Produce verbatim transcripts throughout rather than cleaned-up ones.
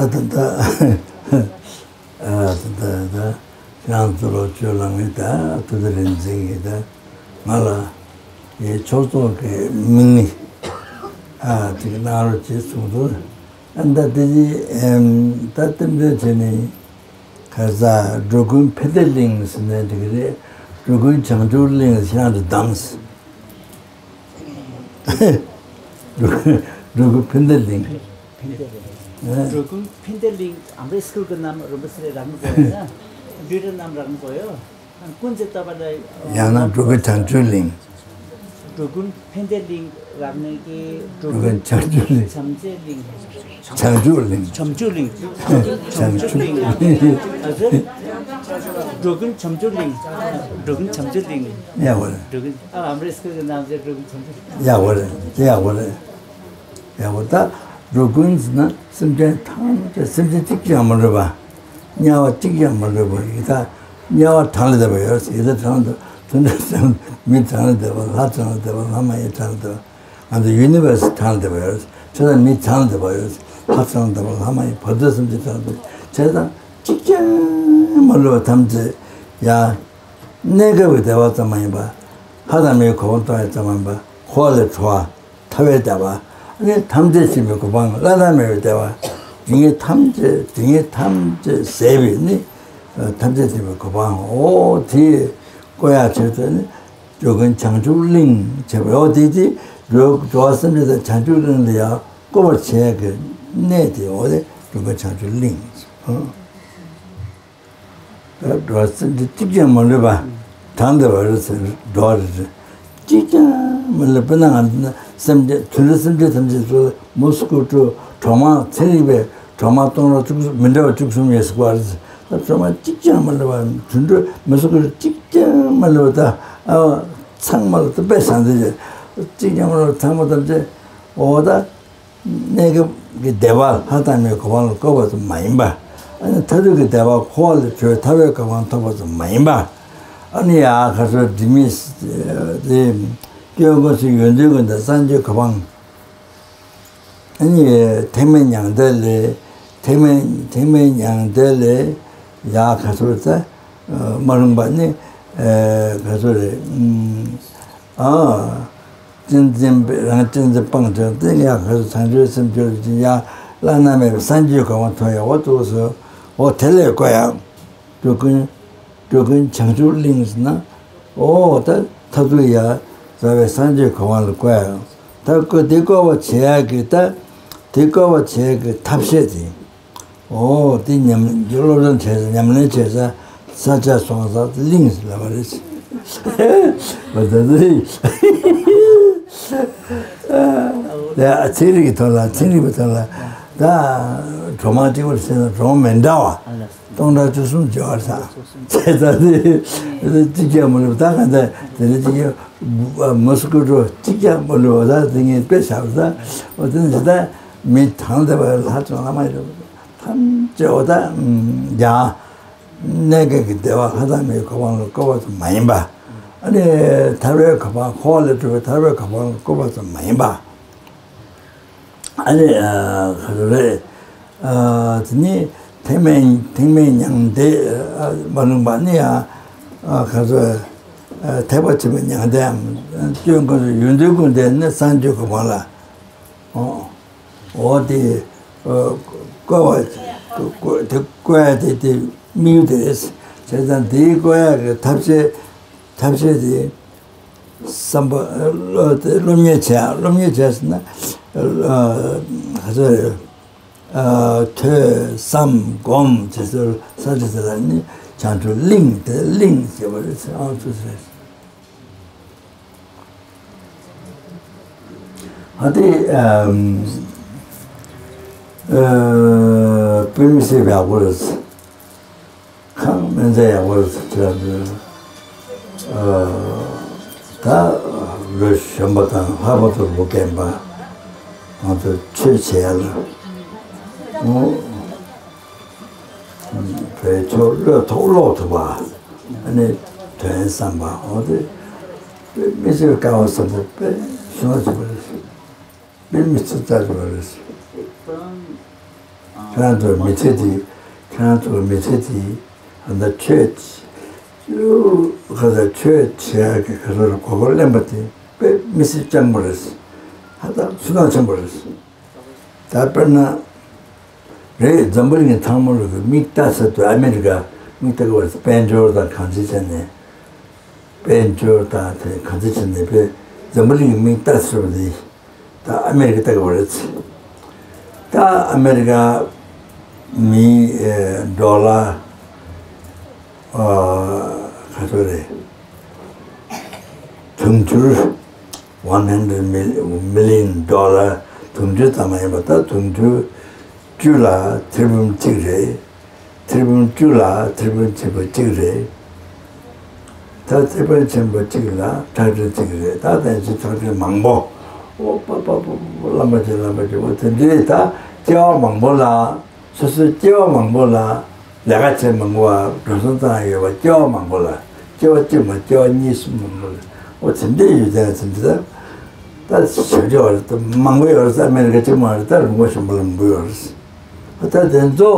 ད་ད་ད་ད་ད་ཁྱེད་རང་ཚོ་ལོ་བཅུ་ལ་ངས་ད་ཐུབ་བསྟན་རིག་འཛིན་གྱིས་ད་ང་ལ་ངའི་ཕྱོགས་གཏོགས་ཀྱི་མིང་ནི་ཨ་ཅིག་གནང་རོགས་བྱེད་གསུངས་འདུག་ཨ་ད་དེ་ཅི་ཨེམ་ད་རྟེན་འབྲེལ་བྱས་ནས་ཁ་ས་འགྲོ་ཀུན་ཕན་བདེ་གླིང་ཟེར་ནས་འགྲིག་གི་རེད། འགྲོ་ཀུན་བྱང་ཆུབ་གླིང་ཟེར་ཡང་དུ་བདམས། འགྲོ་ཀུན་ཕན་བདེ་གླིང་། ཕན་བདེ་གླིང་། ཨེ། འགྲོ་ཀུན་ཕན་བདེ་གླིང་ཨམ་རི་སྐུལ་གི་རྣམ་རིན་པོ་ཆེ་རང་གི་ཡང་ན་ལུས་རེ་རྣམ་རང་གི་ཡོད། ཀུན་གྱི་ལྟ་བ་ལ། ཡང་ན་འགྲོ་ཀུན་བྱང་ཆུབ་གླིང་། འགྲོ་ཀུན་ཕན་བདེ་གླིང་རབ་གནས་ཀྱི་འགྲོ་འགྲོ་ཀུན་ཀུན་བྱང་ཆུབ་གླིང་། བྱམས་བརྩེ་གླིང་། བྱང་ཆུབ་གླིང་། བྱང་ཆུབ་གླིང་། བྱང་ཆུབ་གླིང་། ཨ་ཟེར། འགྲོ་ཀུན་བྱང་ཆུབ་གླིང་། འགྲོ་ཀུན་བྱང་ཆུབ་གླིང་། ཡག་པོ་རེད། འགྲོ་ཀུན་ཨ་ཨམ་རི་སྐུལ་གི་རྣམ་ཟེར་འགྲོ་ཀུན་བྱང་ཆུབ། ཡག་པོ་རེད། དེ་ཡག་པོ་རེད། ཡག་པོ་ད། འགྲོ་ཀུན་ཟེར་ན་སེམས་ཅན་ཐམས་ཅད་སེམས་ཅན་གཅིག་ཀྱང་མ་འགྲོ་བ། དམྱལ་བ་གཅིག་ཀྱང་མ་འགྲོ་བ་ཡི་ད། དམྱལ་བ་གྲངས་ལས་འདས་པ་ཡོད། ཡི་ད་གྲངས་ལས་འདས་དུད་འགྲོ་གྲངས་མི་གྲངས་ལས་འདས་པ་ལྷ་གྲངས་ལས་འདས་པ་ལྷ་མ་ཡིན་གྲངས་ལས་འདས་པ། ང་ཚོ་ཡུ་ནི་བར་སི་གྲངས་ལས་འདས་པ་ཡོད། ཆོས་དང་མི་གྲངས་ལས་འདས་པ་ཡོད། ལྷ་གྲངས་ལས་འདས་པ་ལྷ་མ་ཡིན་བར་དོའི་སེམས་ཅན་གྲངས་ལས་འདས་པ་བྱས་ཙང་གཅིག་ཀྱང་མ་འགྲོ་བ་ཐམས་ཅད་ཡ། གནས་སྐབས་ཀྱི་བདེ་བ་ཙམ་མ་ཡིན་པ། ལྷ་དང་མིའི་གོ་འཕང་ཐོབ་ཡ་ཙམ་མ་ཡིན་པ་འཁོར་བ་ལས་གྲོལ་བ། ཐར་པའི་བདེ་བ། ཨ་ནི་ཐམས་ཅད་མཁྱེན་པའི་གོ་འཕང་བླ་ན་མེད་པའི་བདེ་བ། སྡུག་བསྔལ་ཐམས་ཅད་སྡུག་བསྔལ་ཐམས་ཅད་ཟད་པའི་ནི་ཐམས་ཅད་མཁྱེན་པའི་གོ་འཕང་འོ་དེ་བཀོད་ཡག་ཆེད་དུ་ནི་འགྲོ་ཀུན་བྱང་ཆུབ་གླིང་བྱས་པ་འོ་དེ་དེ་འགྲོ་འགྲོ་བ་སེམས་ཅན་དང་བྱང་ཆུབ་གླིང་ལ་ཡང་བཀོད་པར་བྱེད་ཡག་གི་གནས་དེ་འོ་དེ་འགྲོ་ཀུན་བྱང་ཆུབ་གླིང་། འགྲོ་བ་སེམས་ཅན་གཅིག་ཀྱང་མ་ལུས་པ་གྲངས་འདས་པ་རེད་ཟེར་འགྲོ་བ་རེད། གཅིག་ཀྱང་མ་ལུས་པ་ན་ང་ཚོ་སེམས་ཅན་དུད་འགྲོ་སེམས་ཅན་ཐམས་ཅད་ཚོ་མོ་སྐུ་ཁྲོ་གྲོག་མ་ཚན་རིག་པའི་གྲོག་མ་སྟོང་ཕྲག་བཅུ་གསུམ་མི་འདྲ་བ་བཅུ་གསུམ་ཡོད་ཟེར་བ་རེད། ད་གྲོག་མ་གཅིག་ཀྱང་མ་ལུས་པ་དུད་འགྲོ་མོ་སྐུ་ཁྲོ་གཅིག་ཀྱང་མ་ལུས་པ་ད་ཨ་ཚང་མ་ལ་ད་དཔེ་བཟང་ཚེ་གཅིག་ཀྱང་མ་ལུས་པ་ཚང་མ་ཐམས་ཅད་འོ་ད། གནས་སྐབས་ཀྱི་བདེ་བ་ལྷ་དང་མིའི་གོ་འཕང་ལ་བཀོད་པ་ཙམ་མ་ཡིན་པ། ཨ་ནི་མཐར་ཐུག་གི་བདེ་བ་འཁོར་བ་ལས་གྲོལ་ཐར་པའི་གོ་འཕང་ཐོབ་པ་ཙམ་མ་ཡིན་པ། ཨ་ནི་ཡ་ཁ་སོ་སྒྲིབ་མེད་དེ་སྐྱོན་ཀུན་སེལ་ཡོན་ཏན་ཀུན་ལྡན་སངས་རྒྱས་གོ་འཕང་། ཨ་ནི་ཐེག་དམན་མྱང་འདས་ལས་ཐེག་དམན་ཐེག་དམན་མྱང་འདས་ལས་ཡ་ཁ་སོ་ད་མ་རུངས་པ་ནི་ཁ་སོ་རེད་ཨ། གཅེས་འཛིན་པས་རང་གཅེས་འཛིན་སྤངས་ཏེ་དེ་ཡང་ཁ་སོ་བྱང་ཆུབ་སེམས་སྐྱོར་གྱི་ཡང་བླ་ན་མེད་པའི་སངས་རྒྱས་གོ་འཕང་ཐོབ་ཡག་འོ་ཙོགས་སུ་འོ་དེ་ལས་བཀོད་ཡག་འགྲོ་ཀུན་འགྲོ་ཀུན་བྱང་ཆུབ་གླིང་ཟེར་ན་འོ་ད་མཐར་ཐུག་ཡ་རྩ་བའི་སངས་རྒྱས་གོ་འཕང་ལ་བཀོད་ཡག་ད་བཀོད་དེ་བཀོད་པ་བྱེད་ཡག་གི་ད་དེ་བཀོད་པ་བྱེད་ཡག་གི་ཐབས་ཤེས་དེ། ཨོ་དེ་ཉམས་སློབ་སྦྱོང་བྱས་ཉམས་ལེན་བྱས་ས་ས་ཆ་སོང་ས་གླིང་ལབ་པ་རེད། འོ་ད་དེ་ཡ་ཚན་རིག་གི་ཐོག་ལ་ཚན་རིག་པའི་ཐོག་ལ་ད་གྲོག་མ་གཅིག་པར་བྱས་ན་གྲོག་མ་མི་འདྲ་བ་སྟོང་ཕྲག་བཅུ་གསུམ་བྱེད་པར་ས་བྱས་ཙང་དེ་གཅིག་ཀྱང་མ་ལུས་ད་ག་ད་དེ་རེད་གཅིག་ཀྱང་མོ་སི་ཀོ་ཊོ་གཅིག་ཀྱང་མ་ལུས་པ་ད་དེ་ངས་དཔེ་བཞག་པ་ད་འོ་དེ་ནི་ད་མི་གྲངས་དེ་བ་ལྷ་ཅང་ལ་མ་ཡོད། ཐམས་ཅད་འོ་ད་ཡང་གནས་སྐབས་ཀྱི་བདེ་བ་ལྷ་དང་མིའི་གོ་འཕང་ལ་བཀོད་པ་ཙམ་མ་ཡིན་པ། ཨ་ནི་ཐར་པའི་གོ་འཕང་འཁོར་བ་ལས་གྲོལ་བའི་ཐར་པའི་གོ་འཕང་ལ་བཀོད་པ་ཙམ་མ་ཡིན་པ། ཨ་ནི་ག་རེ་རེད། དེ་ནི་ཐེག་དམན་ཐེག་དམན་མྱང་འདས་མ་ལུས་པ་ནི་ཡང་ག་ཚོད་ཐེག་པ་ཆེན་པོའི་མྱང་འདས་སྐྱོན་ཀུན་སེལ་ཡོན་ཏན་ཀུན་ལྡན་ནི་སངས་རྒྱས་གོ་འཕང་ལ། འོ་དེ་བཀོད་པ་དེ་བཀོད་ཡ་དེ་དེ་དམིགས་ཡུལ་དེ་རེད། བྱས་ཙང་དེའི་བཀོད་ཡ་གི་ཐབས་ཤེས་ཐབས་ཤེས་དེ་བསམ་པ་སློབ་སློབ་གཉེར་བྱས་སློབ་གཉེར་བྱས་ཟེར་ན་ག་ཚོད་རེད། ཐོས་བསམ་སྒོམ་བྱེད་སར་ས་ཆ་དེ་ལ་ནི་བྱང་ཆུབ་གླིང་དེ་གླིང་ཞེས་པ་རེད་ཨང་ཚུལ་རེད། ཨ་དེ་ཨ་དཔེ་མི་སྲིད་པའི་ཡག་པོ་རེད། ཁང་སྨན་རྫས་ཡག་པོ་རེད་ཟེར་གྱི་རེད། ད་ལོ་གཞོན་པ་དང་ལྷག་པར་དུ་བུ་རྒན་པ་ང་ཚོ་ཆོས་བྱེད་ཡ་ལ་ཨོ་བའི་ཆོས་བློས་ཐོག་ཀློག་ཐུབ་པ་ཨ་ནི་དོན་བསམ་པ་འོ་དེ་དཔེ་མི་སྲིད་དཀའ་བ་བཟང་པོ་དཔེ་ཤོང་ཐུབ་པ་རེད། དཔེ་མི་སྲིད་དཀའ་བ་རེད། ཁྱེད་རང་ཚོའི་མི་ཚེ་འདི། ཁྱེད་རང་ཚོའི་མི་ཚེ་འདི་ད་ལྟ་ཆོས་ཁ་ས་ཆོས་བྱེད་ཡག་གི་ག་ཚོད་གོ་སྐབས་ལེན་པ་དེ་དཔེ་མི་སྲིད་སྤྱང་པོ་རེད། ཧ་ཅང་སུན་སྣང་ཆེན་པོ་རེད། ད་དཔེར་ན། རེད། འཛམ་བུ་གླིང་གི་ཚང་མ་ལོ་གི་མིག་ལྟ་ས་དུ་ཨ་མེ་རི་ཀ་མིག་ལྟ་གི་བར་དཔལ་འབྱོར་དང་གང་ཅི་བྱས་ནས། དཔལ་འབྱོར་དང་དེ་གང་ཅི་བྱས་ནས་དཔེ་འཛམ་བུ་གླིང་གི་མིག་ལྟ་ས་དུ་དེ་ད་ཨ་མེ་རི་ཀ་ལྟ་གི་བར་རེད། ད་ཨ་མེ་རི་ཀ་མི་ཌོ་ལར་ག་ཚོད་རེད། དུང་ཕྱུར་one hundred million dollar། དུང་ཕྱུར་ཙམ་མ་ཡིན་པ། ད་དུང་ཕྱུར་བཅུ་ལ་ཐེར་འབུམ་གཅིག་རེད། ཐེར་འབུམ་བཅུ་ལ་ཐེར་འབུམ་ཆེན་པོ་གཅིག་རེད། ད་ཐེར་འབུམ་ཆེན་པོ་གཅིག་ལ་ཁྲག་ཁྲིག་གཅིག་རེད། ད་དེ་ཚོ་ཁྲག་ཁྲིག་མང་པོ། ཨོ་པ་པ་པ་པ། བླ་མ་ཆེ་བླ་མ་ཆེ། འོ་དེ་འདྲའི་ད་སྐྱེ་བ་མང་པོ་ལ། སོ་སོའི་སྐྱེ་བ་མང་པོ་ལ་ལས་ཀ་བྱེད་མང་པོ་བ་འགྲོ་སོང་བཏང་ཡོད་པ། སྐྱེ་བ་མང་པོ་ལ། སྐྱེ་བ་གཅིག་མ། སྐྱེ་བ་གཉིས་གསུམ་མང་པོ་ལ། ཨོ་དེ་འདྲའི་ཡོད་ཙང་དེ་འདྲ་ད་ད་ཞབས་ཕྱི་བ་རེད། ད་མང་པོ་ཡོད་རེད། ཨ་མེ་རི་ཀ་གཅིག་མ་རེད། ད་རིན་པོ་ཞིམ་པོ་ལ་མང་པོ་ཡོད་རེད། ད་དེ་ཚོ་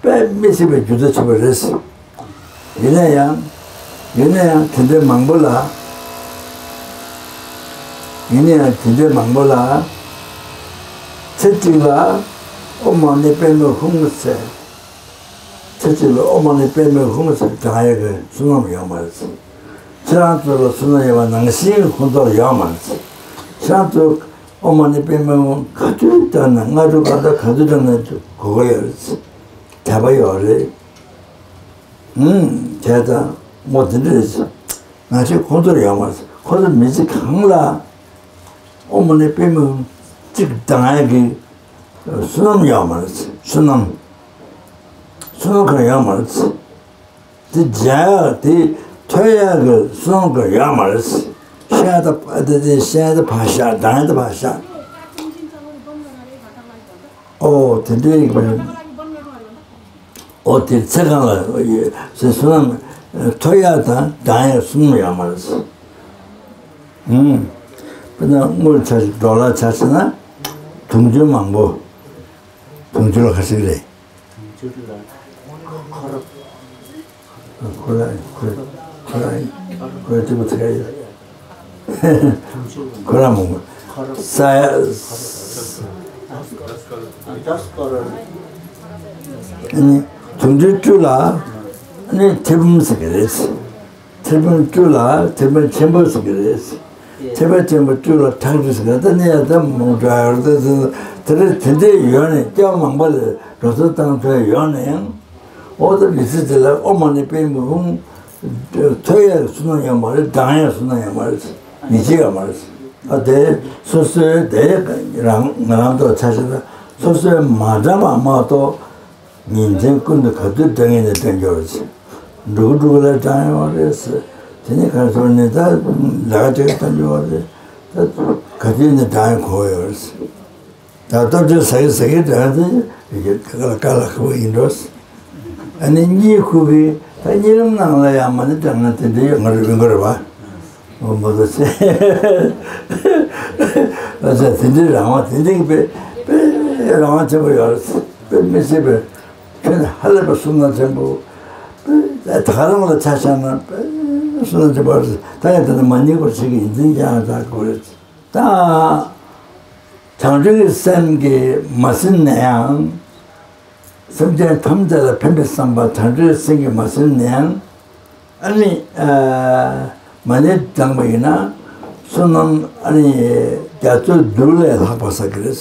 དཔེ་མི་སྲིད་པའི་རྒྱུ་མཚན་ཆེན་པོ་རེད། ཡིན་ན་ཡང་། ཡིན་ན་ཡང་དེ་འདྲའི་མང་པོ་ལ། ཡིན་ན་ཡང་དེ་འདྲའི་མང་པོ་ལ། ཚེ་གཅིག་ལ་ཨོཾ་མ་ཎི་པདྨེ་ཧཱུྃ་ཟེར། ཚེ་གཅིག་ལ་ཨོཾ་མ་ཎི་པདྨེ་ཧཱུྃ་ཟེར་བགྲང་ཡས་ཀྱི་བསོད་ནམས་ཡོད་མ་རེད། ཁྱེད་རང་ཚོ་ལ་བསོད་ནམས་ཡོད་པ་ནང་བཞིན་ཁོང་ཚོ་ལ་ཡོད་མ་རེད། ཁྱེད་རང་ཚོ་ཨོཾ་མ་ཎི་པདྨེ་ཧཱུྃ་ག་དུས་བགྲང་ན། སྔ་དྲོ་སྐར་ཆ་ག་དུས་བགྲང་ན་གོ་གི་ཡོད་རེད། དད་པ་ཡོད་རེད། ཨུམ། བྱས་ཙང་ངོ་དེ་འདྲ་རེད། ང་ཚོས་ཁོང་ཚོར་ཡོད་མ་རེད། ཁོང་ཚོ་མི་ཚེ་གང་ལ་ཨོཾ་མ་ཎི་པདྨེ་ཧཱུྃ་གཅིག་བགྲང་ཡས་ཀྱི་བསོད་ནམས་ཡོད་མ་རེད། བསོད་ནམས། བསོད་ནམས་གང་ཡོད་མ་རེད། དེ་མཇལ་ཡག་དེ་ཐོས་ཡག་གི་བསོད་ནམས་གང་ཡོད་མ་རེད། བཤད་ད་དེ་དེ་བཤད་ད་ཕར་བཞག་བགྲང་ཡས་ད་ཕར་བཞག་ཨོ་དེ་འདྲའི་ཨོ་དེ་ཚེ་གང་ལ་ཡོད་ཟེར། བསོད་ནམས་ཐོས་ཡག་དང་བགྲང་ཡག་གསུམ་ཡོད་མ་རེད། ཨུམ། དཔེར་ན་དངུལ་ཆ་ཌོ་ལར་ཆ་བཞག་ན་དུང་ཕྱུར་མང་པོ། དུང་ཕྱུར་ལ་ག་ཚོད་རེད། དུང་ཕྱུར་ལ་ཁོ་ར། ཁོ་ར་ཁོ་ར་ཁོ་ར་ཁོ་ར་གཅིག་པུ་ཚེ་ག་ཡོད། ཁོ་ར་མང་པོ། ས་ཡ། ཨ་ནི་དུང་ཕྱུར་བཅུ་ལ་ཨ་ནི་ཐེར་འབུམ་ཟེར་གི་རེད། ཐེར་འབུམ་བཅུ་ལ་ཐེར་འབུམ་ཆེན་པོ་ཟེར་གི་རེད། ཐེར་འབུམ་ཆེན་པོ་བཅུ་ལ་ཁྲག་ཁྲིག་ཟེར་གི་རེད། ད་ནི་ཡང་ད་མང་དྲགས་ཡོད་རེད། ད་དེ་རེད། དེ་འདྲའི་ཡོད་ནས་སྐྱེ་བ་མང་པོ་ལ་འགྲོ་སོང་བཏང་ཐུབ་ཡོད་ན་ཡང་། འོ་ད་མི་ཚེ་དེ་ལ་ཨོཾ་མ་ཎི་པདྨེ་ཧཱུྃ་ཐོས་ཡག་བསོད་ནམས་ཡོད་མ་རེད། བགྲང་ཡག་བསོད་ནམས་ཡོད་མ་རེད། ཡིད་ཆེས་ཡོད་མ་རེད། ཨ་དེ་སོ་སོའི་དེ་རང་ང་རང་ཚོ་ཆ་བཞག་ན་སོ་སོའི་མ་བགྲང་པ་མ་གཏོགས། ཉིན་མཚན་ཀུན་ཏུ་ག་དུས་བགྲང་ངེས་ནས་བགྲང་རྒྱུ་རེད། འགྲོ་གི་འགྲོ་གི་ལ་བགྲང་ཡོད་རེད། དེ་ནས་ག་ཚོད་ནས་ད་ལས་ཀ་བྱེད་གི་བགྲང་རྒྱུ་རེད། ད་ག་དུས་ནས་བགྲང་ཡོད་གོ་ཡོད་རེད། ད་སྟོབས་ཆེན་ཟ་གི་ཟ་གི་བགྲང་དེ་ཡོད་ག་ལ་ག་ལ་ཁ་བོ་ཡིན་འགྲོ། ཨ་ནི་གཉིད་ཁུག་གི་ད་གཉིད་ལམ་ནང་ལ་ཡང་མ་ཎི་བགྲང་ན་དེ་འདྲ་ཡོད་ང་རུ་ཡོང་གི་རེད་པ། འོ་མ་གཏོགས་ཚེ། ཨ་ཙི་དེ་འདྲའི་རང་དབང་དེ་འདྲའི་དཔེ་དཔེ་རང་དབང་ཆེན་པོ་ཡོད་རེད། དཔེ་མི་སྲིད་པའི་ཁྱོན་ནས་ཧ་ལས་པའི་བསོད་ནམས་ཆེན་པོ། དཔེ་ད་ག་རང་ལ་ཆ་བཞག་ན་དཔེ་བསོད་ནམས་ཆེན་པོ་རེད། ད་ཡང་དེ་ནི་མ་ཎི་སྐོར་ཞིག་གི་ཡིན་ཙང་ཡང་ད་དགོས་རེད། ད་བྱང་ཆུབ་ཀྱི་སེམས་ཀྱིས་མ་ཟིན་ན་ཡང་། སེམས་ཅན་ཐམས་ཅད་ལ་ཕན་པའི་བསམ་པ་བྱང་ཆུབ་ཀྱི་སེམས་ཀྱིས་མ་ཟིན་ན་ཡང་། ཨ་ནི། ཨ། མ་ཎི་བགྲངས་པ་ཡིན་ན། བསོད་ནམས་ཨ་ནི། རྒྱ་མཚོའི་རྡུལ་ལས་ལྷག་པ་བསགས་ཀྱི་རེད།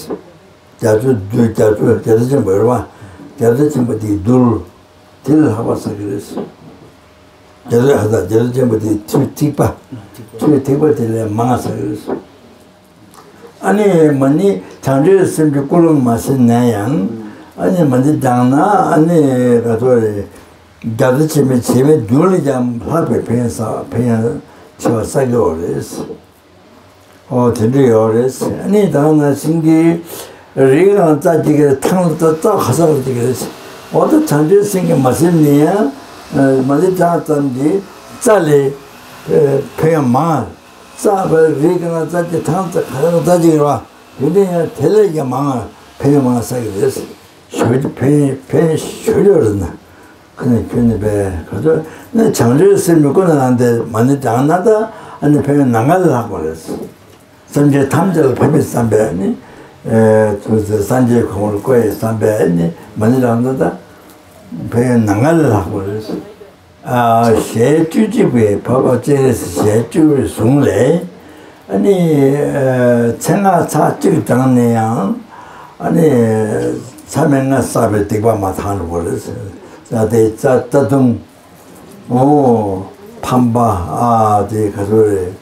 རྒྱ་མཚོའི་རྡུལ་རྒྱ་མཚོ་རྒྱ་མཚོ་ཆེན་པོ་ཡོད་རེད་པ། རྒྱ་མཚོ་ཆེན་པོ་དེའི་རྡུལ། དེ་ལས་ལྷག་པ་བསགས་ཀྱི་རེད། རྒྱ་མཚོ་ཧ་ད་རྒྱ་མཚོ་ཆེན་པོ་དེའི་ཐིགས་པ། ཐིགས་པ་དེ་ལས་མང་བ་བསགས་ཀྱི་རེད། ཨ་ནི་མ་ཎི་བྱང་ཆུབ་སེམས་ཀྱི་ཀུན་སློང་མ་ཟིན་ན་ཡང་། ཨ་ནི་མ་ཎི་བགྲངས་ན་ཨ་ནི་ག་ཚོད་རེད། རྒྱ་མཚོ་ཆེན་པོའི་བྱེ་མའི་རྡུལ་ལས་ཀྱང་ལྷག་པའི་ཕན་ཡོན་བསགས་ཕན་ཡོན་ཆེ་བ་བསགས་ཀྱི་ཡོད་རེད། ཨོ་དེ་འདྲ་ཡོད་རེད། ཨ་ནི་ད་ནང་བཞིན་གྱི་རིའི་སྒང་རྩྭ་སྐྱེ་གི་རེད། ཐང་ལ་རྩྭ་རྩྭ་ག་ས་ག་སྐྱེ་གི་རེད། འོ་ད་བྱང་ཆུབ་སེམས་ཀྱིས་མ་ཟིན་ན་ཡང་། མ་ཎི་བགྲངས་ཙམ་གྱིས་རྩྭ་ལས་ཕན་ཡོན་མང་། རྩྭ་བ་རི་གི་ནང་རྩྭ་སྐྱེ་ཐང་རྩྭ་ག་རང་རྩྭ་སྐྱེ་རེད་པ། ཡིན་ན་ཡང་དེ་ལས་ཀྱང་མང་ཕན་ཡོན་མང་བསགས་ཀྱི་རེད། ཞུ་ཕན་ཕན་ཞུ་ཡོད་རེད་ན། ཁ་ནས་ཁྱོད་ནི་པས་ག་ཚོད་ནི་བྱང་ཆུབ་སེམས་ཀྱི་ཀུན་ནས་བསླངས་ཏེ་མ་ཎི་བགྲངས་ན་ད་ཨ་ནི་ཕན་ནམ་མཁའ་ལས་ལྷག་པ་རེད། སེམས་ཅན་ཐམས་ཅད་ལ་ཕན་པའི་བསམ་པས་ནི། ཨེ་ཐུགས་སེ་སངས་རྒྱས་གོ་འཕང་ལ་བཀོད་ཡའི་བསམ་པས་ནི་མ་ཎི་བགྲངས་ན་ད་ཕན་ནམ་མཁའ་ལས་ལྷག་པ་རེད། ཨ་ཞལ་བཅུ་གཅིག་པའི་འཕགས་པ་སྤྱན་རས་གཟིགས་ཞལ་བཅུ་པའི་གཟུངས་ལས། ཨ་ནི་ཨ་མཚན་སྔགས་ཚར་གཅིག་བགྲངས་ནས་ཡང་ཨ་ནི་མཚམས་མེད་ལྔ་བསགས་པའི་སྡིག་པ་མར་དྭངས་འགྲོ་བ་རེད། ད་དེ་རྩ་རྩ་ལྟུང་། ཨོ། ཕམ་པ། ཨ་དེ་ག་ཚོད་རེད།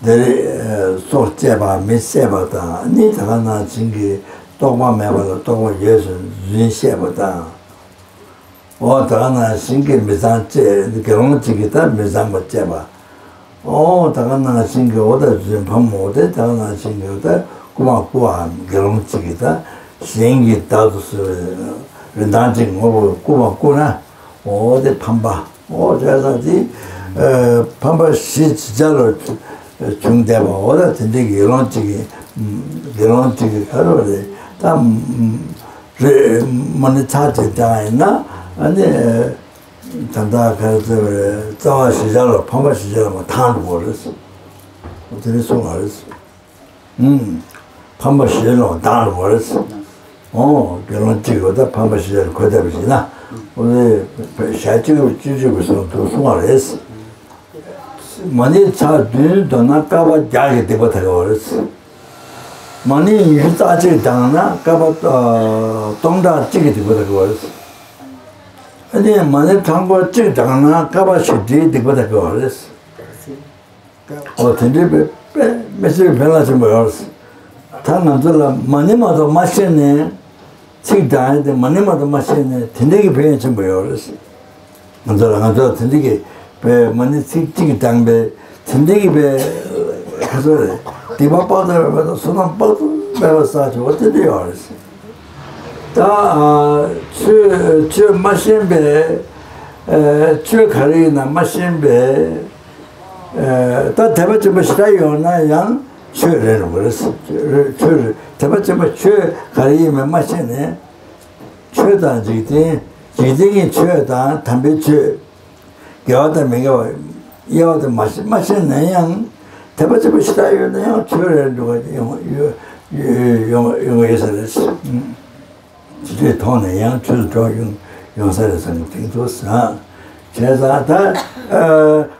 དེ་རེད། སྲོག་བཅད་པ་མི་བསད་པ་དང་ནི་ད་ག་ནང་བཞིན་གྱི་རྟོག་པ་མེད་པ་ལ་རྟོག་པ་ཡོད་ཟེར་རྫུན་བཤད་པ་དང་། འོ་ད་ག་ནང་བཞིན་གྱི་མི་ཚངས་སྤྱད་དགེ་སློང་གཅིག་གིས་ད་མི་ཚངས་པ་སྤྱད་པ། འོ་ད་ག་ནང་བཞིན་གྱི་འོ་ད་རྫུན་ཕམ། འོ་དེ་ད་ག་ནང་བཞིན་གྱི་འོ་ད་རྐུ་མ་རྐུ་བའམ་དགེ་སློང་གཅིག་གིས་ད་གཞན་གྱི་བདག་ཏུ་གསོད་པའི་རིན་ཐང་གཅིག་ངོ་བོ་རྐུ་མ་རྐུ་ན། འོ་དེ་ཕམ་པ། འོ་བྱས་ཙང་དེ་ཕམ་པ་བཞི་ཇི་ལྟར་བྱུང་བསྡད་པ། འོ་ད་དེ་འདྲའི་དགེ་སློང་གཅིག་གིས་དགེ་སློང་གཅིག་གིས་ག་རེ་རེད་ད། རེད། མ་ཎི་ཚར་གཅིག་བགྲངས་ཡིན་ན་ཨ་ནི་ད་ལྟ་ག་རེ་ཟེར་བ་རེད། རྩ་བ་བཞི་ཆར་ལ་ཕམ་པ་བཞི་ཆར་ལ་མར་དྭངས་འགྲོ་བ་རེད། འོ་དེ་རེད་གསུངས་པ་རེད། ཨུམ། ཕམ་པ་བཞི་ལ་དྭངས་འགྲོ་བ་རེད། འོ་དགེ་སློང་གཅིག་གིས་ད་ཕམ་པ་བཞི་ལ་འཁོར་བསྡད་པ་ཞིག་ན། འོ་དེ་ཞལ་གཅིག་གིས་བཅུ་གཅིག་པའི་གཟུངས་ཐུགས་གསུང་བ་རེད། མ་ཎི་ཚར་བདུན་བགྲངས་ན་བསྐལ་པ་བརྒྱ་གི་སྡིག་པ་དག་གི་བ་རེད། མ་ཎི་ཉི་ཤུ་རྩ་གཅིག་བགྲངས་ན་བསྐལ་པ་ཨ་སྟོང་ཕྲག་གཅིག་གི་སྡིག་པ་དག་གི་བ་རེད། ཨ་ནི་མ་ཎི་ཕྲེང་སྐོར་གཅིག་བགྲངས་ན་བསྐལ་པ་བཞི་ཁྲིའི་སྡིག་པ་དག་གི་བ་རེད། འོ་དེ་འདྲའི་དཔེ་དཔེ་མི་སྲིད་པའི་ཕན་ལ་ཆེན་པོ་ཡོད་རེད། ད་ང་ཚོ་ལ་མ་ཎི་མ་གཏོགས་མ་ཤེས་ནས་ཚིག་བགྲང་ཡས་དེ་མ་ཎི་མ་གཏོགས་མ་ཤེས་ནས་དེ་འདྲའི་གི་ཕན་ཡོན་ཆེན་པོ་ཡོད་རེད། ང་ཚོ་ལ་ང་ཚོ་ལ་དེ་འདྲའི་གི་དཔེ་མ་ཎི་ཚིག་གཅིག་བགྲངས་པས་དེ་འདྲའི་གི་དཔེ་ག་ཚོད་རེད། སྡིག་པ་དཔག་ཏུ་མེད་པ་དང་བསོད་ནམས་དཔག་ཏུ་མེད་པ་བསགས་ཆོག་པ་དེ་འདྲ་ཡོད་རེད། ད་ཨ་ཆོས་ཆོས་མ་ཤེས་པས་ཨ་ཆོས་ག་རེ་ཡིན་ན་མ་ཤེས་པས། ཨ་ད་དད་པ་ཆེན་པོ་ཞེ་དྲག་ཡོད་ན་ཡང་ཆོས་རེད་འགྲོ་གི་རེད། ཆོས་རེད། དད་པ་ཆེན་པོ་ཆོས་ག་རེ་ཡིན་མིན་མ་ཤེས་ནས་ཆོས་དང་འཇིག་རྟེན་འཇིག་རྟེན་གྱི་ཆོས་དང་དམ་པའི་ཆོས་དགེ་བ་དང་མི་དགེ་བ་དབྱེ་བ་དེ་མ་ཤེས་མ་ཤེས་ན་ཡང་དད་པ་ཆེན་པོ་ཞེ་དྲག་ཡོད་ན་ཡང་ཆོས་རེད་འགྲོ་གི་ཡོང་ཡོང་ཡོང་ཡོང་གི་ཡོད་ས་རེད། དེ་འདྲའི་ཐོག་ནས་ཡང་ཆོས་སུ་གྲོགས་ཡོང་ཡོང་ས་རེད་བསམ་གྱི་དེང་དུ་བཟང་། བྱས་ཙང་ད་ཨ་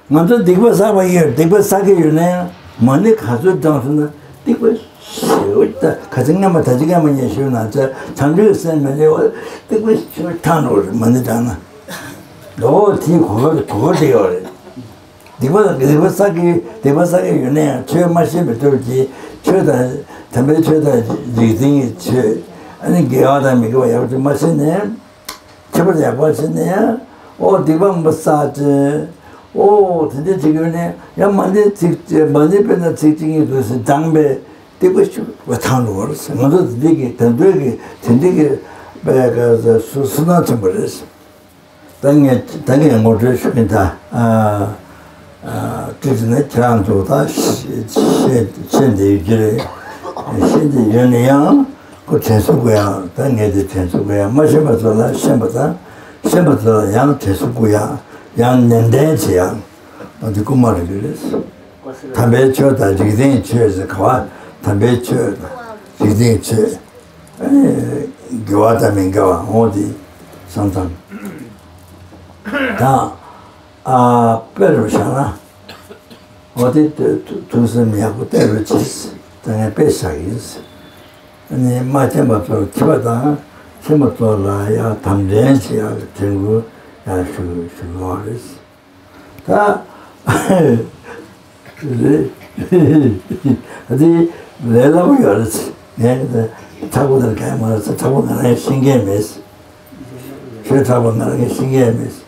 ང་ཚོ་སྡིག་པ་བསགས་པ་ཡིན། སྡིག་པ་བསགས་ཀྱི་ཡོད་ན་ཡང་མ་ཎི་ག་ཚོད་བགྲངས་སོང་ན་སྡིག་པ་ཞེ་པོ་ད་ག་ཚོད་སྔ་མ་ད་ཅི་སྔ་མ་ཉན་ཞུས་ན་ཚེ་བྱང་ཆུབ་སེམས་མི་འདྲ་བ་སྡིག་པ་ཞེ་པོ་ཐང་འགྲོ་རེད། མ་ཎི་བགྲངས་ན་ལོ་དེའི་གོ་སྐབས་གོ་སྐབས་དེ་ཡོད་རེད། སྡིག་པ་སྡིག་པ་བསགས་ཀྱི་སྡིག་པ་བསགས་ཀྱི་ཡོད་ན་ཡང་ཆོས་མ་ཤེས་པའི་སྟོབས་ཀྱིས་ཆོས་དང་དམ་པའི་ཆོས་དང་འཇིག་རྟེན་གྱི་ཆོས་ཨ་ནི་དགེ་བ་དང་མི་དགེ་བ་ཡག་པོ་ཅིག་མ་ཤེས་ནས་ཁྱད་པར་ཡག་པོ་ཤེས་ནས་ཡང་ཨོ་སྡིག་པ་མང་པོ་བསགས་ཏེ་ཨོ་དེ་འདྲ་ཅིག་ཡོད་ནས་ཡང་མ་ཎི་ཚིག་མ་ཎི་དཔེར་ན་ཚིག་གཅིག་གཉིས་དུས་སུ་བགྲངས་པས་སྡིག་པ་ཞེ་པོ་ཐང་འགྲོ་བར་ང་ཚོ་དེ་འདྲ་གི་དེ་འདྲ་གི་དེ་འདྲ་གི་བསོད་ནམས་ཆེན་པོ་རེད། ད་ངས་ད་ངས་ངོ་སྤྲོད་ཞུ་གིན་ད། ཨ་ཨ་ཏི་ཏི་ནས་ཁྱེད་རང་ཚོ་ད་ཤེས་ཤེས་འདི་ཡོད་ཀྱི་རེད། ཤེས་འདི་ཡོད་ན་ཡང་ཁོ་དྲན་གསོ་དགོས་ཡ། ད་ངས་འདི་དྲན་གསོ་དགོས་ཡ། མ་ཤེས་པ་ཚོ་ལ་ཤེས་པ་དང་ཤེས་པ་ཚོ་ལ་ཡང་དྲན་གསོ་དགོས་ཡ། ཡང་ནན་ཏན་བྱེད་ཡ། འདི་རྐུ་མ་རེད་ཀྱི་རེད། དམ་པའི་ཆོས་དང་འཇིག་རྟེན་ཆོས་ཟེར་ག་བ། དམ་པའི་ཆོས་དང་འཇིག་རྟེན་ཆོས། དགེ་བ་དང་མི་དགེ་བ་འོ་དེ་བསམ་བསམ་དང་། ཨ་དཔེ་རུ་བཞག་ན་འོ་དེ་ཐུགས་སེམས་ཡག་པོ་གཏད་རུ་བྱེད། ད་ངས་དཔེ་བཞག་ཡིན། ཨ་ནི་མ་མཁྱེན་པ་ཚོར་མཁྱེན་པ་དང་མཁྱེན་པ་ཚོ་ལ་ཡང་དམ་དྲན་བྱེད་ཡག་གི་དྲན་སྐུལ་ཡང་ཞུ་ཞུ་དགོས་རེད། ད་རེད། ཨ་དེ་ལས་སླ་པོ་ཡོད་རེད། ངས་མཁྲེགས་པོ་དེར་གང་ཡང་མ་རེད། མཁྲེགས་པོ་ང་རང་ཤེས་མཁན་མེད། ཆོས་མཁྲེགས་པོ་ང་རང་ཤེས་མཁན་མེད།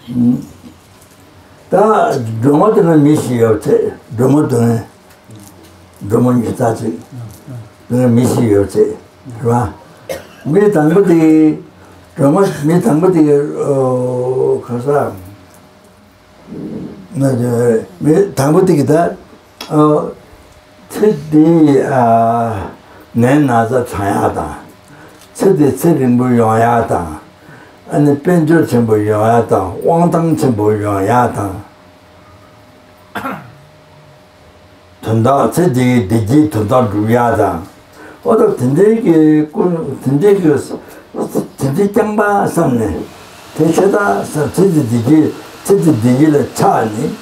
ད་སྒྲོལ་མ་དེ་ན་མི་ཞིག་ཡོད་ཚེ་སྒྲོལ་མ་དེ་ན། སྒྲོལ་མ་ཉི་ཤུ་རྩ་གཅིག་དེ་ན་མི་ཞིག་ཡོད་ཚེ་རེད་བ། མི་དང་པོ་དེ་སྒྲོལ་མ་མི་དང་པོ་དེ་ཨོ་ག་ས། ན་མི་དང་པོ་དེ་གི་ད་ཨོ་ཚེ་འདིའི་ཨ་ནད་ན་ཚ་དྲག་ཡག་དང་ ཚེ་འདི་ཚེ་རིང་པོ་ཡོང་ཡག་དང་། ཨ་ནི་དཔལ་འབྱོར་ཆེན་པོ་ཡོང་ཡག་དང་། དབང་ཐང་ཆེན་པོ་ཡོང་ཡག་དང་། དོན་དག་ཚེ་འདིའི་བདེ་སྐྱིད་དོན་དག་འགྲུབ་ཡག་དང་། ཨོ་ད་དེ་འདྲའི་གི་ཀུན་དེ་འདྲའི་གི་དེ་འདྲའི་རྐྱང་པ་བསམ་ནས། དེ་ཆོས་དག་བསམ། ཚེ་འདི་བདེ་སྐྱིད་ཚེ་འདི་བདེ་སྐྱིད་ལ་ཆགས་ནས།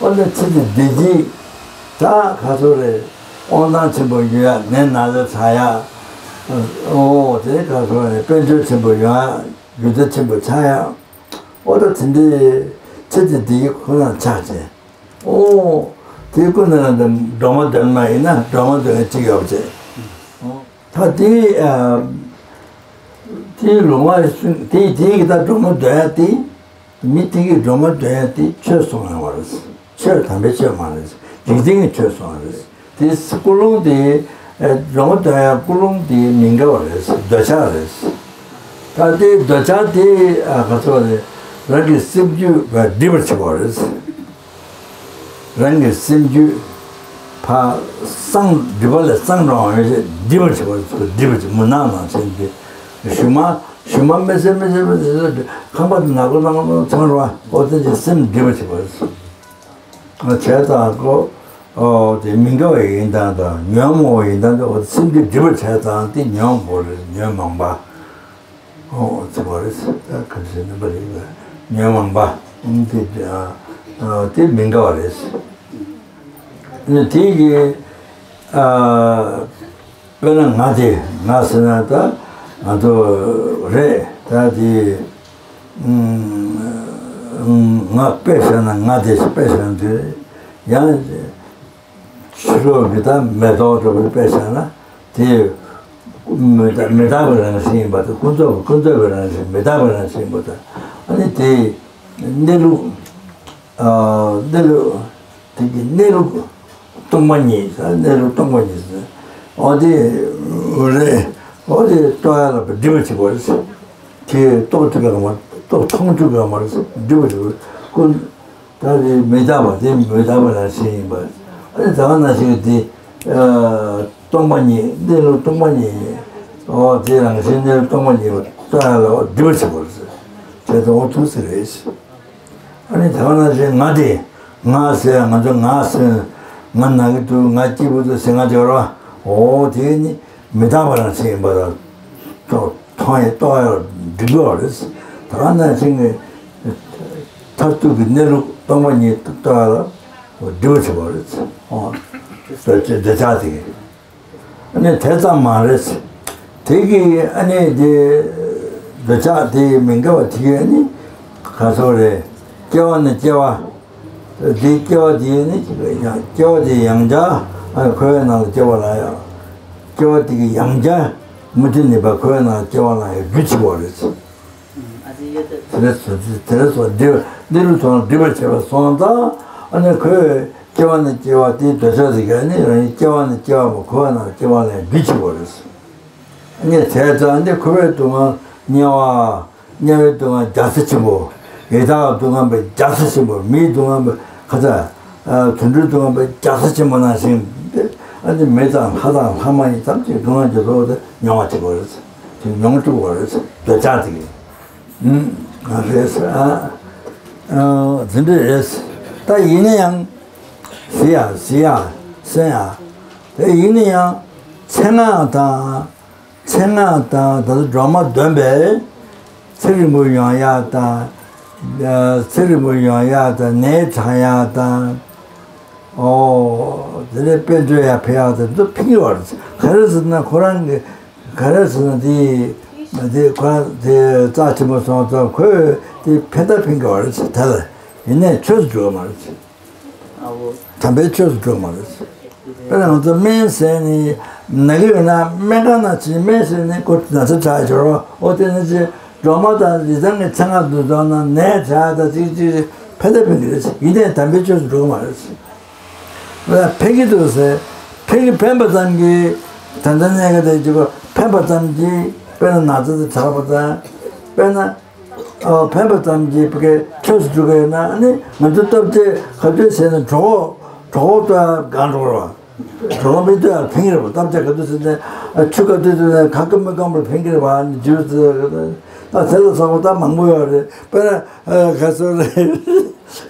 ཨོ་ན་ཚེ་འདི་བདེ་སྐྱིད་ད་ག་ཚོད་རེད། དབང་ཐང་ཆེན་པོ་ཡོད་ཡག་ནད་ན་ཚ་དྲག་ཡག་ཨོ་དེ་ག་ཚོད་རེད། དཔལ་འབྱོར་ཆེན་པོ་ཡོང་ཡག་རྒྱུ་མཚན་ཆེན་པོ་ཆགས་ཡག་ཨོ་ད་དེ་འདྲའི་ཚེ་འདི་བདེ་སྐྱིད་ཁོ་ན་ཆགས་བྱས། ཨོ། དེ་ཀུན་ནས་ལ་འདི་སྒྲོལ་མ་འདོན་མ་ཡིན་ན་སྒྲོལ་མ་འདོན་གཅིག་ཡོད་ཅེས། ད་དེ་ཨ། དེའི་ལུང་བ་སུ་དེ་དེའི་གི་ད་སྒྲོལ་མ་འདོན་ཡ་དེ། མི་དེ་གི་སྒྲོལ་མ་འདོན་ཡ་དེ་ཆོས་གསུངས་ཡོང་བ་རེད། ཆོས་དམ་པའི་ཆོས་མ་རེད། རིག་འཛིན་གྱི་ཆོས་གསུངས་པ་རེད། དེ་ཀུན་སློང་དེ་ཨ། སྒྲོལ་མ་འདོན་ཡ་ཀུན་སློང་དེ་མི་འགལ་བ་རེད། འདོད་ཆགས་རེད། ད་དེ་འདོད་ཆགས་དེ་ཨ་ག་ཚོད་རེད། རང་གི་སེམས་རྒྱུད་སྒྲིབ་པར་བྱེད་པ་རེད། རང་གི་སེམས་རྒྱུད་ཕར་སངས། སྒྲིབ་པ་ལས་སངས་འགྲོ་བ་ཡོད་ཚད་སྒྲིབ་པར་བྱེད་པ། སྒྲིབ་པར་བྱེད། མུན་ནག་ནང་བྱེད་དེ། ཞུ་མ་ཞུ་མ་མི་སེམས་མི་སེམས་མི་སེམས་ཁང་པ་དེ་ནག་པོ་ནག་པོ་ཚང་རོ། ཨོ་དེ་ཚོ་སེམས་སྒྲིབ་པར་བྱེད་པ། བྱས་ཙང་ཀོ་ཨོ་དེ་མི་འགལ་བ་ཡིན་ཙང་དང་ཉོན་མོངས་པ་ཡིན་ཙང་དེ་ཨོ་སེམས་རྒྱུད་སྒྲིབ་པར་བྱས་ཙང་དེ་ཉོན་མོངས་པ་རེད། ཉོན་མོངས་པ། ཨོ་ཚིག་པ་རེད། ད་ག་ཚོད་རྣམ་པ་རེད། ཉོན་མོངས་པ་དེ་དེ་མི་འགལ་བ་རེད། ནི་དེ་གི་ཨ་དཔེར་ན་ང་དེ་ང་ཟེར་ན་ད་ང་ཚོ་རེད། ད་དེ་ང་དཔེ་བཞག་ན་ང་དེ་དཔེ་བཞག་ན་དེ་ཡང་། ཕྱི་ལོགས་ཀྱི་ད་མེ་ཏོག་འདྲ་པོ་དཔེ་བཞག་ན་དེ་མི་རྟག་མི་རྟག་པའི་རང་བཞིན་ཡིན་པ་དང་། ཀུན་རྫོབ་ཀུན་རྫོབ་པའི་རང་བཞིན། མི་རྟག་པའི་རང་བཞིན་ཡིན་པ་དང་། ཨ་ནི་དེ་གནས་ལུགས་ཨ་གནས་ལུགས་དེ་གི་གནས་ལུགས་སྟོང་པ་ཉིད། གནས་ལུགས་སྟོང་པ་ཉིད། འོ་དེ་རེད། འོ་དེ་རྟོགས་ཡ་ལ་སྒྲིབ་པ་བྱེད་པ་རེད། དེ་རྟོགས་ཐུབ་ཡ་མ་རེད། རྟོགས་མཐོང་ཐུབ་ཡ་མ་རེད། སྒྲིབ་པ་བྱེད་པ་རེད། ཀུན། ད་དེ་མི་རྟག་པ་དེ་མི་རྟག་པ་རང་བཞིན་ཡིན་པ། ཨ་ནི་ད་ག་ནང་བཞིན་དེ་ཨ་སྟོང་པ་ཉིད། གནས་ལུགས་སྟོང་པ་ཉིད། ཨོ་དེ་རང་བཞིན་གནས་ལུགས་སྟོང་པ་ཉིད་པ་ལྟ་ཡ་ལ་འོ་སྒྲིབ་པ་བྱེད་པ་རེད། དེ་ལྟ་བ་ཐུག་ས་རེད། ཨ་ནི་ད་ག་ནང་བཞིན་ང་དེ་ང་ཟེར་ཡ། ང་ཚོ་ང་ཟེར། ང་ན་གི་འདུག་ང་སྐྱིད་པོ་འདུག་ཟེར་ང་དེ་བར་བ། ཨོ་དེ་ནི་མི་རྟག་པ་རང་བཞིན་ཡིན་པ་དང་། མཐོང་ཡ་རྟོགས་ཡ་འགྲིག་པ་རེད། ད་ག་ནང་བཞིན་གྱི་མཐར་ཐུག་གི་གནས་ལུགས་སྟོང་པ་ཉིད་རྟོགས་ཡ་ལ་འགྲིག་པ་བྱེད་པ་རེད། འོ་འདོད་ཆགས་དེ་གི་ཨ་ནི་དེ་ཙམ་མ་རེད། དེ་གི་ཨ་ནི་དེ་འདོད་ཆགས་དེ་མི་འགལ་བ་དེ་གི་ཨ་ནི་ག་ཚོད་རེད། སྐྱེ་བ་ནས་སྐྱེ་བ། དེ་སྐྱེ་བ་དེ་ནི་ཡང་སྐྱེ་བ་དེ་ཡང་བསྐྱར་ཨ་ནི་འཁོར་བའི་ནང་ལ་སྐྱེ་བ་ལ་ཡང་། སྐྱེ་བ་དེ་གི་ཡང་བསྐྱར་མུ་མཐུད་ནས་ཕར་འཁོར་བའི་ནང་ལ་སྐྱེ་བ་ལ་ཡང་རྒྱུ་བྱེད་པ་རེད། དེ་ལས་སོ་དེ་ལས་སོ་འདི་འདི་རུ་སོང་སྒྲིབ་པར་བྱེད་པ་སོང་ཙང་། ཨ་ནི་ཁོས་སྐྱེ་བ་ནས་སྐྱེ་བ་དེའི་འདོད་ཆགས་ཟེར་མཁན་ནི་རང་ཉིད་སྐྱེ་བ་ནས་སྐྱེ་བ་མ་འཁོར་བ་ན་སྐྱེ་བ་ལ་འདི་བྱེད་པ་རེད། ཨ་ནི་བྱས་ཙང་འདི་འཁོར་བའི་སྡུག་བསྔལ་དམྱལ་བ། དམྱལ་བའི་སྡུག་བསྔལ་རྒྱ་ཆེ་ཆེན་པོ། ཡི་དྭགས་སྡུག་བསྔལ་པའི་རྒྱ་ཆེ་ཆེན་པོ། མིའི་སྡུག་བསྔལ་པའི་ཁ་ཚ། དུད་འགྲོའི་སྡུག་བསྔལ་པའི་རྒྱ་ཆེ་ཆེན་པོ་ནང་བཞིན་ཏེ། ཨ་ནི་མི་དང་ལྷ་དང་ལྷ་མ་ཡིན་ཐམས་ཅད་སྡུག་བསྔལ་གྱི་རོ་དེ་མྱོང་བ་བྱེད་པ་རེད། དེ་མྱོང་བཅུག་པ་རེད། འདོད་ཆགས་དེ་གིས། ཨུམ། རེད་ཟེར། ཨ། ཨ། འཛིན་གྲྭ་རེད། ད་ཡིན་ན་ཡང་། ཟེར་ཡ་ཟེར་ཡ་སེམས་ཡ། དེ་ཡིན་ན་ཡང་། ཚེ་སྔགས་དང་། ཚེ་སྔགས་དང་ད་ལྟ་སྒྲོལ་མ་འདོན་པས། ཚེ་རིང་པོ་ཡོང་ཡ་དང་། ཚེ་རིང་པོ་ཡོང་ཡ་དང་། ནད་དྲག་ཡ་དང་། ཨོ། དེ་ནས་དཔལ་འབྱོར་ཡར་འཕེལ་ཡག་དེ་ཚོ་ཕན་གྱི་ཡོད་རེད། ག་རེ་ཟེར་ན་ཁོ་རང་གི་ག་རེ་ཟེར་ན་དེ་དེ་ཁོ་རང་དེ་རྩ་ཆེན་པོ་སོང་ཙང་ཁོས་དེ་ཕན་ཐབས་ཕན་གྱི་ཡོད་རེད། དེ་ལ་ཡིན་ནའི་ཆོས་སུ་འགྲོ་གི་མ་རེད། དམ་པའི་ཆོས་སུ་འགྲོ་གི་མ་རེད། དཔེར་ན་ང་ཚོ་སྨན་ཟས་ནས་ན་གི་ཡོད་ན་སྨན་ཁང་ནང་ཕྱིན་སྨན་ཟས་ནས་ཁོ་ན་ཚ་དྲག་འགྱུར་བ། ཨོ་དེ་ནི་ཅི། སྒྲོལ་མ་དང་རི་ཐང་གི་ཚེ་སྔགས་འདི་ཚོ་ན་ནད་དྲག་དང་ཅིག་ཅིག་ཕན་ཐབས་ཕན་གྱི་རེད། ཡིན་ནའི་དམ་པའི་ཆོས་སུ་འགྲོ་གི་མ་རེད། ཕན་གྱི་འདུག་ཟེར། ཕན་གྱི་ཕན་པ་ཙམ་གྱིས་ད་ལྟ་གནས་སྐབས་དེ་ཅིག་ཕན་པ་ཙམ་གྱིས་དཔེར་ན་ན་ཚ་དེ་དྲག་པ་དང་། དཔེར་ན་ཨོ་ཕན་པ་ཙམ་གྱིས་ཕ་གི་ཆོས་སུ་འགྲོ་གི་ཡོད་ན། ཨ་ནི་ང་ཚོ་སྟོབས་ཆེ་ག་དུས་བྱས་ན་གྲོད་ཁོག་གྲོད་ཁོག་ལྟོགས་ཡ་གང་འགྲོ་རོགས། གྲོད་ཁོག་མི་ལྟོགས་ཡ་ཕན་གྱི་རེད་པ། སྟོབས་ཆེ་ག་དུས་བྱས་ན་ ཨ་ཆུ་ག་དུས་དུས་ནས་ག་གི་མི་རྐང་པར་ཕན་གྱི་རེད་བ། ནི་རྒྱུ་ད་དེ་ལ་བསམ་བློ་ད་མང་པོ་ཡོད་རེད། དཔེར་ན་ག་ཚོད་རེད།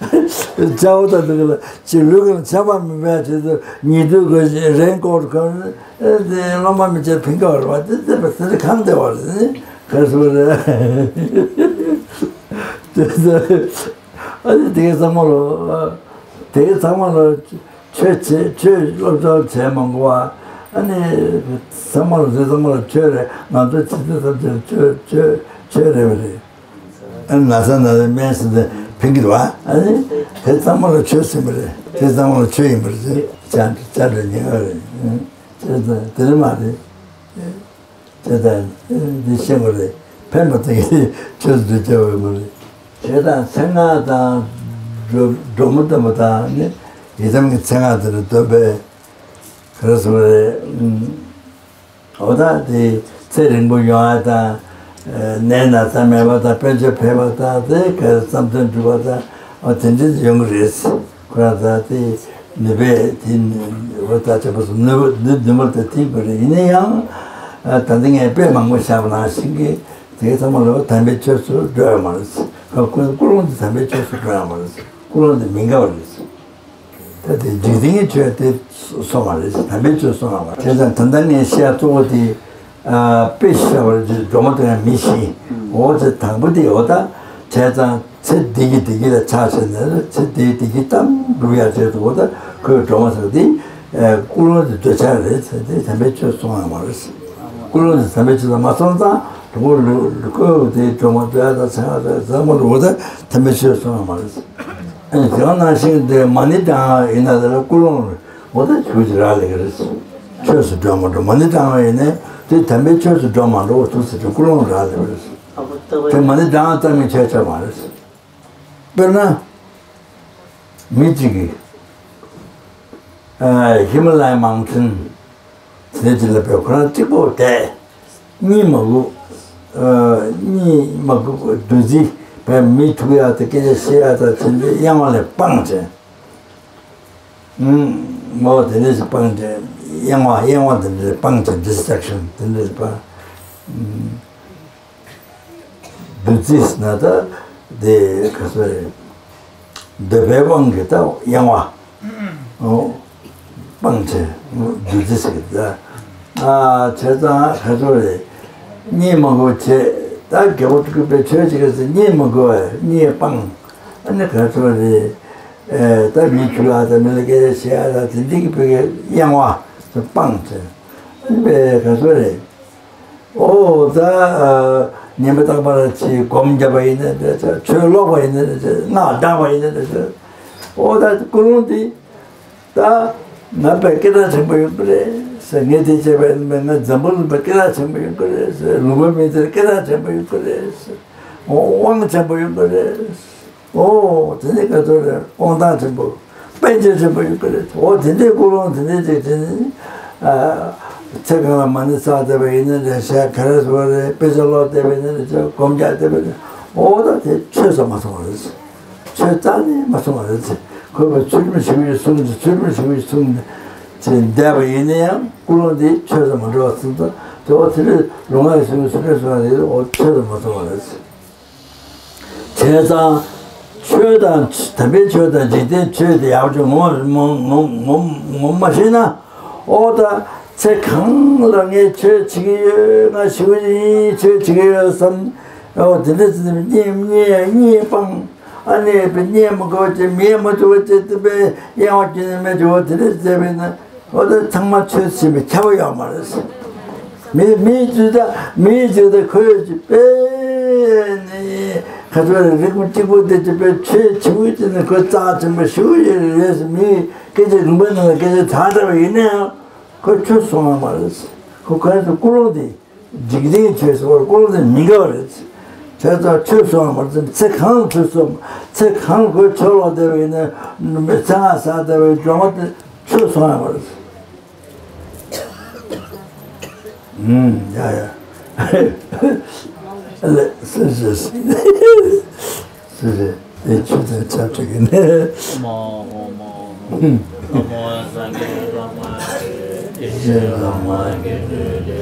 ཅའོ་ད་འདི་ལ་ཅི་ལུས་ཀྱི་ཆད་པ་མི་འབད་ཆེད་དུ་ཉི་དུས་ཀྱི་རེན་ཀོ་ཊི་གོན་དེ་སློབ་མ་མི་ཆད་ཕན་གྱི་རེད་བ། དེ་དེ་དེ་གང་བདེ་བ་རེད། ག་ཚོད་རེད། དེ་ཚོད། ཨ་ནི་དེ་གའི་ཚང་མ་ལོ། དེ་གའི་ཚང་མ་ལོ། ཆོས་བྱེད་ཆོས་སློབ་སྦྱོང་བྱས་མང་པོ་བ། ཨ་ནི་ཚང་མ་ལོ་དེ་ཚང་མ་ལོ་ཆོས་རེད། ང་ཚོ་ཆེ་ཚེ་ཐམས་ཅད་ཆོས་ཆོས་ཆོས་རེད་བ་རེད། ཨ་ནི་ན་ཚ་ན་ཚ་སྨན་ཟེར་ཏེ་ཕན་གྱི་རེད་བ། ཨ་ནི་དེ་ཚང་མ་ལོ་ཆོས་ཟིན་པ་རེད། དེ་ཚང་མ་ལོ་ཆོས་ཡིན་པ་རེད། ཅང་ཅང་འདྲ་ཉེ་བ་རེད། ཨ་ནི་ཆོས་དང་དེ་རེད་མ་རེད། དེ་ལྟར་འདི་ཤེས་དགོས་རེད། ཕན་པ་དེ་ཆོས་སུ་འདུ་བྱ་བའི་མ་རེད། ཞེ་སྡང་ཚེ་སྔ་དང་སྒྲོ་སྒྲོལ་མ་སྟོན་པ་དང་ནི་ཡི་དམ་གྱི་མཚན་སྔགས་དེ་ལ་འདོན་པས་ག་རེ་ཟེར་བ་རེད། འོ་ད་དེ་ཚེ་རིང་པོ་ཡོང་ཡ་དང་ནད་ན་ཚ་མེད་པ་དང་དཔལ་འབྱོར་འཕེལ་བ་དང་དེ་ག་བསམ་དོན་འགྲུབ་པ་དང་འོ་དེ་འདྲ་ཡོང་གི་རེད། ཁོ་རང་ད་དེ་ནུས་པས་དེ་འོ་ད་ཆ་པོ་ནུས་པ་ནུས་ནུས་མ་དེ་ཐིག་པ་རེད། ཡིན་ན་ཡང་ད་ལྟ་ངས་དཔེ་མང་པོ་བཞག་པ་ནང་བཞིན་གྱི་དེའི་ཚང་མ་ལ་དམ་པའི་ཆོས་སུ་འགྲོ་ཡ་མ་རེད། ཀུན་ཀུན་སློང་དེ་དམ་པའི་ཆོས་སུ་འགྲོ་ཡ་མ་རེད། ཀུན་སློང་དེ་མི་དགའ་བ་རེད། ད་དེ་འཇིག་རྟེན་གྱི་ཆོས་དེ་སོང་བ་རེད། དམ་པའི་ཆོས་སོང་བ་རེད། བྱས་ཙང་ད་ལྟ་ངས་བཤད་གཙོ་བོ་དེ། དཔེ་བཤད་པར་སྒྲོལ་མ་དང་མི་ཤི། འོ་ཚེ་དང་པོ་དེ་འོ་ད་བྱས་ཙང་ཚེ་འདི་གི་བདེ་སྐྱིད་ལ་ཆགས་བྱས་ནས་ཚེ་འདིའི་བདེ་སྐྱིད་ཙམ་སྒྲུབ་ཡ་ཆེད་དུ་འོ་ད་ཁོས་སྒྲོལ་མ་ཟེར་དེ་ཀུན་སློང་དེ་འདོད་ཆགས་རེད་ཟེར་དེ་དམ་པའི་ཆོས་སོང་ཡ་མ་རེད། ཀུན་སློང་དེ་དམ་པའི་ཆོས་དང་མ་སོང་ཙང་ཁོ་ལུ་ཁོས་དེ་སྒྲོལ་མ་འདོད་ཡ་དང་ཚེ་སྔ་དང་ཚེ་མ་ལུ་འོ་ད་དམ་པའི་ཆོས་སོང་ཡ་མ་རེད། དེ་ནང་བཞིན་དེ་མ་ཎི་བགྲང་ཡིན་ན་དེ་ལ་ཀུན་སློང་རེད། འོ་ད་ཆོས་ཀྱི་རག་ལས་ཀྱི་རེད། ཆོས་སུ་འགྲོ་མ་འགྲོ་མ་ཎི་བགྲང་བ་ཡིན་ནའི་དེ་དམ་པའི་ཆོས་སུ་འགྲོ་མ་འགྲོ་བ་ཐུག་ཟེར་དུས་ཀུན་སློང་རག་ལས་པ་རེད། དེ་མ་ཎི་བགྲང་ཙམ་གྱིས་ཆོས་ཆགས་མ་རེད། དཔེར་ན། མི་གཅིག་གིས་ཧི་མ་ལ་ཡ་མའུན་ཊེན་དེ་ཅི་ལ་བས་ཁོ་རང་གཅིག་པོ་བསྡད། གཉིད་མ་ཁུག་གཉིད་མ་ཁུག་བདུད་རྩི་བས་མི་ཐུག་ཡག་དེ་སྐད་ཆ་བཤད་ཡག་དང་དེ་འདྲའི་གཡེང་བ་ལས་སྤངས་བྱས། ཨུམ། ངོ་བོ་དེ་འདྲ་ཞིག་སྤངས་ཏེ་གཡེང་བ་གཡེང་བ་དེ་འདྲ་སྤངས་ཏེ་ཌིས་ཊེག་ཤན་དེ་འདྲ་ཞིག་སྤངས། ཨུམ། བདུད་རྩི་ཟེར་ན་ད་དེ་ག་ཚོད་རེད། འདོད་པའི་དབང་གིས་ད་གཡེང་བ་ཨོ་སྤངས་ཏེ་བདུད་རྩི་ཟེར་གི་ད། ཨ་བྱས་ཙང་ག་ཚོད་རེད། གཉིད་མ་ཁུག་བྱས་ད་རྒྱལ་པོ་ཐུག་པའི་ཆོས་ཅིག་ག་ཚོད་གཉིད་མ་ཁུག་གཉིད་སྤངས། ཨ་ནི་ག་ཚོད་རེད། ཨེ་ད་མི་ཁྱུ་ལ་ད་མི་ལ་སྐད་ཆ་བཤད་ཡ་ད་དེ་འདི་གི་བོད་སྐད་གཡེང་བ་སྤངས་ཏེ། ཨ་ནི་བས་ག་ཚོད་རེད། ཨོ་ད་ཉན་པ་རྟག་པར་ཅིག་སྒོམ་བརྒྱབ་པ་ཡིན་ན་འདྲ་ཆ་ཆོས་ཀློག་པ་ཡིན་ན་འདྲ་ཆ་སྔགས་བགྲངས་པ་ཡིན་ན་འདྲ་ཆ། ཨོ་ད་ཀུན་སློང་འདི་ད་ང་པའི་སྐད་གྲགས་ཆེན་པོ་ཡོང་གི་རེད་ཟེར། ངས་དེ་བྱས་པས་ང་འཛམ་བུ་གླིང་པའི་སྐད་གྲགས་ཆེན་པོ་ཡོང་གི་རེད་ཟེར། ལུང་པ་མི་ཚེར་སྐད་གྲགས་ཆེན་པོ་ཡོང་གི་རེད་ཟེར། དབང་ཆེན་པོ་ཡོང་གི་རེད། ཨོ་དེ་ནི་ག་ཚོད་རེད། དབང་ཐང་ཆེན་པོ་དཔལ་འབྱོར་ཆེན་པོ་ཡོང་གི་རེད། ཨོ་དེ་འདྲའི་ཀུན་སློང་དེ་འདྲའི་ཅིག་དེ་ནི་ཚེ་གང་ལ་མ་ཎི་བསགས་བསྡད་པ་ཡིན་ན་རེད། ཤ་ག་རེ་བཟོ་བ་རེད། དཔེ་ཆ་ཀློག་བསྡད་པ་ཡིན་ན་རེད། སྒོམ་རྒྱག་བསྡད་པ་ཡིན་ན་ཨོ་ད་དེ་ཆོས་སུ་མ་སོང་བ་རེད། ཆོས་རྩ་ནས་མ་སོང་བ་རེད། ཁོས་པའི་ཚུལ་ཁྲིམས་ཞིག་གསུངས་ཏེ་ཚུལ་ཁྲིམས་ཞིག་གསུངས་ཏེ་བསྡད་པ་ཡིན་ན་ཡང་ཀུན་སློང་དེ་ཆོས་སུ་མ་འགྲོ་བ་ཙམ་དུ་དེ་འོ་དེ་ལས་ལུང་ལྔ་ཡི་གསུང་གི་ཚུལ་ཁྲིམས་སོང་བ་དེ་འོ་ཆོས་སུ་མ་སོང་བ་རེད། བྱས་ཙང་ཆོས་དང་དམ་པའི་ཆོས་དང་འཇིག་རྟེན་ཆོས་དེ་ཡག་པོ་ངོ་ངོ་ངོ་ངོ་མ་ཤེས་ན་ཨོ་ད་ཚེ་གང་ལ་ངས་ཆོས་བྱེད་ཀྱི་ཡོད། ང་ཞི་བ་ཅིག་ཡིན་ཆོས་བྱེད་ཀྱི་ཡོད་བསམ། ཨོ་དེ་འདྲ་ཚེ་གཉིད་གཉིད་གཉིད་སྤངས། ཨ་ནི་བའི་གཉིད་མ་ཁུག་ཅིག་མིག་མ་བཙུམ་པ་ཅིག་དེ་བའི་གཡེང་བ་སྐྱེ་ནས་མེད་ཅིག་འོ་དེ་འདྲ་བྱས་པས་ན། འོ་ད་ཚང་མ་ཆོས་ཟིན་པའི་ཁྱབ་པ་ཡོད་མ་རེད། མི་མིའི་ཇི་ལྟ་མིའི་ཇི་ལྟ་ཁོས་ཅི་དཔེ་ནི་ག་ཚོད་རིག་པ་གཅིག་པུ་དེ་ཅི་དཔེ་ཆོས་ཆེ་བོ་ཅི་ནི་ཁོས་རྩ་ཆེན་པོ་ཞུ་ཡི་རེད། མིའི་སྐད་ཆ་ལུང་པའི་ནང་ལ་སྐད་ཆ་དྲག་དྲགས་པ་ཡིན་ན་ཡང་ཁོས་ཆོས་གསུང་བ་མ་རེད། ཁོ་ཁོས་ཀུན་སློང་དེ། འཇིག་རྟེན་ཆོས་སོགས་ཀུན་ནས་མི་འགལ་བ་རེད། བྱས་ཙང་ཆོས་སོགས་མ་ཚད་ཚེ་གང་ལ་ཆོས་སོགས་ཚེ་གང་ལ་ཁོས་ཆོས་ལ་བསྡད་པ་ཡིན་ན་ཚེ་སྔ་ས་བསྡད་པའི་སྒྲོན་མ་དེ་ཆོས་སོགས་ཡང་མ་རེད། ཨུམ་ཡ་ཡ། ལེ་སི་སི་སི་སི་སི་དེ་ཆོས་དང་ཆབས་ཅིག་ཡིན་ནས། ཆེན་བླ་མ་དགེ་འདུན་ཏེ།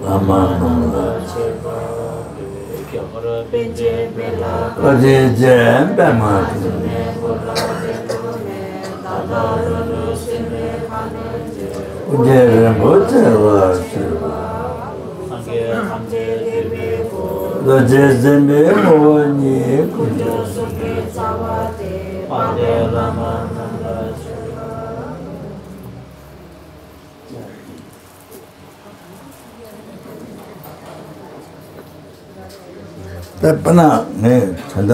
བླ་མ་རྣམས་ལ་མཆོད་པ་འབུལ། རྒྱ་གར་པཎ་ཆེན་མི་ལ་བཀའ་དྲིན་ཅན་པདྨ་འབྱུང་གནས། ཨོ་རྒྱན་རིན་པོ་ཆེ་ལ་མཆོད་པ། སངས་རྒྱས་ཐམས་ཅད་འདུས་པའི་སྐུ། རྡོ་རྗེ་འཛིན་པའི་ངོ་བོ་ཉིད། དཀོན་མཆོག་གསུམ་གྱི་རྩ་བ་སྟེ། དཔལ་ལྡན་བླ་མ་རྣམས་ལ་མཆོད་པ། དཔེར་ན་ངས་ད་ལྟ་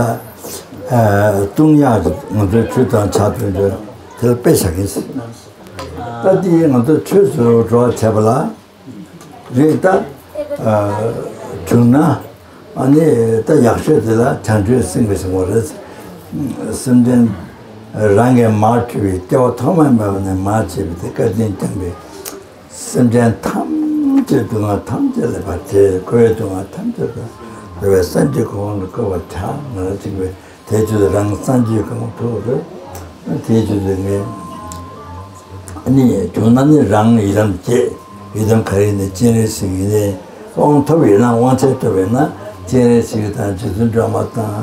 ཨ་བཏུང་ཡག་ང་ཚོའི་ཆོས་དང་ཕྱག་དོན་དེ་ལ་དཔེ་བཞག་གིན། ད་འདི་ང་ཚོ་ཆོས་སུ་འགྲོ་བ་བྱས་པ་ལ། རེད་ད། ཨ་བྱུང་ན་ཨ་ནི་ད་ཡག་ཤོས་དེ་ལ་བྱང་ཆུབ་སེམས་ཀྱིས་བཟུང་བ་རེད། སེམས་ཅན་རང་གི་མར་འཁྲུལ་བའི་སྐྱེ་བ་ཐོག་མ་མེད་པ་ནས་མར་བྱས་པའི་དེ་བཀའ་དྲིན་བསྐྱངས་པའི་སེམས་ཅན་ཐམས་ཅད་སྡུག་བསྔལ་ཐམས་ཅད་ལས་ཕར་བྱས། འཁོར་བའི་སྡུག་བསྔལ་ཐམས་ཅད་ལས་འདས་པའི་སངས་རྒྱས་གོ་འཕང་ལ་བཀོད་པར་བྱ། ང་རང་གཅིག་པུས། དེའི་ཆེད་དུ་རང་སངས་རྒྱས་གང་ཐུབ་རེད། དེའི་ཆེད་དུ་ངས་ཨ་ནི་བྱུང་ན་ནི་རང་ཡི་དམ་བསྐྱེད། ཡི་དམ་ག་རེ་ཡིན་ན་སྤྱན་རས་གཟིགས་ཡིན་ནའི། དབང་ཐོབ་ཡོད་ན་དབང་ཆེན་ཐོབ་ཡོད་ན་སྤྱན་རས་གཟིགས་དང་རྗེ་བཙུན་སྒྲོལ་མ་དང་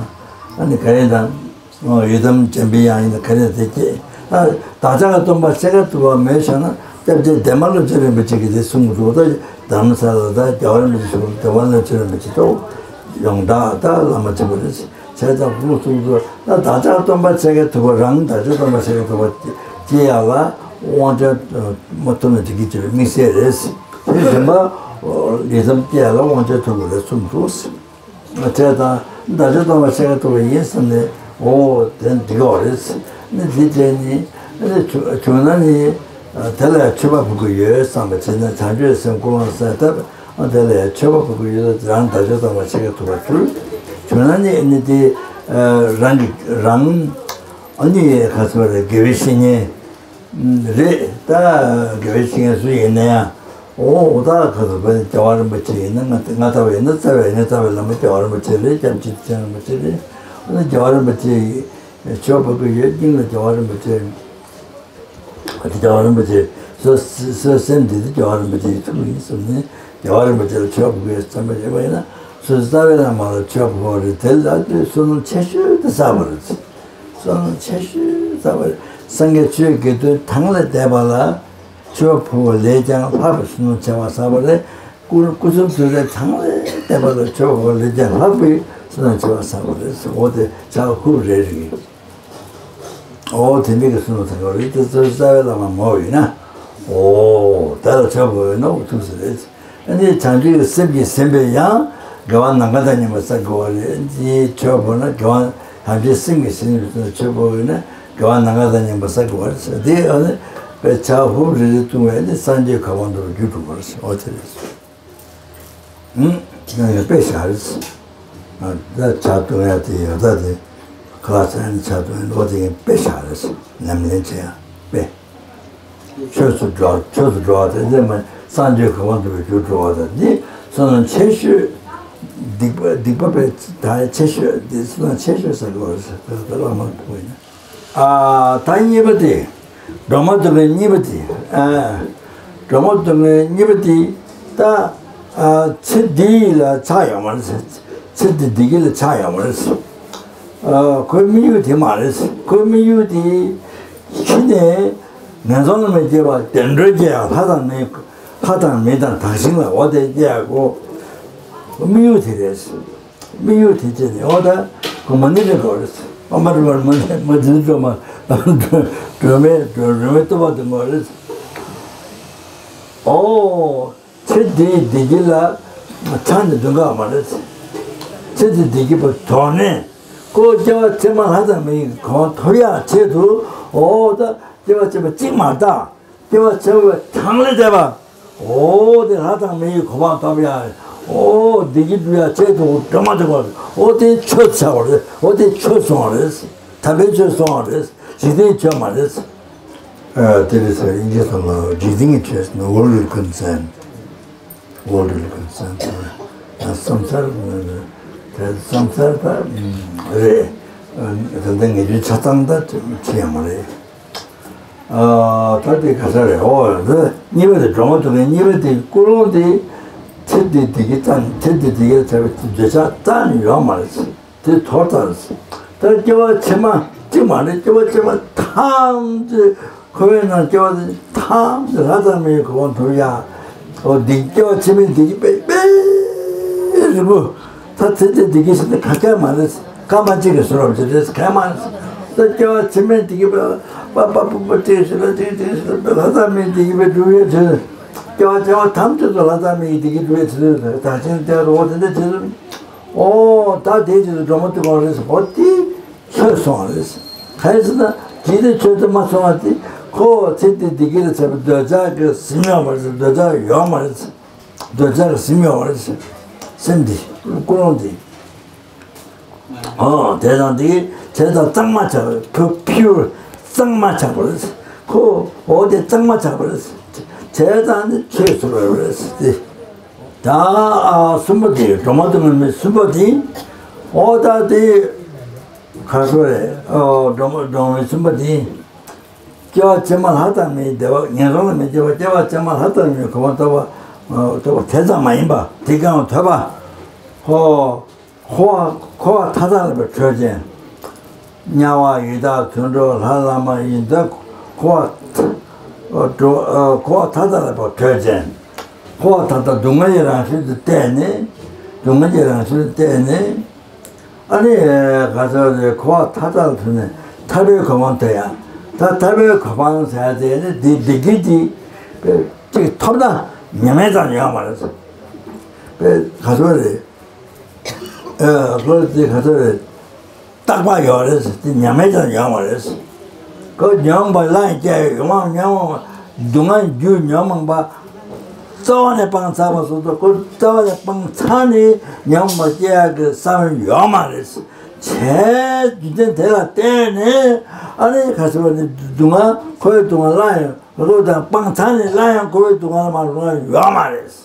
ཨ་ནི་ག་རེ་དང་། ཡི་དམ་འཇམ་པའི་དབྱངས་ཡིན་ན་ག་རེ་དེ་བསྐྱེད། ད་བདག་ཅག་གི་སྟོན་པ་ཚེ་ག་ཐུབ་པ་མེད་བཞག་ན་སྐྱབས་རྗེ་འདན་མ་ལོ་ཆེན་རིན་པོ་ཆེ་གིས་དེ་གསུང་གི་འདུག་ད་དྷ་རམ་ས་ལ་ད་རྒྱལ་བ་རིན་པོ་ཆེ་ཞུ་འདན་མ་ལོ་ཆེན་རིན་པོ་ཆེ་ཐོག་ཡོངས་གྲགས་ད་བླ་མ་ཆེན་པོ་རེད། བྱས་ཙང་ཁོང་གསུངས་སོ། ད་བདག་ཅག་སྟོན་པ་ཚེ་ག་ཐུབ་པ་རང་བདག་ཅག་སྟོན་པ་ཚེ་ག་ཐུབ་པ་སྐྱེ་ཡག་ལ་དབང་ཆེན་མ་ཐོབ་ན་འགྲིག་གི་བྱེད་པའི་དམིགས་བསལ་རེད། དེ་རིམ་པ་ཡི་དམ་སྐྱེ་ཡག་ལ་དབང་ཆེན་ཐོབ་དགོས་རེད་གསུངས་འདུག་བྱས་ཙང་བདག་ཅག་སྟོན་པ་ཚེ་ག་ཐུབ་པ་ཡིན་བསམ་ནས་འོ་དེ་འགྲིག་གི་རེད། ནི་འདི་བྱས་ནི་བྱུང་ན་ནི། དེ་ལ་མཆོད་པ་ཕུལ་གྱི་ཡོད་བསམ་པ་བྱས་ན་བྱང་ཆུབ་སེམས་ཀུན་སློང་གསལ་ཐབས། དེ་ལ་མཆོད་པ་ཕུལ་གྱི་ཡོད་ལ་རང་བདག་ཅག་སྟོན་པ་ཚེ་ག་ཐུབ་པ་ཚུལ། བྱུང་ན་ནི་ཨ་ནི་དེ་རང་གི་རང་ཨ་ནི་ག་ཚོད་རེད། དགེ་བའི་བཤེས་གཉེན་རེད། ད་དགེ་བའི་བཤེས་གཉེན་སུ་ཡིན་ན་ཡང་། འོ་ད་ག་ཚོད་པ་རྒྱལ་བ་རིན་པོ་ཆེ་ཡིན་ན་ང་ང་ལྟ་བ་ཡིན་ན་རྩ་བའི་ངའི་རྩ་བའི་བླ་མ་རྒྱལ་བ་རིན་པོ་ཆེ་རེད། སྐྱབས་རྗེ་རིན་པོ་ཆེ་རེད། ཨ་ནི་རྒྱལ་བ་རིན་པོ་ཆེ་མཆོད་པ་ཕུལ་གྱི་ཡོད། སྙིང་ལ་རྒྱལ་བ་རིན་པོ་ཆེ། ཨ་ཏི་རྒྱལ་བ་རིན་པོ་ཆེ་སོ་སོའི་སེམས་འདི་དེ་རྒྱལ་བ་རིན་པོ་ཆེའི་ཐུགས་ཡིན་བསམ་ནས་རྒྱལ་བ་རིན་པོ་ཆེ་ལ་མཆོད་པ་ཕུལ་བསམ་པ་ཡོད་པ་ཡིན་ན། སོ་སོ་རྩ་བའི་བླ་མ་ལ་མཆོད་པ་ཕུལ་བ་རེད། དེ་ལ་དེ་བསོད་ནམས་ཆེ་ཤོས་དེ་བསགས་པ་རེད། བསོད་ནམས་ཆེ་ཤོས་བསགས་པ་རེད། སངས་རྒྱས་ཆོས་དགེ་འདུན་གྲངས་ལས་འདས་པ་ལ་མཆོད་པ་ཕུལ་བ་ལས་ཀྱང་ལྷག་པའི་བསོད་ནམས་ཆེ་བ་བསགས་པ་རེད། སྐུ་སྐུ་གསུམ་ཐུགས་རྗེ་གྲངས་ལས་འདས་པ་ལ་མཆོད་པ་ཕུལ་བ་ལས་ཀྱང་ལྷག་པའི་བསོད་ནམས་ཆེ་བ་བསགས་པ་རེད། འོ་དེ་ཕྱག་ཧུབ་རེ་རེ་ཡིན། འོ་དེ་འདྲ་གི་བསོད་ནམས་ཚང་བ་རེད། དེ་ཚོ་རྩ་བའི་བླ་མ་མོ་ཡིན་ན། འོ་དེ་ལ་མཆོད་པ་ཕུལ་ན་འོ་ཐུགས་སུ་རེད། ཨ་ནི་བྱང་ཆུབ་ཀྱི་སེམས་ཀྱིས་ཟིན་པའི་ཡང་དགེ་བ་ནམ་མཁའ་དང་མཉམ་པ་བསགས་དགོས་པ་རེད། དེ་མཆོད་པ་ཕུལ་ན་དགེ་བ་བྱང་ཆུབ་སེམས་ཀྱིས་ཟིན་པའི་མཆོད་པ་ཕུལ་ན་དགེ་བ་ནམ་མཁའ་དང་མཉམ་པ་བསགས་དགོས་པ་རེད། དེ་ཨ་ནི་དཔེ་ཕྱག་ཧུབ་རེ་རེ་བཏུང་བས་ནི་སངས་རྒྱས་གོ་འཕང་ཐོབ་པར་འགྱུར་འགྲོ་བ་རེད། འོ་དེ་རེད། ཨུམ། ཁྱེད་རང་གིས་དཔེ་བཞག་རེད། ཨ་ད་ཕྱག་བཏུང་ཡ་དེ་ཡོད་ད་དེ། ཁ་ལག་ཟ་ཡ་ནི་ཕྱག་བཏུང་ཡ་འདུག་པ་དེ་ངས་དཔེ་བཞག་རེད། ཉམས་ལེན་བྱེད་ཡ་དཔེ། ཆོས་སུ་འགྲོ་ཆོས་སུ་འགྲོ་བ་དེ་འདི་མ་སངས་རྒྱས་གོ་འཕང་ཐོབ་པའི་རྒྱུར་འགྲོ་བ་དང་འདི་བསོད་ནམས་ཆེ་ཤོས། སྡིག་པ་སྡིག་པ་པའི་ད་ཆེ་ཤོས་འདི་བསོད་ནམས་ཆེ་ཤོས་ཟེར་དགོས་རེད་ཟེར་ད་ལྟ་བླ་མ་ཐུག་ཡིན། ཨ་ད་གཉིས་པ་དེ། སྒྲོལ་མ་སྡོང་པོའི་གཉིས་པ་དེ། ཨ་སྒྲོལ་མ་སྡོང་པོའི་གཉིས་པ་དེ། ད་ཨ་ཚེ་འདི་ལ་ཆགས་ཡོད་མ་རེད། ཚེ་འདི་བདེ་སྐྱིད་ལ་ཆགས་ཡོད་མ་རེད། ཨ་ཁོའི་དམིགས་ཡུལ་དེ་མ་རེད། ཁོའི་དམིགས་ཡུལ་དེ་ཕྱི་ནས་ངན་སོང་ལ་མི་སྐྱེ་བ་བདེ་འགྲོར་སྐྱེ་ཡག་ལྷ་དང་མི་ལྷ་དང་མི་དང་དག་ཞིང་ལ་འོ་དེ་སྐྱེ་ཡག་གོ་དམིགས་ཡུལ་དེ་རེད། དམིགས་ཡུལ་དེ་བྱས་ནས་འོ་ད་ཁོ་མ་ཎི་ལས་འགོ་རེད། ཨ་མ་རི་མ་མ་མ་ཎི་སྒྲོལ་མ་སྒྲོལ་མའི་སྒྲོལ་མའི་བསྟོད་པ་དེ་འགོ་རེད། ཨོ་ཚེ་འདིའི་བདེ་སྐྱིད་ལ་ཆགས་ནས་སྡོད་ཀྱི་མ་རེད། ཚེ་འདིའི་བདེ་སྐྱིད་པ་དོར་ནས་ཁོ་སྐྱེ་བ་ཕྱི་མ་ལྷ་དང་མིའི་གོ་འཕང་ཐོབ་ཡག་ཆེད་དུ་ཨོ་ད་སྐྱེ་བ་ཕྱི་མ་གཅིག་མ་གཏོགས། སྐྱེ་བ་ཕྱི་མ་གྲངས་ལས་འདས་པ། འོ་དེ་ལྷ་དང་མི་ཡི་གོ་འཕང་ཐོབ་ཡ། འོ་བདེ་སྐྱིད་འགྲུབ་ཡ་ཆེད་དུ་སྒྲོལ་མ་སྒྲོལ་མ། འོ་དེ་ཆོས་ཟེར་བ་རེད། འོ་དེ་ཆོས་སོང་བ་རེད། དམ་པའི་ཆོས་སོང་བ་རེད། འཇིག་རྟེན་ཆོས་མ་རེད། ཨ་དེ་རེད་ཟེར་དབྱིན་ཇི་ཐོག་ལ་འཇིག་རྟེན་གྱི་ཆོས་ཟེར་ན་worldly concern། worldly concern ཟེར་ན་སོང་ཚར་དེ་སོང་ཚར་ད་རེད། ད་ལྟ་ངེས་དོན་ཆ་ཚང་ད་ཆེ་ཡང་མ་རེད། ཨ། ད་དེ་ག་ས་རེད། ཨོ། འདི་གཉིས་པ་དེ་སྒྲོལ་མ་སྟོན་མཁན་གཉིས་པ་དེ་ཀུན་སློང་དེ་ཚེ་འདི་བདེ་སྐྱིད་ཙམ། ཚེ་འདི་བདེ་སྐྱིད་ལ་བྱ་བའི་འདོད་ཆགས་རྩ་ནས་ཡོད་མ་རེད། དེ་དོར་ཚར་རེད། ད་སྐྱེ་བ་ཕྱི་མ་གཅིག་མ་རེད། སྐྱེ་བ་ཕྱི་མ་ཐམས་ཅད། འཁོར་བའི་ནང་སྐྱེ་བ་ཐམས་ཅད་ལྷ་དང་མིའི་གོ་འཕང་ཐོབ་ཡ། འོ་འདི་སྐྱེ་བ་ཕྱི་མའི་བདེ་སྐྱིད་དཔེ་དཔེ་རིང་པོ། ད་ཚེ་འདིའི་བདེ་སྐྱིད་ཟེར་ན་ག་གེ་མ་རེད། སྐར་མ་གཅིག་གི་བཟོ་འདྲ་ཅིག་རེད། ག་གེ་མ་རེད། ད་སྐྱེ་བ་ཕྱི་མའི་བདེ་སྐྱིད་པ་པ་པ་པ་པ་ཅིག་ཟེར་ན་ཅིག་ཅིག་ཟེར་ན་ལྷ་དང་མིའི་བདེ་སྐྱིད་པའི་སྒྲུབ་ཡས་དེ། སྐྱེ་བ་སྐྱེ་བ་ཐམས་ཅད་དུ་ལྷ་དང་མིའི་བདེ་སྐྱིད་སྒྲུབ་ཡས་དེ། ད་ཕྱིན་ཏེ་རོ་དེ་འདྲ་བྱེད། འོ་ད་དེའི་རྗེས་སུ་སྒྲོལ་མ་སྟོན་པ་རེད། འོ་དེ་ཆོས་སོང་བ་རེད། གང་ཡིན་ཟེར་ན་དེ་དེ་ཆོས་དེ་མ་སོང་བ་དེ་ཁོ་ཚེ་འདི་བདེ་སྐྱིད་ལ་བྱ་བའི་འདོད་ཆགས་ཀྱི་ཟིན་ཡོད་མ་རེད། འདོད་ཆགས་ཡོད་མ་རེད། འདོད་ཆགས་ཀྱི་ཟིན་ཡོད་མ་རེད། སེམས་འདི་ཀུན་སློང་འདི། འོ་དེ་དང་དེ་བྱས་ཙང་གཙང་མ་ཆགས་པ་རེད། ཕུ་ཕིའུར་གཙང་མ་ཆགས་པ་རེད། ཁོ་འོ་དེ་གཙང་མ་ཆགས་པ་རེད། བྱས་ཙང་ནི་ཆོས་སུ་རོལ་བ་རེད་དེ། ད་ཨ་གསུམ་པ་དེ་སྒྲོལ་མ་སྟོན་པའི་གསུམ་པ་དེ། ཨོ་ད་དེ་ག་སོ་རེད། ཨོ་སྒྲོལ་མ་སྒྲོལ་མའི་གསུམ་པ་དེ། སྐྱེ་བ་ཕྱི་མ་ལྷ་དང་མིའི་བདེ་བ། ངན་སོང་ལ་མི་སྐྱེ་བ། སྐྱེ་བ་ཕྱི་མ་ལྷ་དང་མིའི་གོ་འཕང་ཐོབ་པ། ཐོབ་པ་དེ་ཙམ་མ་ཡིན་པ་དེ་གང་ཐོབ་པ། ཧོ། འཁོར་བ་མཐའ་དག་ལས་པའི་གྲོལ་ཅན། དམྱལ་བ་ཡི་དྭགས་དུད་འགྲོ་ལྷ་ལ་མ་ཡིན་ཏེ། འཁོར་བ་འཁོར་བ་མཐའ་དག་ལས་པའི་གྲོལ་ཅན། འཁོར་བ་མཐའ་དག་སྡུག་བསྔལ་གྱི་རང་བཞིན་དུ་བལྟས་ནས། སྡུག་བསྔལ་གྱི་རང་བཞིན་དུ་བལྟས་ནས། ཨ་ནི་ག་ཚོད་རེད། འཁོར་བ་མཐའ་དག་ལས་གྲོལ་ནས་ཐར་པའི་གོ་འཕང་ཐོབ་ཡ། ད་ཐར་པའི་གོ་འཕང་ཟེར་ཡ་དེ་ནི་འདི་བདེ་སྐྱིད་ཀྱི་ཅིག་ཐོབ་ན་ཉམས་ཡ་ཙམ་ཡོད་མ་རེད། པའི་ག་ཚོད་རེད། ཨ་ལྷོ་རི་དེ་ག་ཚོད་རེད། རྟག་པ་ཡོད་རེད། དེ་ཉམས་མེད་ཀྱང་ཡོང་བ་རེད། ཁོ་མྱོང་བ་ལ་སྐྱེ་ཡོང་བ། མྱོང་བ་སྡུག་བསྔལ་རྒྱུ་ཉོན་མོངས་པ་རྩ་བ་ནས་སྤངས་ཚར་བ་སོ་སོ། ཁོ་རྩ་བ་ནས་སྤངས་ཚར་ནས་ཉོན་མོངས་པ་སྐྱེ་ཡག་གི་བསམ་བློ་ཡོད་མ་རེད། བྱས་རྒྱུ་མཚན་དེ་ལ་བརྟེན་ནས་ཨ་ནི་ག་ཚོད་ནི་སྡུག་བསྔལ། ཁོའི་སྡུག་བསྔལ་ལ་ཡང་ཁོ་དང་སྤངས་ཚར་ནས་ལ་ཡང་ཁོའི་སྡུག་བསྔལ་མ་རུང་བ་ཡོད་མ་རེད། བྱས་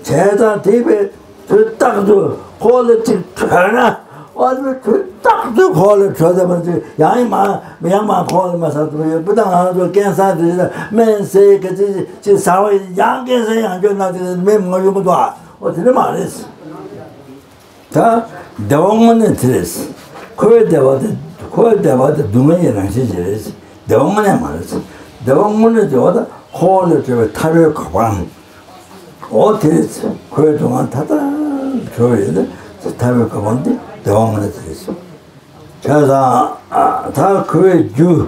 ཙང་དེ་བས་དུས་རྟག་ཏུ་ཁོ་ལ་ཅིག་གྲོལ་ན། ཨ་ནི་དུས་རྟག་ཏུ་ཁོ་ལ་གྲོལ་ཐུབ་པ་ཅིག་ཡང་ཡང་མ་ཡང་མ་ཁོ་ལ་མ་ཟ་ཐུབ་ཡོད་པ་དང་། ང་ཚོ་ཀན་སར་དེ་སྨན་ཟས་ག་ཅི་ཅིག་ཟ་བ་ཡང་ཀན་སར་ཡང་སྐྱོན་ན་དེ་སྨན་མ་ཡོང་གི་འདུག་ཨ། འོ་དེ་འདྲ་མ་རེད། ད་བདེ་བ་དངོས་གནས་དེ་རེད། འཁོར་བའི་བདེ་བ་དེ། འཁོར་བའི་བདེ་བ་དེ་སྡུག་བསྔལ་གྱི་རང་བཞིན་ཅིག་རེད། བདེ་བ་དངོས་གནས་མ་རེད། བདེ་བ་དངོས་གནས་བདེ་བ་དེ་འཁོར་བ་ལས་གྲོལ་བའི་ཐར་པའི་གོ་འཕང་། འོ་དེ་རེད། འཁོར་བའི་སྡུག་བསྔལ་མཐའ་དག་གྲོལ་བའི་ཐར་པའི་གོ་འཕང་དེ་བདེ་བ་དངོས་གནས་དེ་རེད། བྱས་ཙང་ད་འཁོར་བའི་རྒྱུ།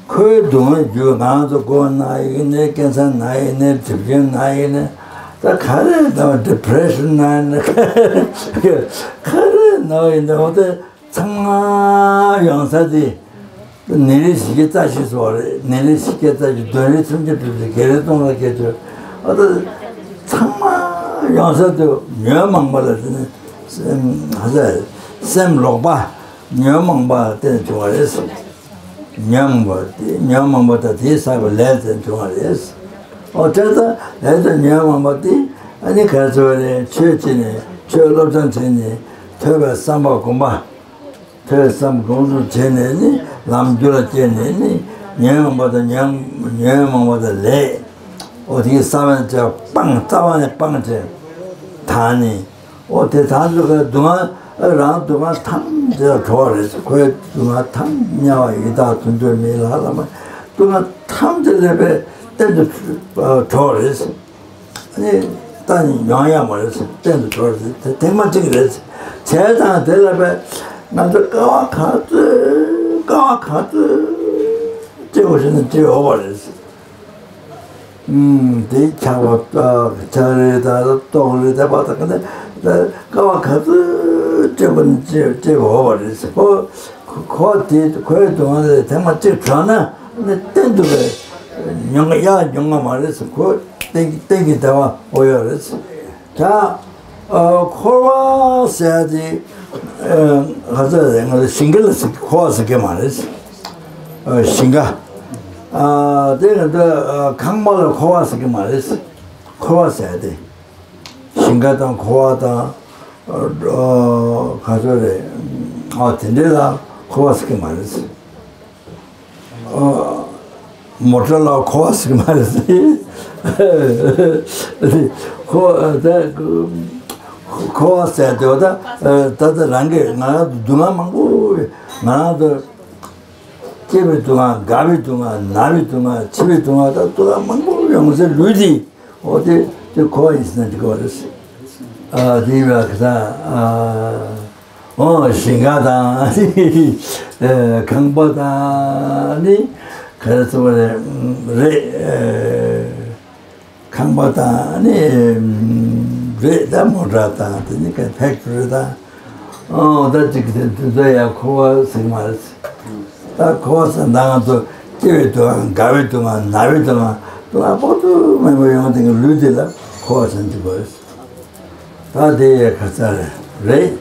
འཁོར་བའི་སྡུག་བསྔལ་རྒྱུ། ང་ཚོ་མགོ་ན་ཡིན་ནའི། ཀན་སར་ན་ཡིན་ནའི། གྲིབ་སྐྱོན་ན་ཡིན་ནའི། ད་ག་རེ་ན། ཌི་པི་རེ་ཤན་ན་ཡིན་ནའི། ག་རེ་ན་ཡིན་ནའི། འོ་དེ་ཚང་མ་ཡོང་ས་དེ་ནད་རིགས་བཞི་བརྒྱ་རྩ་བཞི་ཟེར་བ་རེད། ནད་རིགས་བཞི་བརྒྱ་རྩ་བཞི། གདོན་རིགས་སུམ་བརྒྱ་དྲུག་ཅུ། བགེགས་རིགས་སྟོང་ཕྲག་བརྒྱད་ཅུ། འོ་དེ་ཚང་མ་ཡོང་ས་དེ་ཉོན་མོངས་པ་ལ་བརྟེན་ནས། སེམས་ཧ་ལས་སེམས་ལོག་པ། ཉོན་མོངས་པ་བརྟེན་བྱུང་བ་རེད། ཉོན་མོངས་པ་དེ། ཉོན་མོངས་པ་དང་དེས་བསགས་པའི་ལས་བརྟེན་བྱུང་བ་རེད། འོ་དེ་ལྟར་ལས་དང་ཉོན་མོངས་པ་དེ་ཨ་ནི་ག་ཚོད་རེད། ཆོས་བྱས་ནས། ཆོས་སློབ་སྦྱོང་བྱས་ནས། ཐོས་པའི་བསམ་པ་སྒོམ་པ། ཐོས་བསམ་སྒོམ་གསུམ་བྱས་ནས་ནི་ལམ་རྒྱུད་ལ་སྐྱེས་ནས་ནི། ཉོན་མོངས་པ་དང་ཉོན། ཉོན་མོངས་པ་དང་ལས། འོ་དེའི་ས་བོན་དེ་སྤངས། རྩ་བ་ནས་སྤངས་བྱས་དག་ནི། འོ་དེ་དག་ཚོ་གི་སྡུག་བསྔལ། རང་སྡུག་བསྔལ་ཐམས་ཅད་ལ་གྲོལ་བ་རེད། ཁོའི་སྡུག་བསྔལ་ཐམས། དམྱལ་བ་ཡི་དྭགས་དུད་འགྲོ་མི་ལ་ལ་མ། སྡུག་བསྔལ་ཐམས་ཅད་ལས་པའི་གཏན་དུ་གྲོལ་བ་རེད། ཨ་ནི་ད་ནི་མྱོང་ཡ་མ་རེད། གཏན་དུ་གྲོལ་བ་རེད། དེ་ཐེངས་མ་གཅིག་རེད། བྱས་ཙང་དེ་ལ་པའི་ང་ཚོ་དཀའ་བ་ག་ཚོད། དཀའ་བ་ག་ཚོད་སྤྱད་དགོས་ཟེར་ན་སྤྱད་འོས་པ་རེད། ཨུམ། དེ་ཆགས་པ། ཆགས་རེད། ད་རྟོག་རེད། ད་པ་ད་ག་ནས་ད་དཀའ་བ་ག་ཚོད་སྤྱད་པ་ནི་སྤྱད། སྤྱད་འོས་པ་རེད། ཁོ་ཁོ་དེ་ཁོའི་སྡུག་བསྔལ་དེ་ཐེངས་མ་གཅིག་གྲོལ་ན་ནི་གཏན་དུ་བས་མྱོང་ཡ་མྱོང་བ་མ་རེད། ཁོ་གཏན་གཏན་གྱི་བདེ་བ་འོ་ཡོད་རེད། ད་ཨ་འཁོར་བ་ཟེར་ཡ་དེ་ཨ་ག་ཚོད་རེད། ང་ཚོ་ཞིང་ཁ་ལ་ཟེར། འཁོར་བ་ཟེར་གི་མ་རེད། ཨ་ཞིང་ཁ། ཨ་དེ་ང་ཚོ་ཨ་ཁང་པ་ལ་འཁོར་བ་ཟེར་གི་མ་རེད། འཁོར་བ་ཟེར་ཡ་དེ་ཞིང་ཁ་དང་འཁོར་བ་དང་། ཨ་ག་ཚོད་རེད། ཨ་དེ་འདྲ་ལ་འཁོར་བ་ཟེར་གི་མ་རེད། ཨ་ མོ་ཊ་ལ་འཁོར་བ་ཟེར་གི་མ་རེད། འཁོར་བ་ད་འཁོར་བ་ཟེར་དེ་བ་ད་ད་ད་རང་གི་ང་རང་སྡུག་བསྔལ་མང་པོ་ང་རང་ཚོ་སྐྱེ་བའི་སྡུག་བསྔལ། རྒ་བའི་སྡུག་བསྔལ། ན་བའི་སྡུག་བསྔལ། འཆི་བའི་སྡུག་བསྔལ། ད་སྡུག་བསྔལ་མང་པོ་ཡོང་སའི་ལུས་འདི། འོ་དེ་དེ་འཁོར་བ་ཡིན་ཟེར་ན་འགྲིག་གི་རེད། ཨ་དེ་ཡིན་པ་ག་ས་ཨ། ཨོ་ཞིང་ཁ་དང་ཨ་ནི་ཨེ་ཁང་པ་དང་ཨ་ནི་ག་རེ་ཟེར་བ་རེད། རེད་ཨེ་ཁང་པ་དང་ཨ་ནི་རེད། ད་མོ་ཊ་དང་དེ་ནི་ག་ཕེག་ཊི་རི་དང་ཨོ་ད་ཅིག་དེ་དེ་ཚོ་ཡང་འཁོར་བ་ཟེར་གི་མ་རེད། ད་འཁོར་བ་ཟེར་ན་ང་ཚོ་སྐྱེ་བའི་སྡུག་བསྔལ། རྒ་བའི་སྡུག་བསྔལ། ན་བའི་སྡུག་བསྔལ། སྡུག་བསྔལ་དཔག་ཏུ་མེད་པ་ཡོང་དེ་གི་ལུས་དེ་ལ་འཁོར་བ་ཟེར་གྱི་དགོས། ད་དེ་ཡང་ཁ་ཚ་རེད། རེད།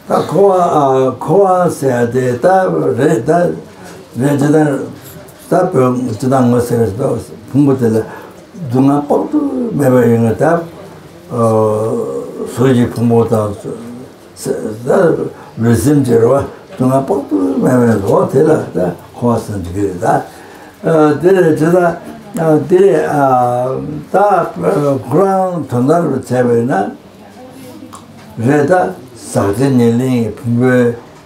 ད་འཁོར་བ་ཨ་འཁོར་བ་ཟེར་ཡ་དེ་ད་རེད། ད་རེད་ཇི་ལྟར་ད་བོད་ཇི་ལྟར་ངོ་ཟེར་བ་ཕུང་པོ་དེ་ལ་སྡུག་བསྔལ་དཔག་ཏུ་མེད་པ་ཡོང་ངེས། ད་གཟུགས་ཀྱི་ཕུང་པོ་དང་ད་ལུས་སེམས་ཀྱི་རེད་བ། སྡུག་བསྔལ་དཔག་ཏུ་མེད་པའི་འོ་དེ་ལ་ད་འཁོར་བ་ཟེར་འགྲིག་གི་རེད། ད་དེ་རེད་ཇི་ལྟར་དེ་ད་ཁོ་རང་དོན་དག་རུ་བྱས་པ་ཡིན་ན། རེད། ད་ཟག་བཅས་ཉེར་ལེན་གྱི་ཕུང་པོའི་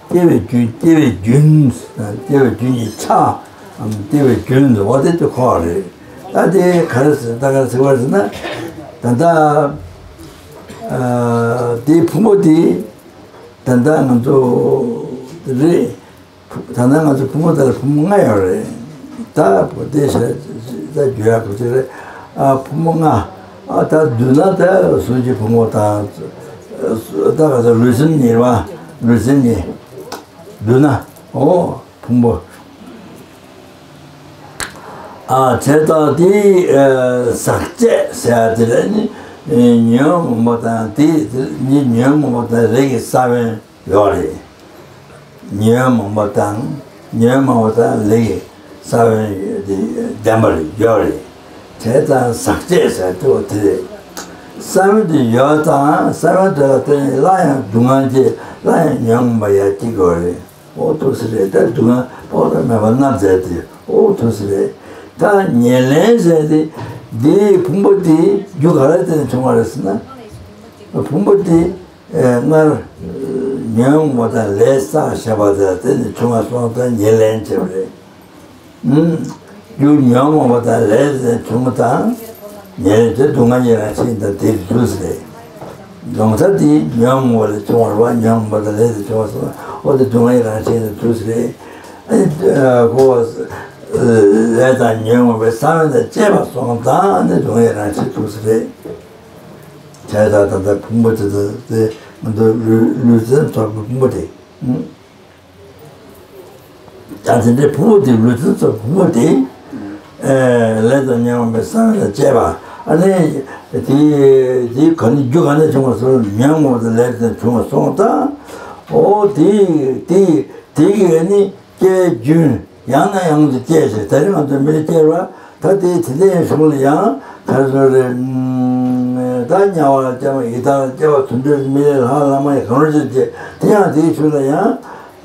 སྐྱེ་བའི་རྒྱུན། སྐྱེ་བའི་རྒྱུན། སྐྱེ་བའི་རྒྱུན་གྱི་ཆ། སྐྱེ་བའི་རྒྱུན་འོ་དེ་དེ་འཁོར་བ་རེད། ད་དེ་ག་རེ་ཟེར། ད་ག་རེ་ཟེར་བ་ཟེར་ན། ད་ལྟ་དེའི་ཕུང་པོ་དེ་ད་ལྟ་ང་ཚོ་རེད། ད་ལྟ་ང་ཚོ་ཕུང་པོ་དེ་ལ་ཕུང་པོ་ལྔ་ཡོད་རེད། ད་བོད་དེ་ཤ་ད་རྒྱུ་ཡག་གོ་ཅི་རེད། ཨ་ཕུང་པོ་ལྔ། ཨ་ད་བསྡུ་ན་ད་གཟུགས་ཀྱི་ཕུང་པོ་དང་། ད་ག་ཚོད་ལུས་སེམས་གཉིས་པ། ལུས་སེམས་གཉིས་བསྡུ་ན་འོ་ཕུང་པོ། ཨ་བྱས་ཙང་དེ་ཟག་བཅས་ཟེར་ཡ་དེ་ལ་ནི་ཉོན་མོངས་པ་དང་དེ་ནི་ཉོན་མོངས་པ་དང་ལས་ཀྱི་ས་བོན་ཡོད་རེད། ཉོན་མོངས་པ་དང་ཉོན་མོངས་པ་དང་ལས་ཀྱི་ས་བོན་དེ་ལྡན་པར་ཡོད་རེད། བྱས་ཙང་ཟག་བཅས་ཟེར་དུས་དེ་རེད། ས་བོན་དེ་ཡོད་ཙང་ས་བོན་དེ་ལ་བརྟེན་ནས་སླར་ཡང་སྡུག་བསྔལ་སྐྱེ། སླར་ཡང་ཉོན་མོངས་པ་ཡང་སྐྱེ་དགོས་རེད། འོ་ཐུགས་སུ་རེད། ད་སྡུག་བསྔལ་དཔག་ཏུ་མེད་པ་མནར་མཛད་དེ་འོ་ཐུགས་སུ་རེད། ད་ཉེར་ལེན་ཟེར་དེ་འདིའི་ཕུང་པོ་དེ་རྒྱུ་ག་ལ་བརྟེན་ནས་བྱུང་བ་རེད་ཟེར་ན། ཕུང་པོ་དེ་སྔར་ཉོན་མོངས་པ་དང་ལས་བསགས་བཞག་པ་དེ་ལ་བརྟེན་ནས་བྱུང་བ་སོང་ཙང་ཉེར་ལེན་བྱས་པ་རེད། རྒྱུ་ཉོན་མོངས་པ་དང་ལས་བྱུང་བ་དང་། ཉེར་ལེན་དེ་སྡུག་བསྔལ་གྱི་རང་བཞིན་དང་དེའི་དུས་སུ་རེད། ལོང་ས་དེ་ཉོན་མོངས་པ་ལས་བྱུང་བ་རེད་བ། ཉོན་མོངས་པ་དང་ལས་ལས་བྱུང་བ་སོང་ན་འོ་དེ་སྡུག་བསྔལ་རང་བཞིན་དུ་དུས་སུ་རེད། ཨ་ནི་ཁོ་ལས་དང་ཉོན་མོངས་པའི་ས་བོན་དང་བཅས་པ་སོང་ཙང་ཨ་ནི་སྡུག་བསྔལ་རང་བཞིན་དུས་སུ་རེད། བྱས་ཙང་ད་ལྟ་ཕུང་པོ་དེ་དང་དེ་ང་ཚོ་ལུས་ལུས་རྩལ་ཚོགས་པའི་ཕུང་པོ་དེ། ད་དེ་འདྲའི་ཕུང་པོ་དེ་ལུས་རྩལ་ཚོགས་ཕུང་པོ་དེ། ལས་དང་ཉོན་མོངས་པའི་ས་བོན་དང་བཅས་པ། ཨ་ནི་དེ་དེ་ག་ནས་རྒྱུ་ག་ནས་བྱུང་བ་སོང་། ཉོན་མོངས་དང་ལས་དང་བྱུང་བ་སོང་ཙང་། འོ་དེ་དེ་དེ་གི་ནི་སྐྱེ་བའི་རྒྱུན་ཡང་ནས་ཡང་དུ་སྐྱེ་ཞེས། ད་རེས་ང་ཚོ་མི་ལ་སྐྱེ་བ། ད་དེ་དེ་འདྲའི་གཞུང་ལ་ཡང་ག་རེ་ཟེར་རེད། ད་དམྱལ་བ་ལ་སྐྱེ་བ། ཡི་དྭགས་ལ་སྐྱེ་བ། དུད་འགྲོའི་མི་ལས་ལྷ་ལྷ་མ་ཡིན་གང་རུང་ཅིག་སྐྱེ། དེ་ཡང་དེའི་གཞུང་ལ་ཡང་།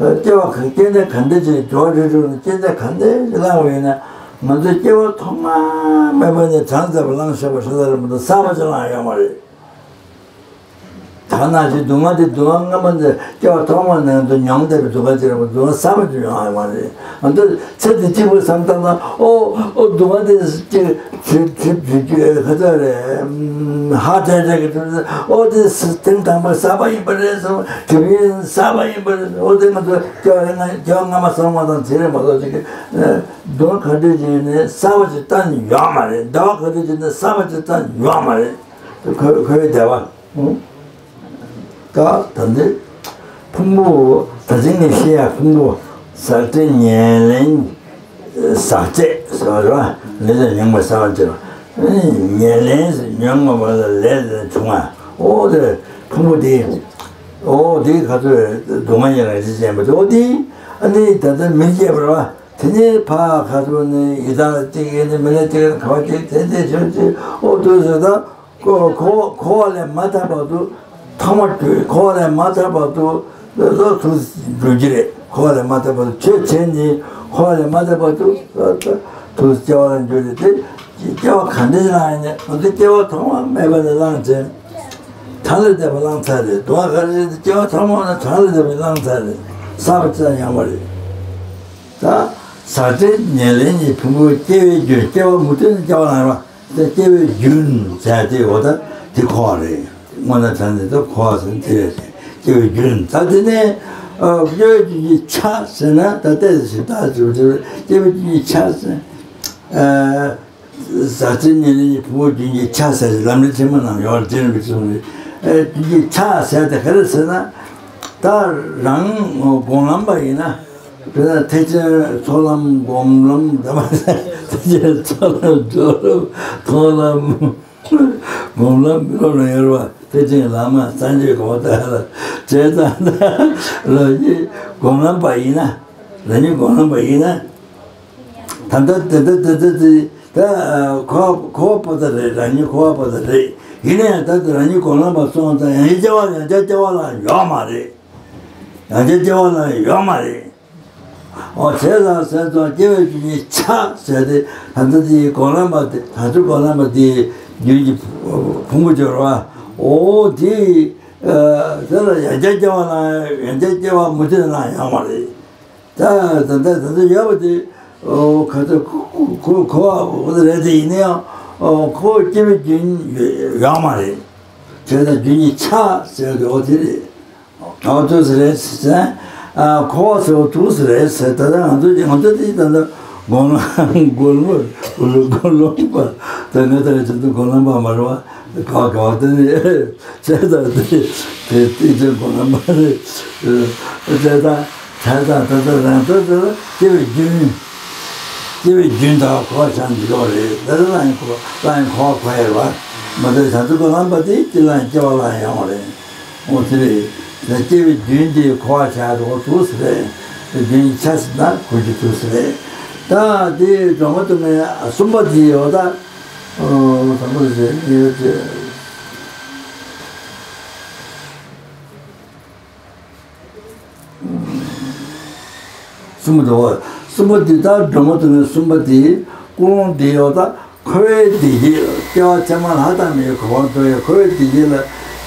སྐྱེ་བ་ག་སྐྱེ་གནས་ག་འདྲ་ཅིག་འགྲོ་བ་རིགས་དྲུག་ནས་སྐྱེ་གནས་ག་འདྲ་ཅིག་བླངས་པ་ཡིན་ན། ང་ཚོས་སྐྱེ་བ་ཐོག་མ་མེད་པ་ནས་གྲངས་ཚད་པ་བླངས་བཞག་པ་ཤ་སྟག་རེད་མ་གཏོགས་གསར་པ་ཅིག་བླངས་ཡོད་མ་རེད། ད་ནང་བཞིན་སྡུག་བསྔལ་དེ་སྡུག་བསྔལ་སྔ་མ་ནས་སྐྱེ་བ་ཐོག་མ་ནས་ང་ཚོ་མྱོང་བསྡད་པའི་སྡུག་བསྔལ་ཅིག་རེད་མ་གཏོགས་སྡུག་བསྔལ་གསར་པ་ཅིག་ཡོང་ཡོད་མ་རེད། ང་ཚོ་ཚེ་འདི་གཅིག་པུ་བསམ་བཏང་ན་ཨོ་ཨོ་སྡུག་བསྔལ་དེ་ཅིག་གྲིབ་གྲིབ་གྲིབ་གྲིབ་ག་ཚོད་རེད། ཧ་ཏྲ་ཏྲ་གི་གྲིབ་ཨོ་དེ་ཐེངས་དང་པོ་གསར་པ་ཡིན་པ་རེད་བསམ། གྲིབ་ཡིན་གསར་པ་ཡིན་པ་རེད། ཨོ་དེ་ང་ཚོ་སྐྱེ་བ་སྔ་སྐྱེ་བ་སྔ་མ་བསམ་བཏང་ཚེ་རེད་མ་གཏོགས་ཅིག་གི་སྡུག་བསྔལ་ག་འདྲ་ཅིག་ནས་གསར་པ་ཅིག་གཏན་ནས་ཡོད་མ་རེད། བདེ་བ་ག་འདྲ་ཅིག་ནས་གསར་པ་ཅིག་གཏན་ནས་ཡོད་མ་རེད། ཁོ་ཁོའི་བདེ་བ། ད་ད་འདི་ཕུང་པོ་ད་ཅིག་ནས་བཤད་ཡ་ཕུང་པོ་ཟག་བཅས་ཉེར་ལེན། ཟག་བཅས་ཟེར་བ་རེད་བ། ལས་དང་ཉོན་མོངས་པའི་ས་བོན་བཅས་པ། ཉེར་ལེན་ཉོན་མོངས་པ་ལ་ལས་དང་བྱུང་བ། ཨོ་དེ་ཕུང་པོ་དེ། ཨོ་དེ་ག་ཚོད་སྡུག་བསྔལ་གྱི་རང་བཞིན་ཅན་པ་དེ། ཨོ་དེ་ཨ་ནི་ད་ལྟ་མི་སྐྱེ་བར་བ། དེ་ནས་ཕ་ག་ཚོད་ནས་ཡི་དྭགས་གཅིག་ཡིན་ནི་མི་ལ་གཅིག་ཡིན་ཁ་བ་གཅིག་དེ་དེ་བྱོས་ཅིག་ཨོ་དུས་སུ་ད། ཁོ་ཁོ་ཁོ་བ་ལས་མ་ཐར་བར་དུ་ཐོག་མར་གྱུར། ཁོ་བ་ལས་མ་ཐར་བར་དུ་ལ་ལ་དུ་འགྲོ་རྒྱུ་རེད། ཁོ་བ་ལས་མ་ཐར་བར་དུ་ཆོས་བྱས་ནས་ཁོ་བ་ལས་མ་ཐར་བར་དུ་ལ་ལ་ དུ་སྐྱེ་བ་ལ་འགྱུར་ཏེ། དེ་སྐྱེ་བ་ག་འདྲ་ཞིག་བླངས་ཡིན་ནའི་ང་ཚོ་སྐྱེ་བ་ཐོག་མ་མེད་པ་ནས་བླངས་ཚེ། གྲངས་ལས་འདས་པ་བླངས་ཚར་རེད། དུ་བ་ག་རེ་རེད། སྐྱེ་བ་ཐོག་མ་ནས་གྲངས་ལས་འདས་པ་བླངས་ཚར་རེད། བསགས་པ་ཅི་ལ་ཡོང་བ་རེད། ད་ཟག་བྲལ་ཉེར་ལེན་གྱི་ཕུང་པོ་སྐྱེ་བའི་རྒྱུ། སྐྱེ་བ་མུ་མཐུད་ནས་སྐྱེ་བ་ལ་ཡོང་བ། དེ་སྐྱེ་བའི་རྒྱུན་ཟེར་དེ་འོ་ད་དེ་འཁོར་བ་རེད། དངོས་གནས་དྲང་གནས་དེ་འཁོར་བ་ཟེར་དེ་རེད། སྐྱེ་བའི་རྒྱུན་ད་དེ་ནས་སྐྱེ་བའི་རྒྱུན་གྱི་ཆ་ཟེར་ན་ད་ལྟའི་ཞིབ་ལྟ་ཞིབ་ཞིབ་སྐྱེ་བའི་རྒྱུན་གྱི་ཆ་ཟེར། ཟག་བཅས་ཉེར་ལེན་གྱི་ཕུང་པོ་རྒྱུན་གྱི་ཆ་ཟེར་ཞིག་ལམ་རིམ་ཆེན་མོ་ནང་ཡོད་རེད། རྗེ་རིན་པོ་ཆེ་གསུངས་རེད། རྒྱུན་གྱི་ཆ་ཟེར་དེ་ག་རེ་ཟེར་ན། ད་རང་སྒོམ་ལམ་པ་ཡིན་ན། དཔེར་ན་ཐེག་ཆེན་ཚོགས་ལམ་སྒོམ་ལམ་ད་མ་ཟད་ཐེག་ཆེན་ཚོགས་ལམ་སྦྱོར་ལམ་མཐོང་ལམ་སྒོམ་ལམ་མི་སློབ་ལ་ཡོད་རེད་བ། ཐེག་ཆེན་བླ་མ་སངས་རྒྱས་གོང་མ་དག་ལ་བྱས་ཙང་ད་རང་ཉིད་སྒོམ་ལམ་པ་ཡིན་ན། རང་ཉིད་སྒོམ་ལམ་པ་ཡིན་ན། ད་ལྟ་དེ་ལྟ་དེ་ལྟ་དེ་ད་འཁོར་བ་འཁོར་བ་པོ་ཏ་རེད། རང་ཉིད་འཁོར་བ་པོ་ཏ་རེད། ཡིན་ན་ཡང་ད་ལྟ་རང་ཉིད་སྒོམ་ལམ་པ་སོང་ཙང་ཡང་སྐྱེ་བ་ཡང་བསྐྱར་སྐྱེ་བ་ལ་ཡོད་མ་རེད། ཡང་བསྐྱར་སྐྱེ་བ་ལ་ཡོད་མ་རེད། འོ་བྱས་ཙང་ཟེར་ཙང་སྐྱེ་བའི་རྒྱུ་ནི་ཆ་ཟེར་ཏེ་ད་ལྟ་དེའི་སྒོམ་ལམ་པ་དེ་ད་ཚོད་སྒོམ་ལམ་པ་དེའི་རྒྱུན་གྱི་ཕུང་པོ་སྦྱོར་བ་འོ་དེ་དེ་ལ་ཡང་བསྐྱར་སྐྱེ་བ་ལ་ཡང་བསྐྱར་སྐྱེ་བ་མུ་མཐུད་ལ་ཡོད་མ་རེད། ད་ད་ད་ད་ད་ཡོད་པ་དེ་ཨོ་ཁ་ཚ་ཁོ་ཁོ་ཁོ་བ་རེད་དེ་ཡིན་ན་ཡང་ཨོ་ཁོ་སྐྱེ་བའི་རྒྱུན་ཡོད་མ་རེད། བྱས་ཙང་རྒྱུན་གྱི་ཆ་ཟེར་དེ་ཨོ་དེ་རེད། ཨོ་དེ་རེད་ཟེར། ཨ་ཁོ་བ་ཟེར་བ་དུ་ཟེར་རེད་ཟེར། ད་ལྟ་ང་ཚོ་ང་ཚོ་དེ་ད་ལྟ་སྒོམ་ལམ་སྒོམ་ལམ་སྒོམ་ལམ་པ་ད་ངས་ད་ང་ཚོ་སྒོམ་ལམ་པ་མ་རེད་བ། ག་ག་བ་དེ་ནི་བྱས་ཙང་དེ་དེ་དེ་ཚོའི་སྒོམ་ལམ་པ་རེད། བྱས་ཙང་བྱས་ཙང་ད་ལྟ་རང་ཚོ་དེ་ལ་སྐྱེ་བའི་རྒྱུན། སྐྱེ་བའི་རྒྱུན་དག་འཁོར་བ་ཆགས་འཇིག་པ་རེད། ད་ལྟ་ལ་ཡང་འཁོར་ལ་ཡང་འཁོར་བ་འཁོར་ཡ་རེད་བ། མ་གཏོགས་བྱང་ཆུབ་སྒོམ་ལམ་པ་དེ་སྐྱེ་ལ་ཡང་སྐྱེ་བ་ལ་ཡང་ཡོང་བ་རེད། འོ་དེ་རེད། ད་སྐྱེ་བའི་རྒྱུན་དེ་འཁོར་བ་ཆགས་འགྲོ་དུས་རེད། རྒྱུན་ཆ་ཟིན་ན་འཁོར་རྒྱུ་དུས་རེད། ད་དེ་སྒྲོལ་མ་སྟོན་པའི་གསུམ་པ་དེ་ཡོད་ད། ཨོ་དང་པོ་ཞེས་ཡོད་ཅེས། གསུམ་པ་དེ་གསུམ་པ་དེ་ད་སྒྲོལ་མ་སྟོན་པའི་གསུམ་པ་དེ་ཀུན་སློང་དེ་ཡོད་ད། འཁོར་བའི་བདེ་སྐྱིད་སྐྱེ་བ་ཕྱི་མ་ལྷ་དང་མིའི་གོ་འཕང་ཐོབ་པའི་འཁོར་བའི་བདེ་སྐྱིད་ལ་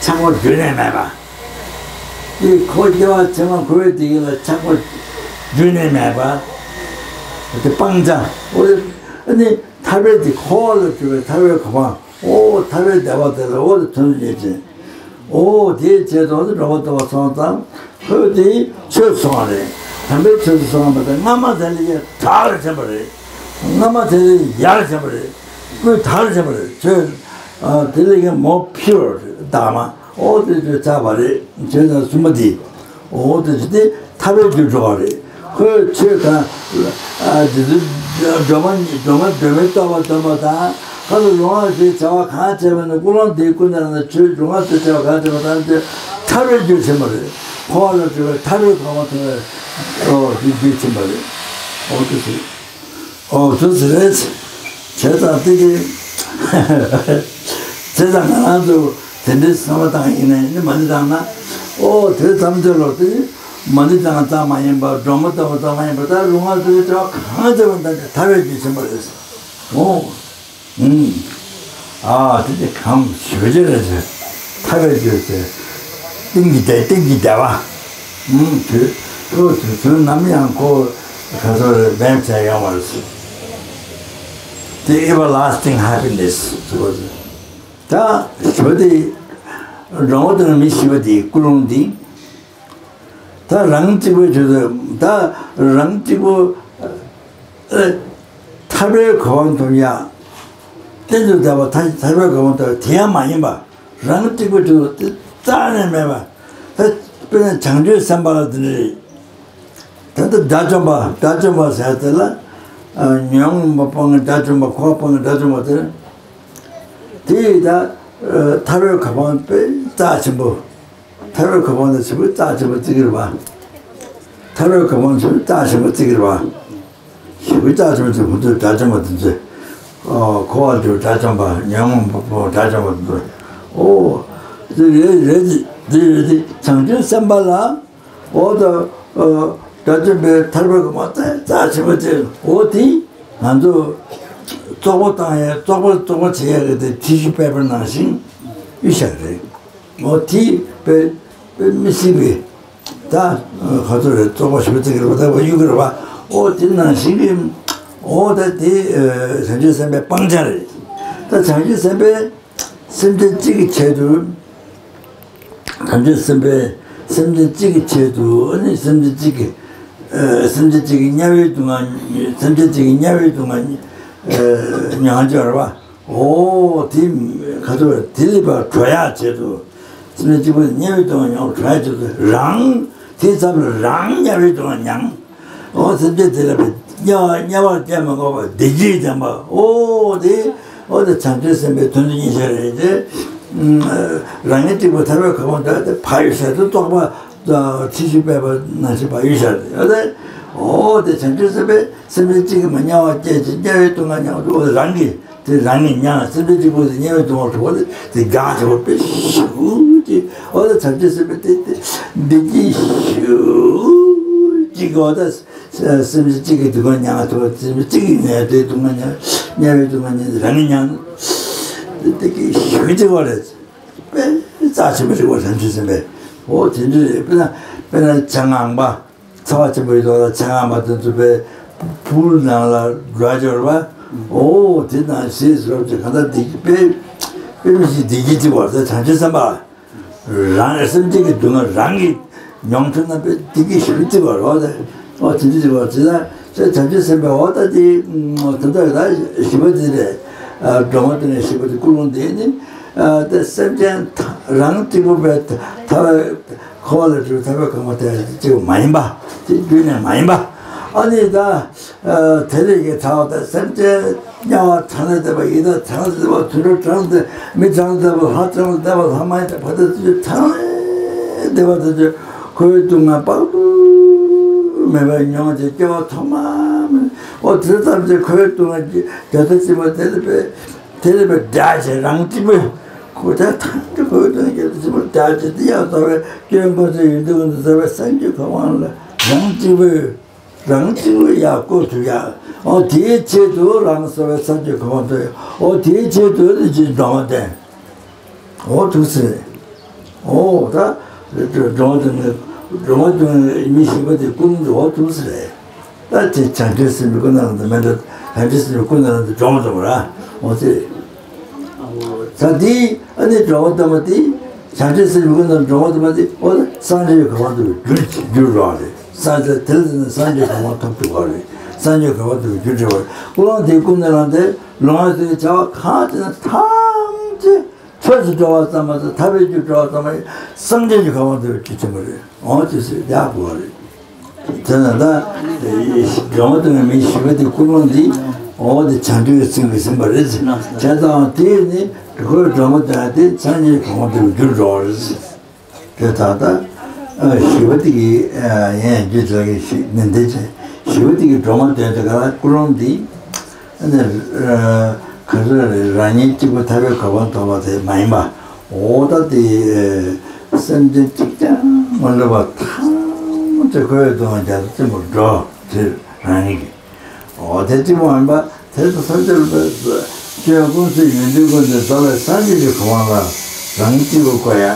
ཆགས་པ་རྒྱུན་ནས་མེད་པ། དེ་འཁོར་སྐྱེ་བ་ཕྱི་མ་འཁོར་བའི་བདེ་སྐྱིད་ལ་ཆགས་པ་རྒྱུན་ནས་མེད་པ། དེ་སྤང་བྱ། འོ་ཨ་ནི་ཐར་པའི་དེ་འཁོར་བ་ལ་གྲོལ་བའི་ཐར་པའི་གོ་འཕང་། འོ་ཐར་པའི་བདེ་བ་དེ་ལ་འོ་དེ་ཐོན་ཡོད་ཅིང་། འོ་དེའི་ཆེད་དུ་འགྲོ་བ་ལྟ་བུ་སོང་ཙང་ཁོས་དེའི་ཆོས་སོང་བ་རེད། དམ་པའི་ཆོས་སུ་སོང་བ་དང་སྔ་མ་དེ་ལས་ཀྱང་དྲག་ལ་ཕྱིན་པ་རེད། སྔ་མ་དེ་ལས་ཡར་ཕྱིན་པ་རེད། ཀུན་དར་ཕྱིན་པ་རེད། ཆོས་དེ་ལས་ཀྱང་more pure དག་མ་འོ་དེ་ཆོས་ཆགས་པ་རེད། བྱས་ཙང་གསུམ་པ་དེ། འོ་དེ་ཅི་སྟེ་ཐར་པའི་རྒྱུར་འགྲོ་བ་རེད། ཁོས་ཆོས་དང་། ཨ་དེ་ཚོ་སྒྲོལ་མ་སྒྲོལ་མ་སྒྲོལ་མའི་རྟོགས་པ་སྟོན་པ་དང་ཁ་ལ་ལོངས་སྤྱོད་བྱ་བ་གང་བྱས་པ་ནི་ཀུན་སློང་དེའི་ཀུན་ནས་ཆོས་སྒྲོལ་མ་དེ་བྱ་བ་གང་བྱས་པ་དང་དེ་ཐར་པའི་རྒྱུར་ཕྱིན་པ་རེད། འཁོར་བ་ལས་གྲོལ་བའི་ཐར་པའི་གོ་འཕང་ཐོབ་པའི་ཨོ་དེ་རྒྱུར་ཕྱིན་པ་རེད། འོ་དེ་ཚོ། ཨོ་དེ་ཚོ་རེད། བྱས་ཙང་དེ་གི་བྱས་ཙང་ང་རང་ཚོ་དེ་འདྲའི་བསམ་བློ་བཏང་ཡིན་ནའི་ནི་མ་ཎི་བཏང་ན། ཨོ་དེ་ཙམ་དེ་ལོ་དེ་མ་ཎི་བཏང་ཙམ་མ་ཡིན་པར་སྒྲོལ་མ་བཏང་བ་ཙམ་མ་ཡིན་པར་ད་ལུས་ངག་ཡིད་གསུམ་གྱི་བྱ་བ་གང་བྱས་པ་ད་ཐར་པའི་རྒྱུ་ཕྱིན་པ་རེད། ཨོ། ཨུམ། ཨ་དེ་དེ་གམ་ཞོ་རྒྱུ་རེད་ཟེར། ཐར་པའི་རྒྱུ་ཟེར། གཏིང་གི་བདེ་གཏིང་གི་བདེ་བ། ཨུམ་དུས་དུས་དུས་ནམ་ཡང་ཁོ་ག་ཚོད་རེད་བེམ་བྱས་ཡོང་བ་རེད་ཟེར། དེ་everlasting happiness ཟེར་བ་ཟེར། ད་ཞོ་དེ་རང་དབང་དང་མི་ཤི་བ་དེ་ཀུན་སློང་དེ། ད་རང་གཅིག་པོའི་ཆོས་དེ་ད་རང་གཅིག་པོ། ཨ་ཐར་པའི་གོ་འཕང་ཐོབ་ཡ། གཏན་དུ་བདག་པོ་ཐར་ཐར་པའི་གོ་འཕང་ཐོབ་དེ་ཡང་མ་ཡིན་པ། རང་གཅིག་པུ་དུ་དེ་རྩ་ནས་མེད་པ། ད་དཔེར་ན་བྱང་ཆུབ་སེམས་དཔའ་ལ་དེ་འདྲ་རེད། ད་ལྟ་དགྲ་བཅོམ་པ་དགྲ་བཅོམ་པ་ཟེར་དེ་ལ་ཉོན་མོངས་པ་སྤངས་དགྲ་བཅོམ་པ་འཁོར་བ་སྤངས་དགྲ་བཅོམ་པ་དེ་དེ་ད་ཐར་པའི་གོ་འཕང་དཔེ་རྩ་ཆེན་པོ། ཐར་པའི་གོ་འཕང་དེ་ཆེན་པོ་རྩ་ཆེན་པོ་བརྩི་གི་རེད་པ། ཐར་པའི་གོ་འཕང་ཆེན་པོ་རྩ་ཆེན་པོ་བརྩི་གི་རེད་པ། ཞེ་པོ་རྩ་ཆེན་པོ་དེ་ཁོ་ཚོས་དགྲ་བཅོམ་པ་དེ་ཚོས། ཨོ་འཁོར་བ་དུ་དགྲ་བཅོམ་པ་ཉོན་མོངས་པ་པོ་དགྲ་བཅོམ་པ་དེ་ཚོས། ཨོ། དེ་རེད་རེད་དེ་དེ་རེད་དེ་བྱང་ཆུབ་སེམས་དཔའ་ལ། ཨོ་ད། ཨོ་དགྲ་བཅོམ་པའི་ཐར་པའི་གོ་འཕང་རྩ་རྩ་ཆེན་པོ་དེ་ཨོ་དེ། ང་ཚོ་བཙོག་པ་བཏང་ཡས་བཙོག་པ་བཙོག་པ་བྱེད་ཡས་ཀྱི་དེ་ཊི་ཤུ་པེ་པར་ནང་བཞིན་གཡུག་བཞག་རེད། འོ་དེ་དཔེ་དཔེ་མི་སྲིད་པའི་ད་ག་ཚོད་རེད། བཙོག་པ་ཞུ་ཚིག་རེད་པ། ད་གཡུག་གི་རེད་པ། འོ་དེ་ནང་བཞིན་གྱི་འོ་ད་དེ་བྱང་ཆུབ་སེམས་དཔའི་སྤང་བྱ་རེད། ད་བྱང་ཆུབ་སེམས་དཔའི་སེམས་ཅན་གཅིག་གི་ཆེད་དུ། བྱང་ཆུབ་སེམས་དཔའི་སེམས་ཅན་གཅིག་གི་ཆེད་དུ། ཨ་ནི་སེམས་ཅན་གཅིག་གི་ཨ་སེམས་ཅན་གཅིག་གི་དམྱལ་བའི་སྡུག་བསྔལ། སེམས་ཅན་གཅིག་གི་དམྱལ་བའི་སྡུག་བསྔལ་ཨ་མྱོང་བྱ་རེད་པ། འོ་དེ་ག་ཚོད་དེ་ལས་ཕར་གྲོལ་ཡག་ཆེད་དུ། སེམས་ཅན་གཅིག་པུ་དམྱལ་བའི་སྡུག་བསྔལ་མྱོང་བར་གྲོལ་ཡག་ཆེད་དུ། རང་དེའི་མཚམས་ལ་རང་དམྱལ་བའི་སྡུག་བསྔལ་མྱང་། འོ་སེམས་ཅན་དེ་ལ་དམྱལ་བ་དམྱལ་བར་སྐྱེ་མི་དགོས་པར་བདེ་སྐྱིད་ལྡན་པ། འོ་དེ་འོ་དེ་བྱང་ཆུབ་སེམས་དཔའི་དོན་དུ་གཉེར་བྱ་རེད་དེ། རང་ཉིད་གཅིག་པུ་ཐར་པའི་གོ་འཕང་དོན་དེ་ཕར་གཡུག་བཞག་སྟེ། བཙོག་པ་ཊི་ཤུ་པེ་པར་ནང་བཞིན་ཕར་གཡུག་བཞག་སྟེ། འོ་དེ་འོ་དེ་བྱང་ཆུབ་སེམས་དཔའི་སེམས་ཅན་གཅིག་གི་མ་དམྱལ་བ་སྐྱེ་ཞིང་དམྱལ་བའི་སྡུག་བསྔལ་མྱང་བ། འོ་དེ་རང་གིས་དེ་རང་གིས་མྱང་། སེམས་ཅན་གཅིག་པུ་དེ་དམྱལ་བའི་སྡུག་བསྔལ་གྲོལ་བ་དེ་དེ་རྒྱགས་ཆེ་བ་དཔེ་ཞེ་པོ་ཅིག་འོ་ད་བྱང་ཆུབ་སེམས་དཔའི་དེ་དེ་འདི་ཀྱི་ཞེ་པོ་ཅིག་འོ་ད་སེམས་ཅན་གཅིག་གི་སྡུག་བསྔལ་མྱང་ཐུབ་པ། སེམས་ཅན་གཅིག་གི་ནད་དེ་སྡུག་བསྔལ་མྱང་། དམྱལ་བའི་སྡུག་བསྔལ་མྱང་། རང་གིས་མྱང་། དེ་དེ་ཀྱི་ཞེ་པོ་ཅིག་འོ་རེད། དཔེ་རྩ་ཆེན་པོ་ཞིག་འོ་བྱང་ཆུབ་སེམས་དཔའི། འོ་དེ་འདྲ་རེད། དཔེར་ན་དཔེར་ན་ཆང་ངང་པ། ཚ་བ་ཆེན་པོ་ཡོད་དོ་ལ་ཆང་ངང་པ་དེ་ཚོ་དཔེ་ཕུར་ནང་ལ་འགྲོ་འབྱོར་བ། འོ་དེ་ནང་ཞེས་སོགས་ཀྱི་གང་ལྟར་བདེ་སྐྱིད་དཔེ་དཔེ་མི་སྲིད་བདེ་སྐྱིད་ཅིག་འོ་ད་བྱང་ཆུབ་སེམས་དཔའ། རང་སེམས་ཅན་གྱི་སྡུག་བསྔལ་རང་གིས་མྱོང་ཐུབ་ན་དཔེ་བདེ་སྐྱིད་ཞེ་པོ་ཅིག་འོ་རོགས་དེ། འོ་དེ་འདྲ་ཅིག་འོ་དེ་ལ་དེ་བྱང་ཆུབ་སེམས་དཔའི་འོ་ད་དེ་དེ་འདྲ་ད་བཞི་པ་དེ་རེད། སྒྲོལ་མ་སྟོན་པའི་བཞི་པ་དེ་ཀུན་སློང་དེ་ནི། དེ་སེམས་ཅན་ཐ་རང་གཅིག་པུ་པའི་ཐ་ཐ་བའི་འཁོར་བ་ལས་གྲོལ་ཐར་པའི་གོ་འཕང་དེ་གཅིག་པུ་མ་ཡིན་པ། དེ་རྒྱུད་ནས་མ་ཡིན་པ། ཨ་ནི་ད། དེ་ལས་ཀྱི་ཐར་པ་དང་སེམས་ཅན་དམྱལ་བ་གྲངས་ལས་འདས་པ། ཡི་དྭགས་གྲངས་ལས་འདས་པ། དུད་འགྲོ་གྲངས་ལས་འདས་པ། མི་གྲངས་ལས་འདས་པ། ལྷ་གྲངས་ལས་འདས་པ། ལྷ་མ་ཡིན་པ་དེ་ཚོ་གྲངས་ལས་འདས་པ་དེ་ཚོ་འཁོར་བའི་སྡུག་བསྔལ་དཔག་ཏུ་མེད་པ་མྱོང་བྱས་སྐྱེ་བ་ཐོག་མ་མེད། འོ་དེ་ཙམ་གྱིས་འཁོར་བའི་སྡུག་བསྔལ་གྱི་བརྒྱ་རྩ་གཅིག་པ་དེ་ལས་པའི་དེ་ལས་པའི་དགྲ་བྱས་རང་གཅིག་པུས་ཁོ་དེ་ཐམས་ཅད་འཁོར་བའི་སྡུག་བསྔལ་གྱི་བརྒྱ་རྩ་གཅིག་པ་དེ་ཡང་རྩ་བའི་སྐྱེ་བོ་འཁོར་ཚེ་ཡོན་ཏན་ཀུན་ཏུ་རྫོགས་པའི་སངས་རྒྱས་གོ་འཕང་ལ་རང་གཅིག་པུས། རང་གཅིག་པུས་ཡར་བཀོད་ཐུབ་ཡ། འོ་དེའི་ཆེད་དུ་རང་གསོལ་བའི་སངས་རྒྱས་གོ་འཕང་ཐོབ་ཡ། འོ་དེའི་ཆེད་དུ་ནི་ཅིག་སྒྲོལ་མ་སྟོན། འོ་ཐུགས་སྲས། འོ་ད་སྒྲོལ་མ་སྟོན་ནི་སྒྲོལ་མ་སྟོན་ནི་མི་བཞི་པ་དེ་ཀུན་འོ་ཐུགས་སྲས་རེད། ད་དེ་བྱང་ཆུབ་སེམས་དཔའི་སྐུ་ན་ལ་དུ་མེད་འགྲོ། བྱང་ཆུབ་སེམས་དཔའི་སྐུ་ན་ལ་དུ་སྒྲོལ་མ་སྟོན་པ་ར། འོ་དེ། ད་འདི་ཨ་ནི་སྒྲོལ་མ་སྟོན་པ་འདི། བྱང་ཆུབ་སེམས་དཔའི་སྒོ་ནས་སྒྲོལ་མ་སྟོན་པ་འདི་འོ་ན་སངས་རྒྱས་ཀྱི་གོ་འཕང་ཐོབ་པའི་རྒྱུར་འགྱུར་རོགས་རེད། སངས་རྒྱས་དེ་ལ་བརྟེན་ནས་སངས་རྒྱས་གོ་འཕང་ཐོབ་ཐུབ་པ་རེད། སངས་རྒྱས་གོ་འཕང་ཐོབ་པའི་རྒྱུར་འགྲོ་བ་རེད། ཀུན་སློང་དེའི་ཀུན་ནས་བསླངས་ཏེ་ལོངས་སྤྱོད་ཀྱི་བྱ་བ་གང་བྱས་ན་ཐམས་ཅད་ཆོས་སུ་འགྲོ་བ་ཙམ་མ་ཟད་ཐར་པའི་རྒྱུར་འགྲོ་བ་ཙམ་མ་ཡིན་སངས་རྒྱས་ཀྱི་གོ་འཕང་ཐོབ་པའི་རྒྱུ་ཆེན་པོ་རེད། འོ་དེ་ཚོས་ཡག་པོ་རེད། དེ་ན་ད་སྒྲོལ་མ་སྟོན་པའི་མི་བཞི་པ་དེ་ཀུན་སློང་འདི་འོ་དེ་བྱང་ཆུབ་ཀྱི་ཚིག་གིས་ཟིན་པ་རེད། བྱས་ཙང་དེ་ནི་ཁོའི་སྒྲོལ་མ་སྟོན་ཡ་དེ་སངས་རྒྱས་གོ་འཕང་ཐོབ་པའི་རྒྱུར་འགྲོ་བ་རེད། དེ་ད་ལྟ་བཞི་པ་དེ་གི་ཡན་རྒྱུད་དེ་ལ་ཞིག་ནན་ཏན་བྱས། བཞི་པ་དེ་གི་སྒྲོལ་མ་སྟོན་དེ་ག་ལ་ཀུན་སློང་འདི་ནི་ག་ཚོད་རེད། རང་ཉིད་གཅིག་པུ་ཐར་པའི་གོ་འཕང་ཐོབ་པ་དེ་མ་ཡིན་པ། འོ་ད་དེ་སེམས་ཅན་གཅིག་ཀྱང་མ་ལུས་པ་ཐམས་ཅད་འཁོར་བའི་སྡུག་བསྔལ་རྒྱ་མཚོ་ཆེན་པོར་འགྲོ། དེ་རང་ཉིད་ཀྱི་འོ་དེ་གཅིག་པུ་མ་ཡིན་པ་དེ་ཚོ་ཐམས་ཅད་ལ་སྤྱོད་ཀུན་ཚེ་ཡོན་ཏན་ཀུན་ཏུ་རྫོགས་པའི་སངས་རྒྱས་ཀྱི་གོ་འཕང་ལ་རང་གཅིག་པུ་བཀོད་ཡ།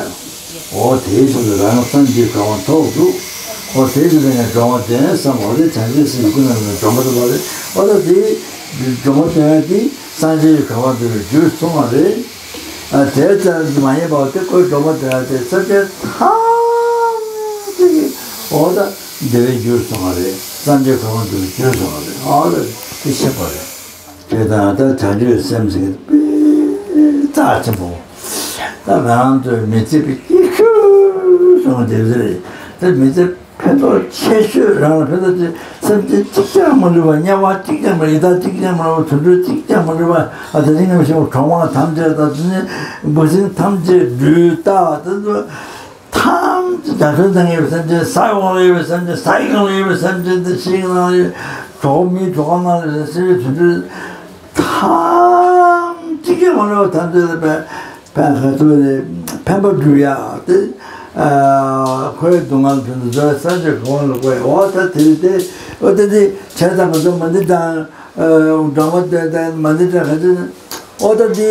འོ་དེའི་ཕྱིར་རང་སངས་རྒྱས་གོ་འཕང་ཐོབ་འདུག་འོ་དེའི་ཕྱིར་ནས་སྒྲོལ་མ་སྟོན་བསམ། འོ་དེ་བྱང་ཆུབ་སེམས་ཀྱི་ཀུན་ནས་སྒྲོལ་མ་སྟོན་པ་རེད། འོ་ད་དེ་སྒྲོལ་མ་སྟོན་ཡ་དེ་སངས་རྒྱས་ཀྱི་གོ་འཕང་ཐོབ་པའི་རྒྱུར་གསུངས་པ་རེད། ཨ་དེ་ཙམ་མ་ཡིན་པར་དེ་ཁོའི་སྒྲོལ་མ་སྟོན་ཡ་དེ་སེམས་ཅན་ཐམས་ཅད་ཀྱི་འོ་ད་བདེ་བའི་རྒྱུར་གསུངས་པ་རེད། སངས་རྒྱས་གོ་འཕང་ཐོབ་པའི་རྒྱུར་གསུངས་པ་རེད། འོ་ད་དེ་ཤེས་པ་རེད། དེ་དང་ད་བྱང་ཆུབ་སེམས་ཟེར་མཁན་དཔེ་རྩ་ཆེན་པོ། ད་ང་རང་ཚོའི་མི་ཚེ་དཔེ་གཅིག་ཤོས་སོང་དེ་ཟེར། དེ་མི་ཚེ་ཕན་ཐོགས་ཆེ་ཤོས་རང་ལ་ཕན་ཐོགས་ཆེ། སེམས་ཅན་གཅིག་ཀྱང་མ་ལུས་པ། དམྱལ་བ་གཅིག་ཀྱང་མ། ཡི་དྭགས་གཅིག་ཀྱང་མ་ལུས་པ། དུད་འགྲོ་གཅིག་ཀྱང་མ་ལུས་པ། ཨ་དེ་རིང་ངམ་ཤེས་པ་གྲོག་མ་ཐམས་ཅད་དང་དེ་ནས་འབུ་སྲིན་ཐམས་ཅད་སྦྲུལ་རྟ་དེ་ཚོ། ཐམས་ཅད་བརྒྱ་ཁྲི་ནང་ཡོད་པའི་སེམས་ཅན། ས་ཡི་འོག་ལ་ཡོད་པའི་སེམས་ཅན། ས་ཡི་སྒང་ལ་ཡོད་པའི་སེམས་ཅན་དེ། ཤིང་ནང་ལ་ཡོད། གྲོག་མའི་གྲོག་ཁ་ནང་ལ་ཡོད་པའི་སེམས་ཅན། དུད་འགྲོ་ཐམས་ཅད་ཀྱང་མ་ལུས་པ་ཐམས་ཅད་ལ་ཕན་ཕན་ག་ཚོད་རེད། ཕན་པ་སྒྲུབ་ཡ་དེ། ཨ་འཁོར་བའི་སྡུག་བསྔལ་དོན་དུ་རྫོགས་པའི་སངས་རྒྱས་གོ་འཕང་ལ་བཀོད་ཡ། འོ་ད་དེ་རེད་དེ། འོ་ད་དེ་བྱས་ཙང་ང་ཚོ་མ་འདི་དང་། སྦྲང་མ་བསྟེན་བསྟེན་མ་ཎི་བགྲང་ག་ཚོད་ཨོ་ད་འདི་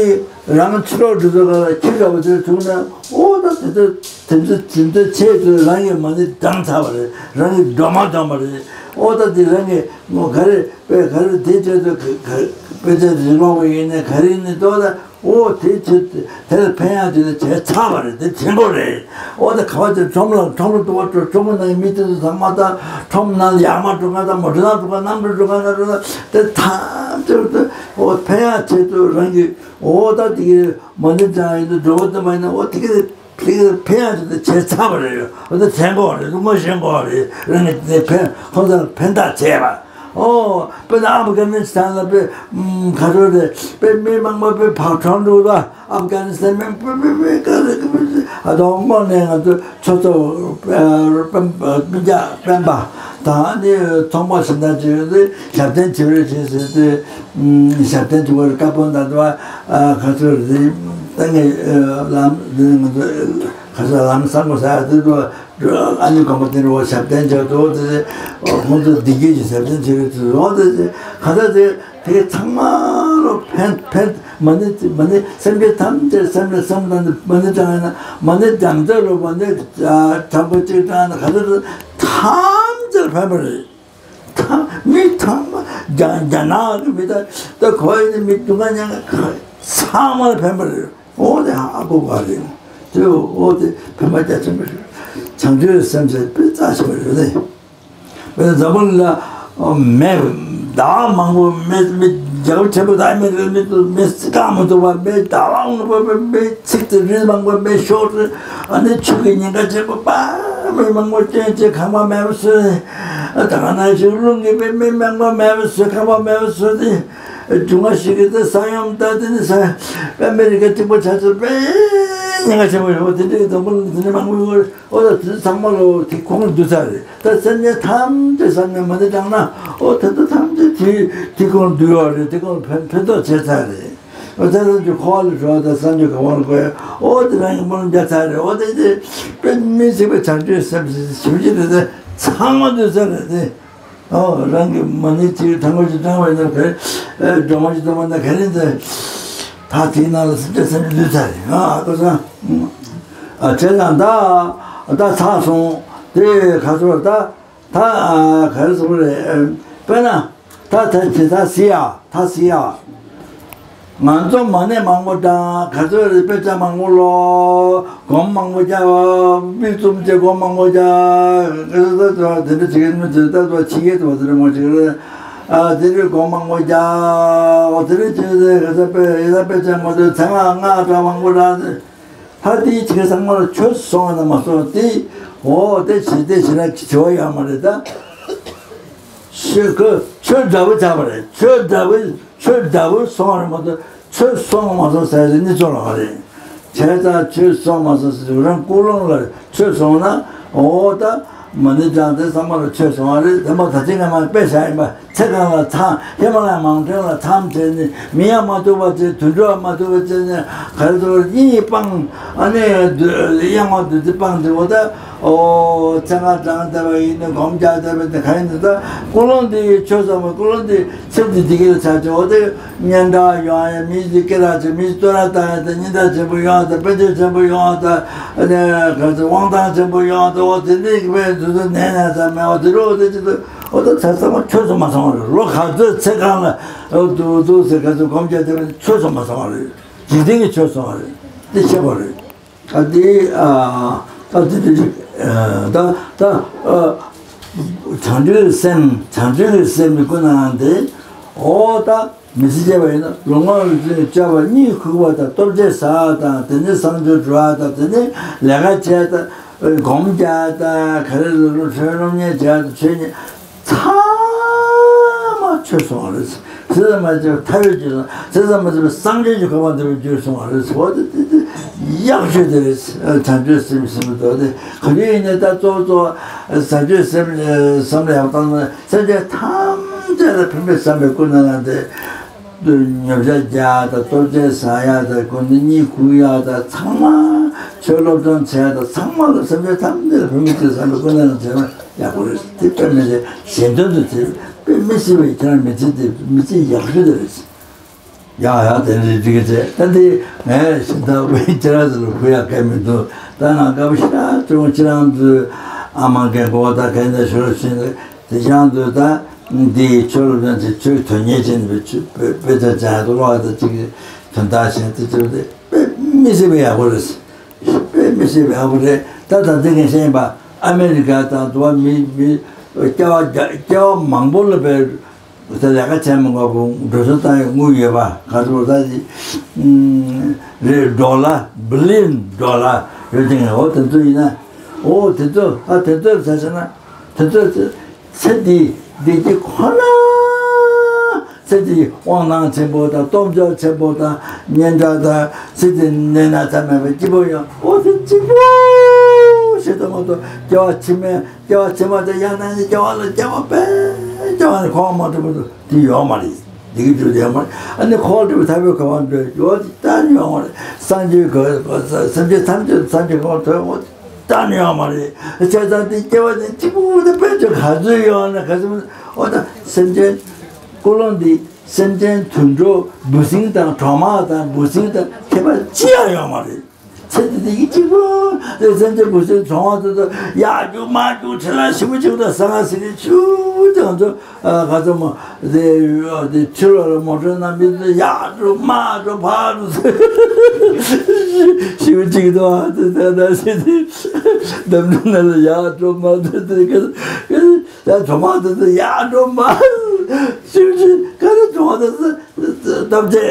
རང་ཕྱི་ལོགས་འགྲོ་ཚོད་ག་ལ་ཁྱི་འདྲ་བོ་དེ་བྱུང་ན་ཨོ་ད་དེ་ཚོ་དེ་ཚོ་དེ་ཚོ་ཆེད་དུ་རང་གི་མ་ཎི་བགྲང་ཚར་བ་རེད། རང་གི་སྒྲོལ་མ་བགྲང་བ་རེད། ཨོ་ད་འདི་རང་གི་ངོ་ག་རེ་དཔེ་ག་རེ་དེ་ཆེད་དུ་དཔེ་ཆ་རིག་ལོག་པ་ཡིན་ནའི་ག་རེ་ཡིན་ནའི་ཏོ་ད། ཨོ་དེ་ཚེ་དེ་ལ་ཕན་ཡག་དེ་ལ་བྱས་ཚར་བ་རེད། དེ་དྲན་པོ་རེད། ཨོ་ད་ག་བ་དེ་ཁྲོམ་ལ་ཁྲོམ་ལ་འགྲོ་བ་འགྲོ་ཁྲོམ་ནང་མི་དེ་ཚོ་ཚང་མ་ད་ཁྲོམ་ནང་ལ་ཡར་མར་འགྲོ་ག་ད་མོ་ཊ་ནང་འགྲོ་ག་གནམ་གྲུ་འགྲོ་ག་ན་འགྲོ་ན་དེ་ཐམས་ཅད་དུ་ཨོ་ཕན་ཡག་ཆེད་དུ་རང་གི་ཨོ་ད་དེ་གི་མ་ཎི་བགྲང་ཡིན་དུ་འགྲོ་བ་དེ་མ་ཡིན་ན་ཨོ་དེ་གི་དེ་གི་ཕན་ཡག་ཆེད་དུ་བྱས་ཚར་བ་རེད། ཨོ་ད་དྲན་པོ་རེད། ངོ་ཤེས་པོ་རེད། རང་གི་དེ་ཕན་ཁོང་ཚོ་ལ་ཕན་ཐག་བྱས་པ། ཨོ། དཔེར་ན་ཨབ་གྷ་ནི་སི་ཐན་ལ་དཔེ་ཨམ་ག་ཚོད་རེད། དཔེ་མི་མང་པོ་དཔེ་ཕར་བྲོས་འགྲོ་ད། ཨབ་གྷ་ནི་སི་ཐན་མི་དཔེ་མི་མི་ག་རེ་ག་རེ་ཨ་དོ་དངོས་གནས་ང་ཚོ་ཚོ་ཚོ་སྤེན་པ་སྤེན་པ་དང་ནི་ཚོང་པ་ཞིག་ན་བྱེད་ཡོད་དེ་ཞབས་བརྟན་བྱེད་རེད་བྱེད་ཟེར་ཏེ་ཞབས་བརྟན་བྱེད་དགོས་རེད། བཀའ་པོད་ད་དུ་ཨ་ག་ཚོད་རེད། ད་ངས་ལམ་ང་ཚོ་ག་ཚོད་ལམ་སང་དགོས་ཟེར་དེ་དུ། ཨ་ནི་དགོན་པ་དེ་འགྲོ་བ་ཞབས་བརྟན་བྱ་དོ་དེ་ཁོང་ཚོ་བདེ་སྐྱིད་ཀྱི་ཞབས་བརྟན་བྱེད་རེད་དུ་རོགས་དེ་ག་ད་དེ་དེ་ཚང་མ་ལོ་ཕན་ཕན་མ་ནི་མ་ནི་སེམས་ཅན་ཐམས་ཅད་སེམས་ལ་སེམས་དང་མ་ནི་དྲང་ན་མ་ནི་དྲང་ཚད་ལོ་མ་ནི་དྲང་པོ་གཅིག་དྲང་ན་ག་ད་དེ་ཐམས་ཅད་ཕན་པ་རེད། ཐམས་མི་ཚང་མ་རྒྱ་རྒྱ་ནག་གི་མི་དང་ད་གོ་ཡི་ནི་མི་སྡུག་བསྔལ་མྱངས་ཚང་མ་ལ་ཕན་པ་རེད། འོ་དེ་ཧ་གོ་བ་རེད། དེ་འོ་དེ་ཕན་པ་རྒྱ་ཆེན་པོ་རེད། བྱང་ཆུབ་སེམས་ཟེར་དཔེ་རྩ་ཆེ་བ་རེད་དེ། དཔེར་ན་འཛམ་བུ་གླིང་ལ་མེ་ཟླ་བ་མང་པོ་མེ་མེ་རྒྱལ་པོ་ཆེན་པོ་དག་མེ་རེད། མེ་མེ་སྲིད་ཁང་མི་ཐུབ་པ་མེ་ཟླ་བ་མང་པོ་མེ་མེ་ཚིག་དེ་རིལ་མང་པོ་མེ་ཤོར་ཨ་ནི་ཆུ་གི་ཉེན་ཁ་ཆེན་པོ་པ་མེ་མང་པོ་སྐྱོན་ཅེས་ཁང་པ་མེད་པ་བཟོས། ད་ག་ན་ཞིག་རླུང་གིས་མེ་མེ་མང་པོ་མེད་པ་བཟོས། ཁང་པ་མེད་པ་བཟོས་ཏེ། སྒྲུང་ང་ཞིག་གི་དེ་ས་ཡོམ་ད་དེ་ནི་ས་པད་མེ་རི་ཀ་གཅིག་པོ་ཆ་ཚུར་པད་ཉེན་ཁ་ཆེན་པོ་ཡོད་པ་དེ་འདྲའི་དང་པོ་དེ་ནི་མང་པོ་ཡོད་པ་རེད། ཨོ་ད་དེ་ཚང་མ་ལོ་དེ་ཁོང་འདུས་ཚར་རེད། ད་སེམས་ཅན་ཐམས་ཅད་བསམ་ནས་མ་ཎི་བགྲངས་ན་ཨོ་ད་ད་ཐམས་ཅད་དེ་དེ་ཁོང་འདུས་པ་རེད། དེ་ཁོང་ཕན་ཕན་ཐོགས་བྱས་ཚར་རེད། ཨོ་ད་ད་དེ་འཁོར་བ་ལས་གྲོལ་བ་དང་སངས་རྒྱས་གོ་འཕང་ལ་འགོད་ཨོ་དེ་རང་གི་སྨོན་ལམ་བརྒྱབ་ཚར་རེད། ཨོ་དེ་དེ་དཔེ་མི་སྲིད་པའི་བྱང་ཆུབ་སེམས་ཞིབ་ཞིབ་ཀྱི་རེད། དེ་ཚང་མ་འདུས་ཚར་རེད་དེ། ཨོ་རང་གི་མ་ཎི་གཅིག་དང་པོ་གཅིག་བགྲངས་པ་ཡིན་ན་ག་རེ། སྒྲོལ་མ་གཅིག་བཏང་པ་ཡིན་ན་ག་རེ་འདི། ད་དེའི་ནང་ལ་སེམས་ཅན་སེམས་ཅན་འདུས་ཚར་རེད། ཨ་ཨ་ཁོ་ཚང་། ཨ་བྱས་ཙང་ད་ད་ཚར་སོང་། དེ་ག་ཚོད་ད་ད་ག་རེ་ཟེར་དགོས་རེད། དཔེར་ན་ད་ད་དེ་ད་ཟེར་ཡ་ད་ཟེར་ཡ། ང་ཚོ་མ་ཎི་མང་པོ་བགྲངས། ག་ཚོད་རེད། དཔེ་ཆ་མང་པོ་ཀློག་སྒོམ་མང་པོ་རྒྱག་དབུ་བཙུམ་བྱས་སྒོམ་མང་པོ་རྒྱག་ད་ད་དེ་འདྲ་བྱེད་ཀྱི་མི་ཚོས་ད་ད་ཕྱི་རྒྱལ་དུ་བ་དེ་འདྲ་མང་པོ་བྱེད་ཀྱི་རེད། ཨ་དེ་འདྲའི་སྒོམ་མང་པོ་རྒྱག་དེ་འདྲ་བྱེད་ཀྱི་རེད། ག་ཚོད་དཔེ་ཡི་ད་དཔེ་ཆ་མང་པོ་ཚང་མ་སྔགས་གྲྭ་མང་པོ་རག་ད་དེའི་ཕྱི་ཚང་མ་ལ་ཆོས་སོང་བ་ན་མ་སོང་དེ་འོ་དེ་བྱེད་དེ་བྱེད་ན་བྱེད་བ་ཡོད་མ་རེད་ད། ཆོས་ཁོ་ཆོས་འདྲ་བོ་ཆགས་པ་རེད། ཆོས་འདྲ་བོ་ཆོས་འདྲ་བོ་སོང་བ་རེད་མ་གཏོགས་ཆོས་སོང་མ་སོང་ཟེར་ཡ་དེ་གཉིས་ཚོ་ལ་མ་རེད། བྱས་ཙང་ཆོས་སོང་མ་སོང་ཟེར་རང་ཀུན་སློང་ལ་ཆོས་སོང་ན་འོ་ད་མ་ཎི་བགྲངས་ཏེ་ཚང་མ་ལ་ཆོས་སོང་བ་རེད། དེ་མ་ད་ཅི་ང་མ་དཔེ་བཞག་ཡིན་པ་ཚེ་གང་ལ་ཚང་ཧི་མ་ལ་ཡ་མང་ཐོན་ལ་མཚམས་བྱས་ནས་མི་ཡ་མ་ཐུབ་པ་བྱས་དུད་འགྲོ་ཡ་མ་ཐུབ་པ་བྱས་ནས་ག་རེ་ཟེར་གཉིད་སྤངས་ཨ་ནི་གཡེང་བ་བདུད་རྩི་སྤངས་ཏེ་འོ་ད། ཨོ་ཚེ་སྔ་གྲངས་བསྡད་པ་ཡིན་ན་སྒོམ་རྒྱག་བསྡད་པ་ཡིན་ན་ག་ཡིན་ན་ད་ཀུན་སློང་འདི་ཆོས་ཟབ་མོ་ཀུན་སློང་འདི་ཚེ་འདི་འདི་སྐད་ལ་ཆགས་ཀྱི་འོ་དེ་སྙན་གྲགས་ཡོང་ཡ་མི་འདི་སྐད་གྲགས་ཆེ་མི་བསྟོད་ར་བཏང་ཡ་དང་སྙན་གྲགས་ཆེན་པོ་ཡོང་ཡ་དང་དཔལ་འབྱོར་ཆེན་པོ་ཡོང་ཡ་དང་ཨ་ནི་ག་ཚོད་དབང་ཐང་ཆེན་པོ་ཡོང་ཡ་དང་འོ་དེ་འདྲའི་གི་དཔེ་འདི་ཚོ་ནས་ན་ས་མེད་འོ་དེ་རུ་འོ་དེ་ཅི་ཚོ་འོ་ད་ཚེ་ཚང་མ་ཆོས་སུ་མ་སོང་བ་རེད། ལོ་ག་ཚོད་ཚེ་གང་ལ་འོ་འདུག་འདུག་ཟེར་ག་ཚོད་སྒོམ་རྒྱག་བསྡད་པ་ཆོས་སུ་མ་སོང་བ་རེད། འཇིག་རྟེན་གྱི་ཆོས་སོང་བ་རེད། དེ་ཤེས་པ་རེད། ད་དེ་ཨ་ད་དེ་དེ་ཨ་ད་ད་ཨ་བྱང་ཆུབ་སེམས་བྱང་ཆུབ་ཀྱི་སེམས་ཀྱི་ཀུན་ནའང་དེ་འོ་ད་མི་ཚེ་སྐྱེལ་བ་ཡིན་ན་ལོ་ངོ་བཅོ་བ་གཉིད་ཁུག་པ་དང་ལྟོ་ཆས་ཟ་དང་དེ་ནས་བསང་མཆོད་འགྲོ་བ་དང་དེ་ནས་ལས་ཀ་བྱས་དང་སྒོམ་རྒྱག་དང་ག་རེ་ལ་ལོ་ཆོས་སློབ་གཉེར་བྱས་དང་ཆོས་ཉན། ཚང་མ་ཆོས་སོང་བ་རེད། ཚེ་ཚད་མ་ཆད་པའི་ཐར་པའི་རྒྱུ་དང་ཚེ་ཚད་མ་ཆད་པའི་སངས་རྒྱས་ཀྱི་གོ་འཕང་འདོད་པའི་རྒྱུར་སོང་བ་རེད། འོ་དེ་དེ་དེ་ཡག་ཤོས་དེ་རེད། བྱང་ཆུབ་སེམས་ཟེར་མི་འདུག་དེ་ག་དུས་ཡིན་ནའི་ད་གཙོ་བོ་གཙོ་བོ་བྱང་ཆུབ་སེམས་བསམ་བློ་ཡག་བཏང་ན་སེམས་ཅན་ཐམས་ཅད་ལ་ཕན་པའི་བསམ་པའི་ཀུན་ནས་ཡང་དེ་ཉོ་ཆ་རྒྱག་དང་ལྟོ་ཆས་ཟ་ཡག་དང་ཀུན་ནས་གཉིད་ཁུག་ཡག་དང་ཚང་མ་ཆོས་སློབ་སྦྱོང་བྱས་དང་ཚང་མ་ལ་སེམས་ཅན་ཐམས་ཅད་ལ་ཕན་པའི་ཆེད་བསམ་པའི་ཀུན་ནས་ཡང་བྱས་ན་ཡག་པོ་རེད། དེ་དཔེ་མི་སྲིད་གཞན་དོན་དུ་བྱེད། དཔེ་མི་སྲིད་པའི་ཁྱེད་རང་མི་ཚེ་འདི་མི་ཚེ་ཡག་ཤོས་དེ་རེད། ཡང་ཡང་དེ་འདྲའི་འགྲིག་གི་ཚེ་ད་འདི་ངས་ཤིང་ཐག་པའི་ཁྱེད་རང་ཚོ་ལ་གུ་ཡག་གལ་མི་འདུག་ད་ང་དགའ་པོ་ཞེ་དྲག་བྱུང་། ཁྱེད་རང་ཚོའི་ཨ་མ་རྒན་གོག་དང་གན་ད་ཤོར་ཕྱིན་དེ་ཁྱེད་རང་ཚོས་ད་འདི་ཆོས་སློབ་སྦྱོང་ཚེ་ཆོས་དོན་གཉེར་ཅན་པའི་ཆོས་དཔེ་དཔེ་ཆ་སྦྱང་ཡག་ཏུ་ཀློག་ཡག་ད་ཅིག་དོན་དག་ཆེན་དེ་ཚོ་དེ་དཔེ་མི་སྲིད་པའི་ཡག་པོ་རེད། དཔེ་མི་སྲིད་པའི་ཡག་པོ་རེད། ད་ད་འདི་ངས་བཤད་ཡིན་པ། ཨ་མེ་རི་ཀ་དང་དུ་བ་མི་མི་སྐྱེ་བ་བརྒྱ་སྐྱེ་བ་མང་པོ་ལ་དཔེ་ད་ལས་ཀ་བྱས་མ་དགོས་པ་འགྲོ་སོང་བཏང་ཡག་དངུལ་ཡོད་པ་ག་ཚོད་ད་ཅི་རེད། ཌོ་ལར་བི་ལི་ཡོན་ཌོ་ལར་ཡོད་ཅིང་། འོ་དེ་ཚོ་ཡིན་ན། འོ་དེ་ཚོ་ཨ་དེ་ཚོ་ཟ་ཟ་ན་དེ་ཚོ་ཚེ་འདི་བདེ་སྐྱིད་ཁོ་ན། ཚེ་འདི་དབང་ཐང་ཆེན་པོ་དང་སྟོབས་འབྱོར་ཆེན་པོ་དང་སྙན་གྲགས་དང་ཚེ་འདི་གནས་ན་ཚ་མེད་པའི་སྐྱིད་པོ་ཡོང་། འོ་དེ་གཅིག་པོ་ཞིག་ཏུ་མ་གཏོགས་སྐྱེ་བ་ཕྱི་མའི་སྐྱེ་བ་ཕྱི་མ་དེ་ཡང་ན་ནི་སྐྱེ་བ་ལ་སྐྱེ་བ་དཔེ་སྐྱེ་བ་ནི་ཁོག་མ་འགྲོ་བ་དེ་ཡོད་མ་རེད། འདི་གི་འགྲོ་དེ་ཡོད་མ་རེད། ཨ་ནི་ཁོག་འགྲོ་བའི་ཐབས་ཡོད་ག་བ་འགྲོ་ཡོད་དེ་ད་ནི་ཡོད་མ་རེད། སངས་རྒྱས་ག་སེམས་ཅན་ཐམས་ཅད་སངས་རྒྱས་ག་བ་ཐོས་འོ་ད་ནི་ཡོད་མ་རེད། བྱས་ཙང་དེ་སྐྱེ་བ་ནི་གཅིག་པུ་དེ་དཔེ་ཆ་ག་ཚོད་ཡོད་ན་ག་ཚོད་འོ་ད་སེམས་ཅན་ཀུན་སློང་འདི་སེམས་ཅན་དུད་འགྲོ་འབུ་སྲིན་དང་གྲོག་མ་དང་འབུ་སྲིན་དང་ཁྱད་པར་ཅི་ཡང་ཡོད་མ་རེད། ཚེ་འདི་དེ་གི་གཅིག་པུ་དེ་སེམས་ཅན་འབུ་སྲིན་གྲོག་མ་དེ་ཚོ་ཡར་རྒྱུག་མར་རྒྱུག་ཁྲི་ལ་ཞིབ་པོ་ཅིག་དང་ས་ང་སི་རི་ཆུ་དེ་ང་ཚོ་ག་ཚོད་མོ་དེ་དེ་ཕྱི་ལོགས་ལ་མོ་ཊ་ནང་མི་ཚོ་ཡར་འགྲོ་མར་འགྲོ་ཕར་འགྲོ་ཞིབ་པོ་ཅིག་དང་དེ་དེ་དེ་སེམས་ཅན་འདམ་ནང་ལ་ཡར་འགྲོ་མར་འགྲོ་དེ་ག་ད་གྲོག་མ་དེ་ཚོ་ཡར་འགྲོ་མར་ཞིབ་ཅིག་ག་ཚོད་གྲོག་མ་དེ་ཚོ་སྟོབས་ཆེ་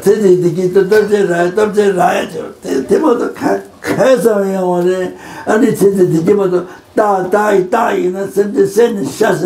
ཚེ་འདི་འདི་གི་སྟོབས་ཆེ་ར་སྟོབས་ཆེ་ར་ཡ་ཆེ་དེ་དེ་མ་གཏོགས་ག་ག་ས་ཡང་བ་རེད། ཨ་ནི་ཚེ་འདི་འདི་གི་མ་གཏོགས་ཏག་ཏག་ཡི་ཏག་ཡིན་ན་སེམས་ཅན་བསད་ནས་ཤ་ཟ་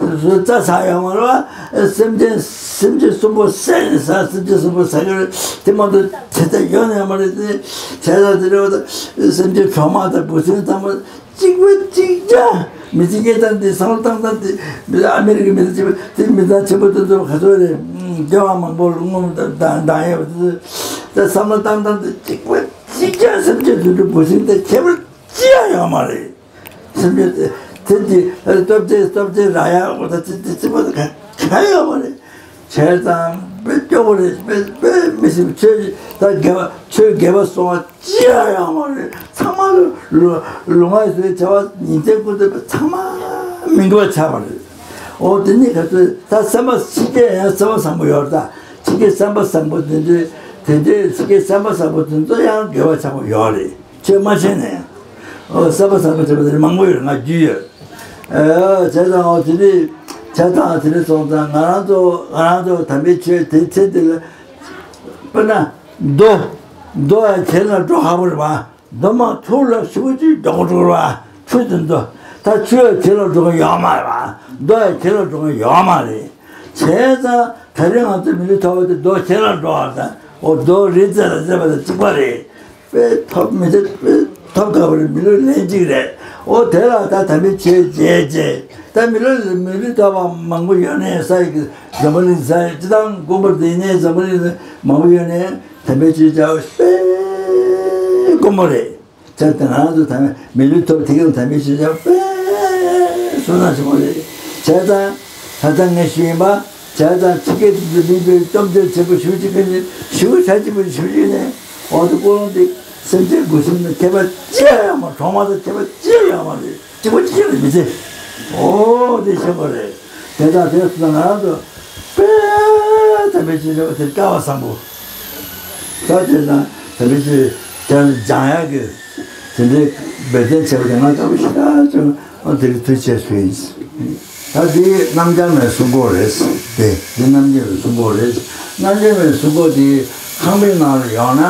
རྩྭ་ཟ་ཡང་བ་རེད་བ། སེམས་ཅན་སེམས་ཅན་གསུམ་པོ་བསད་ནས་ཟ་སེམས་ཅན་གསུམ་པོ་ཟ་གི་རེད། དེ་མ་གཏོགས་དེ་ལྟ་ཡོད་ན་ཡང་མ་རེད། དེ་བྱས་ཙང་དེ་རེད་བ། སེམས་ཅན་གྲོག་མ་དང་འབུ་སྲིན་ཚང་མ་གཅིག་པ་གཅིག་རྐྱང་། མི་ཚེ་སྐྱེལ་སྟངས་དེ་བསམ་བློ་བཏང་སྟངས་དེ་མི་ཚེ་ཨ་མེ་རི་ཀའི་མི་ཚེ་གཅིག་པ་དེ་མི་ཚེ་ཆེན་པོ་དེ་ཚོ་ག་ཚོད་རེད། སྐྱེ་བ་མང་པོ་ལ་སྔོན་དང་དང་ཡོད་པ་དེ་ཚོ་བསམ་བློ་བཏང་སྟངས་དེ་གཅིག་པ་གཅིག་རྐྱང་། སེམས་ཅན་དུད་འགྲོ་འབུ་སྲིན་དེ་ཁྱད་པར་ཅི་ཡང་ཡོད་མ་རེད། སེམས་ཅན་དེ་དེ་སྟོབས་ཆེ་སྟོབས་ཆེ་ར་ཡ་འོ་ད་ཅི་ཅི་ཅི་མ་ག་ག་ཡོད་མ་རེད། བྱས་ཙང་དཔེ་སྐྱོ་པོ་རེད། དཔེ་དཔེ་མི་སྲིད་པ། ཆོས་ད་དགེ་བ་ཆོས་དགེ་བ་སོང་བ་ཅི་ཡང་ཡོད་མ་རེད། ཚང་མ་ལུ་ལུས་ངག་ཡིད་གསུམ་གྱི་བྱ་བ་ཉིན་མཚན་ཀུན་ཏུ་ཚང་མ་མི་དགེ་བ་ཆགས་པ་རེད། འོ་དེ་ནི་ག་ཚོད་ད་སེམས་པ་ཕྱི་རྒྱལ་ཡང་སེམས་པ་བཟང་པོ་ཡོད་རེད། ད་ཕྱི་རྒྱལ་སེམས་པ་བཟང་པོ་དེ་འདྲའི་དེ་འདྲའི་ཕྱི་རྒྱལ་སེམས་པ་བཟང་པོ་དེ་ཚོ་ཡང་དགེ་བ་ཆགས་པ་ཡོད་རེད། ཆོས་མ་བྱས་ན་ཡང་། ཨོ་བསམ་པ་བཟང་པོ་བྱེད་པ་དེ་མང་པོ་ཡོད་རེད། ང་རྒྱུས་ཡོད། ཨེ་བྱས་ཙང་ཨོ་དེ་ནི་བྱས་ཙང་དེ་ནི་སོང་ཙང་ང་རང་ཚོ་ང་རང་ཚོ་དམ་པའི་ཆོས་དེ་ཚེ་འདི་ལ་དཔེར་ན་རྡོ་རྡོ་ཡང་གྱེན་ལ་འགྲོ་ཁག་པོ་རེད་པ། རྡོ་མ་ཐུག་ལ་ཞུ་ཅིག་འགྲོ་འགྲོ་ར་ཆུ་དེ་ཚོ་ད་ཆུ་ཡང་གྱེན་ལ་འགྲོ་མཁན་ཡོད་མ་རེད་པ། རྡོ་ཡང་གྱེན་ལ་འགྲོ་མཁན་ཡོད་མ་རེད། བྱས་ཙང་ད་རེས་ང་ཚོ་མི་ལུས་ཐོབ་པ་དེ་རྡོ་གྱེན་ལ་འགྲོ་བ་དང་འོ་རྡོ་རི་རྩེ་ལ་རྩེ་བ་དང་གཅིག་པ་རེད། དཔེ་ཐོབ་མི་ཚེ་དཔེ་ཐོབ་དཀའ་བ་རེད། མི་ལུས་ལན་གཅིག་རེད། འོ་དེ་ལ་ད་དམ་པའི་ཆོས་བྱས་རྗེས་ད་མི་ལུས་མི་ལུས་ཐོབ་པ་མང་པོ་ཡོད་ནའི་ས་ཡི་འཛམ་བུ་གླིང་ས་ཡི་སྤྱི་བཏང་དཀོན་པོ་འདི་ནས་འཛམ་བུ་གླིང་མང་པོ་ཡོད་ནའི་དམ་པའི་ཆོས་བྱ་བ་དཔེ་དཀོན་པོ་རེད། བྱས་ཙང་ང་རང་ཚོ་ད་མི་ལུས་ཐོབ་དེ་ག་ལ་དམ་པའི་ཆོས་བྱ་བ་དཔེ་བསོད་ནམས་ཆེན་པོ་རེད། བྱས་ཙང་ད་ལྟ་ངས་ཞུས་ཡིན་པ། བྱས་ཙང་ཕྱི་རྒྱལ་དུ་སླེབས་པའི་སྟོབས་འབྱོར་ཆེན་པོ་ཞུ་ཅིག་གི་ཞུ་བྱ་ཅིག་པོ་ཞུ་ཅིག་ནས་འོ་དེ་ཀུན་སློང་དེ་སེམས་ཅན་འབུ་སྲིན་ནི་ཁྱད་པར་ཅི་ཡང་ཡོད་མ། གྲོག་མ་དང་ཁྱད་པར་ཅི་ཡང་ཡོད་མ་རེད། གཅིག་པ་གཅིག་རྐྱང་རེད་མི་ཚེ། འོ་དེ་ཤེས་པ་རེད། དེ་དང་དེ་སོང་ང་རང་ཚོ་དཔེ་དམ་པའི་ཆོས་བྱ་བ་དེ་སྐལ་བ་བཟང་པོ། ད་དེ་ན་དམ་པའི་ཆོས་ཀྱང་སྦྱང་ཡག་གི་དེ་འདྲའི་འབད་བརྩོན་བྱས་པ་དེ་ང་དགའ་པོ་ཞེ་དྲག་བྱུང་། ཨ་དེ་རིང་ཐུགས་རྗེ་ཆེ་ཞུ་ཡིན། ད་དེ་རྣམ་རྒྱལ་མའི་གསུང་སྐོར་རེད། དེ་དེ་རྣམ་རྒྱལ་མའི་གསུང་སྐོར་རེད། རྣམ་རྒྱལ་མའི་གསུང་སྐོར་དེ་ཁང་པའི་ནང་ལ་ཡོང་ན་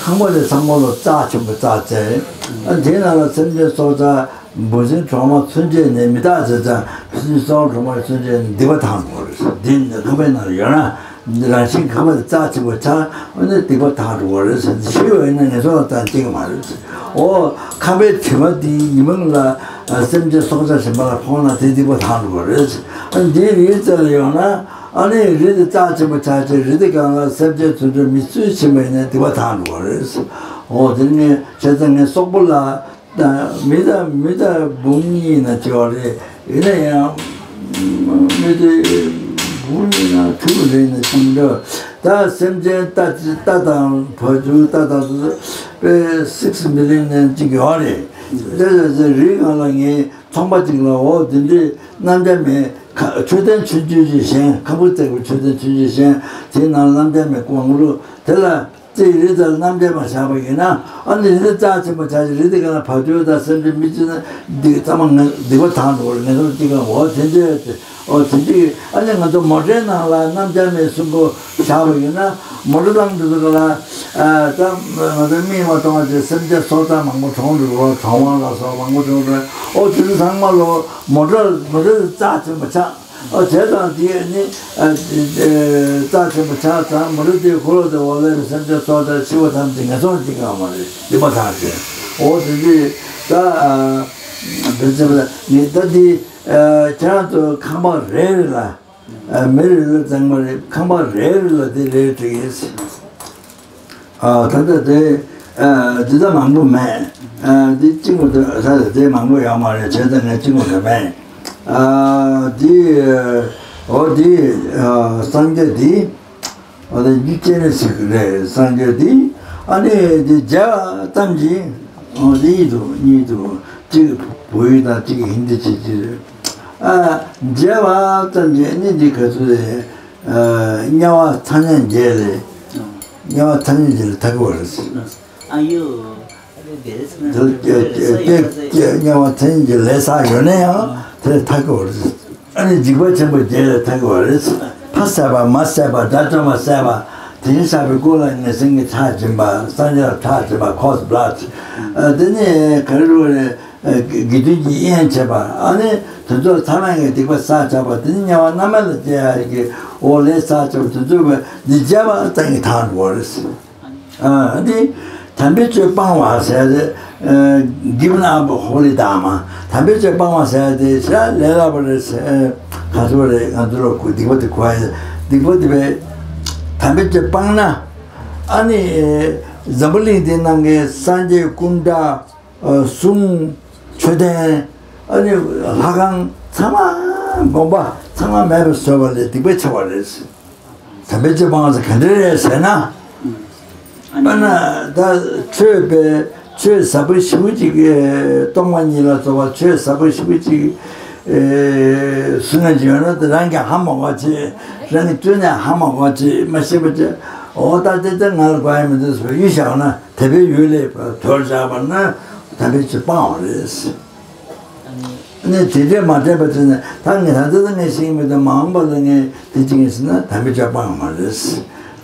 ཁང་པ་དེ་ཚང་མ་ལ་རྩ་ཆེན་པོ་རྩ་བཙལ། ཨ་དེའི་ནང་ལ་སེམས་ཅན་སྲོག་ཆགས་འབུ་སྲིན་གྲོག་མ་ཚུན་ཆད་ནི་མི་རྟག་ཟེར་ཙང་སྲོག་གྲོག་མ་ཚུན་ཆད་ནི་སྡིག་པ་དག་འགྲོ་བ་རེད། འདི་ནི་ཁང་པའི་ནང་ལ་ཡོད་ན་རང་བཞིན་ཁང་པ་དེ་རྩ་ཆེན་པོ་ཆགས། འོ་ན་སྡིག་པ་དག་འགྲོ་བ་རེད་ཟེར། ཤི་བ་ཡིན་ན་ངན་སོང་ལ་ཙམ་སྐྱེ་གི་མ་རེད་ཟེར། འོ་ཁང་པའི་དྲི་མ་དེ་ཉི་མ་ལ་སེམས་ཅན་སྲོག་ཆགས་གཞན་པ་ལ་ཕོག་ན་དེ་སྡིག་པ་དག་འགྲོ་བ་རེད་ཟེར། ཨ་འདིའི་རིའི་རྩེ་ལ་ཡོང་ན་ཨ་ནི་རི་དེ་རྩ་ཆེན་པོ་ཆགས་ཅིག་རི་དེ་སྒང་ལ་སེམས་ཅན་ཚུན་ཆད་མི་ཚུལ་ཕྱིན་པ་ཡིན་ན་སྡིག་པ་དག་འགྲོ་བ་རེད་ཟེར། འོ་དེ་ནས་བྱས་ཙང་ངའི་སོག་པོ་ལ། ད་མི་དང་མི་དང་འབུ་གཉིས་ན་བྱེད་པ་རེད། ཡིན་ན་ཡང་ མི་དེ་བུ་ཡིན་ན་ཕྲུ་གུ་ལེན་ན་ཅིག་འདྲ། ད་སེམས་ཅན་རྟ་རྟ་དང་བ་ཕྲུག་རྟ་དང་དེ་ཚོ་དཔེ་six million ནས་ཅིག་ཡོད་རེད། དེ་ཚོ་རི་སྒང་ལ་ངའི་ཚོང་པ་ཅིག་ལ་འོ་དེ་འདྲའི་རྣམ་རྒྱལ་མའི་མཆོད་རྟེན་ཆུང་ཆུང་ཅིག་བཞེངས། ཁང་བུ་བརྩེགས་པའི་མཆོད་རྟེན་ཆུང་ཆུང་བཞེངས། དེའི་ནང་རྣམ་རྒྱལ་མའི་དབང་ལུང་དེ་ལ། ཅེས་རི་དེར་རྣམ་རྒྱལ་མ་བཞག་པ་ཡིན་ན། ཨ་ནི་རི་རྩ་ཆེན་པོ་ཆགས་ཤིང་། རི་དེ་ག་ན་བ་ཕྲུག་དང་སེམས་ཅན་མི་གཅིག་ན་སྡིག་ཚང་མ་ངན་སྡིག་པ་དང་འགྲོ་བར་ངན་སོང་གཅིག་གང་འོ་དེ་འདྲས་ཏེ། འོ་དེ་འདྲས། ཨ་ནི་ང་ཚོ་མོ་ཊའི་ནང་ལ་རྣམ་རྒྱལ་མའི་གསུང་སྐོར་བཞག་པ་ཡིན་ན། མོ་ཊ་རླངས་འདི་ཚོ་ག་ལ་ད་ང་ཚོ་མི་མ་གཏོང་བ་ཅིག་སེམས་ཅན་སྲོག་ཆགས་མང་པོ་གྲོངས་འགྲོ་བ། གྲོང་དབང་ལ་སོགས་མང་པོ་གྲོངས་འགྲོ། འོ་དེ་ཚོ་ཚང་མ་ལོ་མོ་ཊ་མོ་ཊ་རྩ་ཆེན་པོ་ཆགས། ཨ་བྱས་ཙང་དེ་ནི་ཨ་ཨ་རྩ་ཆེན་པོ་ཆགས་ཙང་མོ་ཊ་དེའི་འཁོར་ལོ་དེ་འོག་ལ་ཡོད་པའི་སེམས་ཅན་སྲོག་དང་འཆི་བ་ཐམས་ཅད་ངན་སོང་གཅིག་ཀྱང་མ་རེད། སྡིག་པ་དག་ཅན། འོ་དེ་འདི་ད་ཨ་བེ་ཙེ་བ་ནི་ད་འདི་ཨ་ཁྱེད་རང་ཚོ་ཁང་པ་རེ་རེ་ལ་ཨ་མི་རེ་ལ་བཙོང་མ་རེད། ཁང་པ་རེ་རེ་ལ་དེ་རེ་སྤྲད་ཀྱི་ཡིན། ཨ་ད་ལྟ་དེ་ཨ་འདི་ད་མང་པོ་མེད། ཨ་འདི་གཅིག་མ་གཏོགས། ད་ལྟ་དེ་མང་པོ་ཡོད་མ་རེད། བྱས་ཙང་ངས་གཅིག་མ་གཏོགས་མེད། ཨ་འདི་འོ་འདི་ཨ་སངས་རྒྱས་འདི་འོ་དེ་འཇིག་རྟེན་ནས་ཞིག་རེད། སངས་རྒྱས་འདི་ཨ་ནི་འདི་མཇལ་བ་ཙམ་གྱིས། འོ་འདི་ཡིན་འདུག་གཉིས་འདུག་གཅིག་བོད་ཡིག་དང་གཅིག་ཧིན་དི་ཆེད་ཀྱི་རེད། ཨ་མཇལ་བ་ཙམ་གྱིས་ནི་འདི་ག་ཚོད་རེད། ཨ་དམྱལ་བ་ཚ་དམྱལ་བརྒྱད་ལས། དམྱལ་བ་ཚ་དམྱལ་བརྒྱད་ལས་ཐར་གྱི་ཡོད་རེད། ཨ་ཡོ། དམྱལ་བ་ཚ་དམྱལ་བརྒྱད་ལས་བསགས་ཡོད་ན་ཡང་དེ་ལས་ཐར་གྱི་ཡོད་རེད། ཨ་ནི་འཇིགས་པ་ཆེན་པོ་བརྒྱད་ལས་ཐར་གྱི་ཡོད་རེད། ཕ་བསད་པ། མ་བསད་པ། དགྲ་བཅོམ་པ་བསད་པ། དེ་བཞིན་གཤེགས་པའི་སྐུ་ལ་ངན་སེམས་ཀྱི་ཁྲག་འབྱིན་པ། སངས་རྒྱས་ལ་ཁྲག་འབྱིན་པ། ཁོག་སྦ་ལད། ཨ་དེ་ནས་ག་རེ་རེད། དགེ་འདུན་གྱི་དབྱེན་བྱེད་པ། ཨ་ནི་དེ་ཚོ་ཚང་མས་ཀྱི་སྡིག་པ་བསགས་བྱས་པ་དེ་ནི་དམྱལ་བ་མནར་མེད་ལ་སྐྱེ་ཡ་གི་འོ་ལས་བསགས་བྱས་པ་དེ་ཚོ་བས་འདི་མཇལ་བ་ཙམ་གྱིས་ཐར་འགྲོ་བ་རེད། ཨ་འདི་དམ་པའི་ཆོས་སྤང་བ་ཟེར་ཏེ། ཨ་given up holy dharma། དམ་པའི་ཆོས་སྤང་བ་ཟེར་ཏེ་ཞེ་དྲག་ལས་སླ་པོ་རེད་ཟེར། ག་ཚོད་རེད། ང་ཚོ་ལ་གོ་སྡིག་པ་དེ་གོ་ཡ། སྡིག་པ་དེ་བས་དམ་པའི་ཆོས་སྤངས་ན། ཨ་ནི་འཛམ་བུ་གླིང་འདི་ནང་གི་སངས་རྒྱས་སྐུ་འདྲ། ཨ་གསུང་། མཆོད་རྟེན། ཨ་ནི་ལྷ་ཁང་ཚང་མ་དགོན་པ་ཚང་མ་མེད་པར་བཟོས་པ་ལས་སྡིག་པ་ཆེ་བ་རེད། དམ་པའི་ཆོས་སྤང་བ་ཟེར་ག་འདྲ་རེད་ཟེར་ན། དཔེར་ན་ད་ཆོས་པའི་ཆོས་ཟབ་པོ་ཞེ་པོ་ཅིག་སྟོང་པ་ཉིད་ལ་སོགས་པ་ཆོས་ཟབ་པོ་ཞེ་པོ་ཅིག་གསུང་ན་ཅིག་ཡོད་ན། དེ་རང་གིས་ཧ་མ་གོ་བ་བྱེད། རང་གིས་བཙུན་ནས་ཧ་མ་གོ་བ་བྱེད། མ་ཤེས་པ་བྱེད། འོ་ད་དེ་ལྟར་ང་ལ་གོ་ཡ་མི་འདུག་ཟེར་བའི་ཡུལ་བཞག་ན། དད་པའི་ཡུལ་ལས་དོར་བཞག་པ་ན་དམ་པའི་ཆོས་སྤང་བ་རེད། ནས་དེ་འདྲས་མ་དྲན་པ་བྱས་ནས། ད་ངས་ད་ལྟ་ངས་ཤེས་ཀྱི་མི་འདུག་མ་འོངས་པ་ལ་ངས་དེ་བྱེད་ཀྱི་ཟེར་ན་དམ་པའི་ཆོས་སྤང་བ་མ་རེད།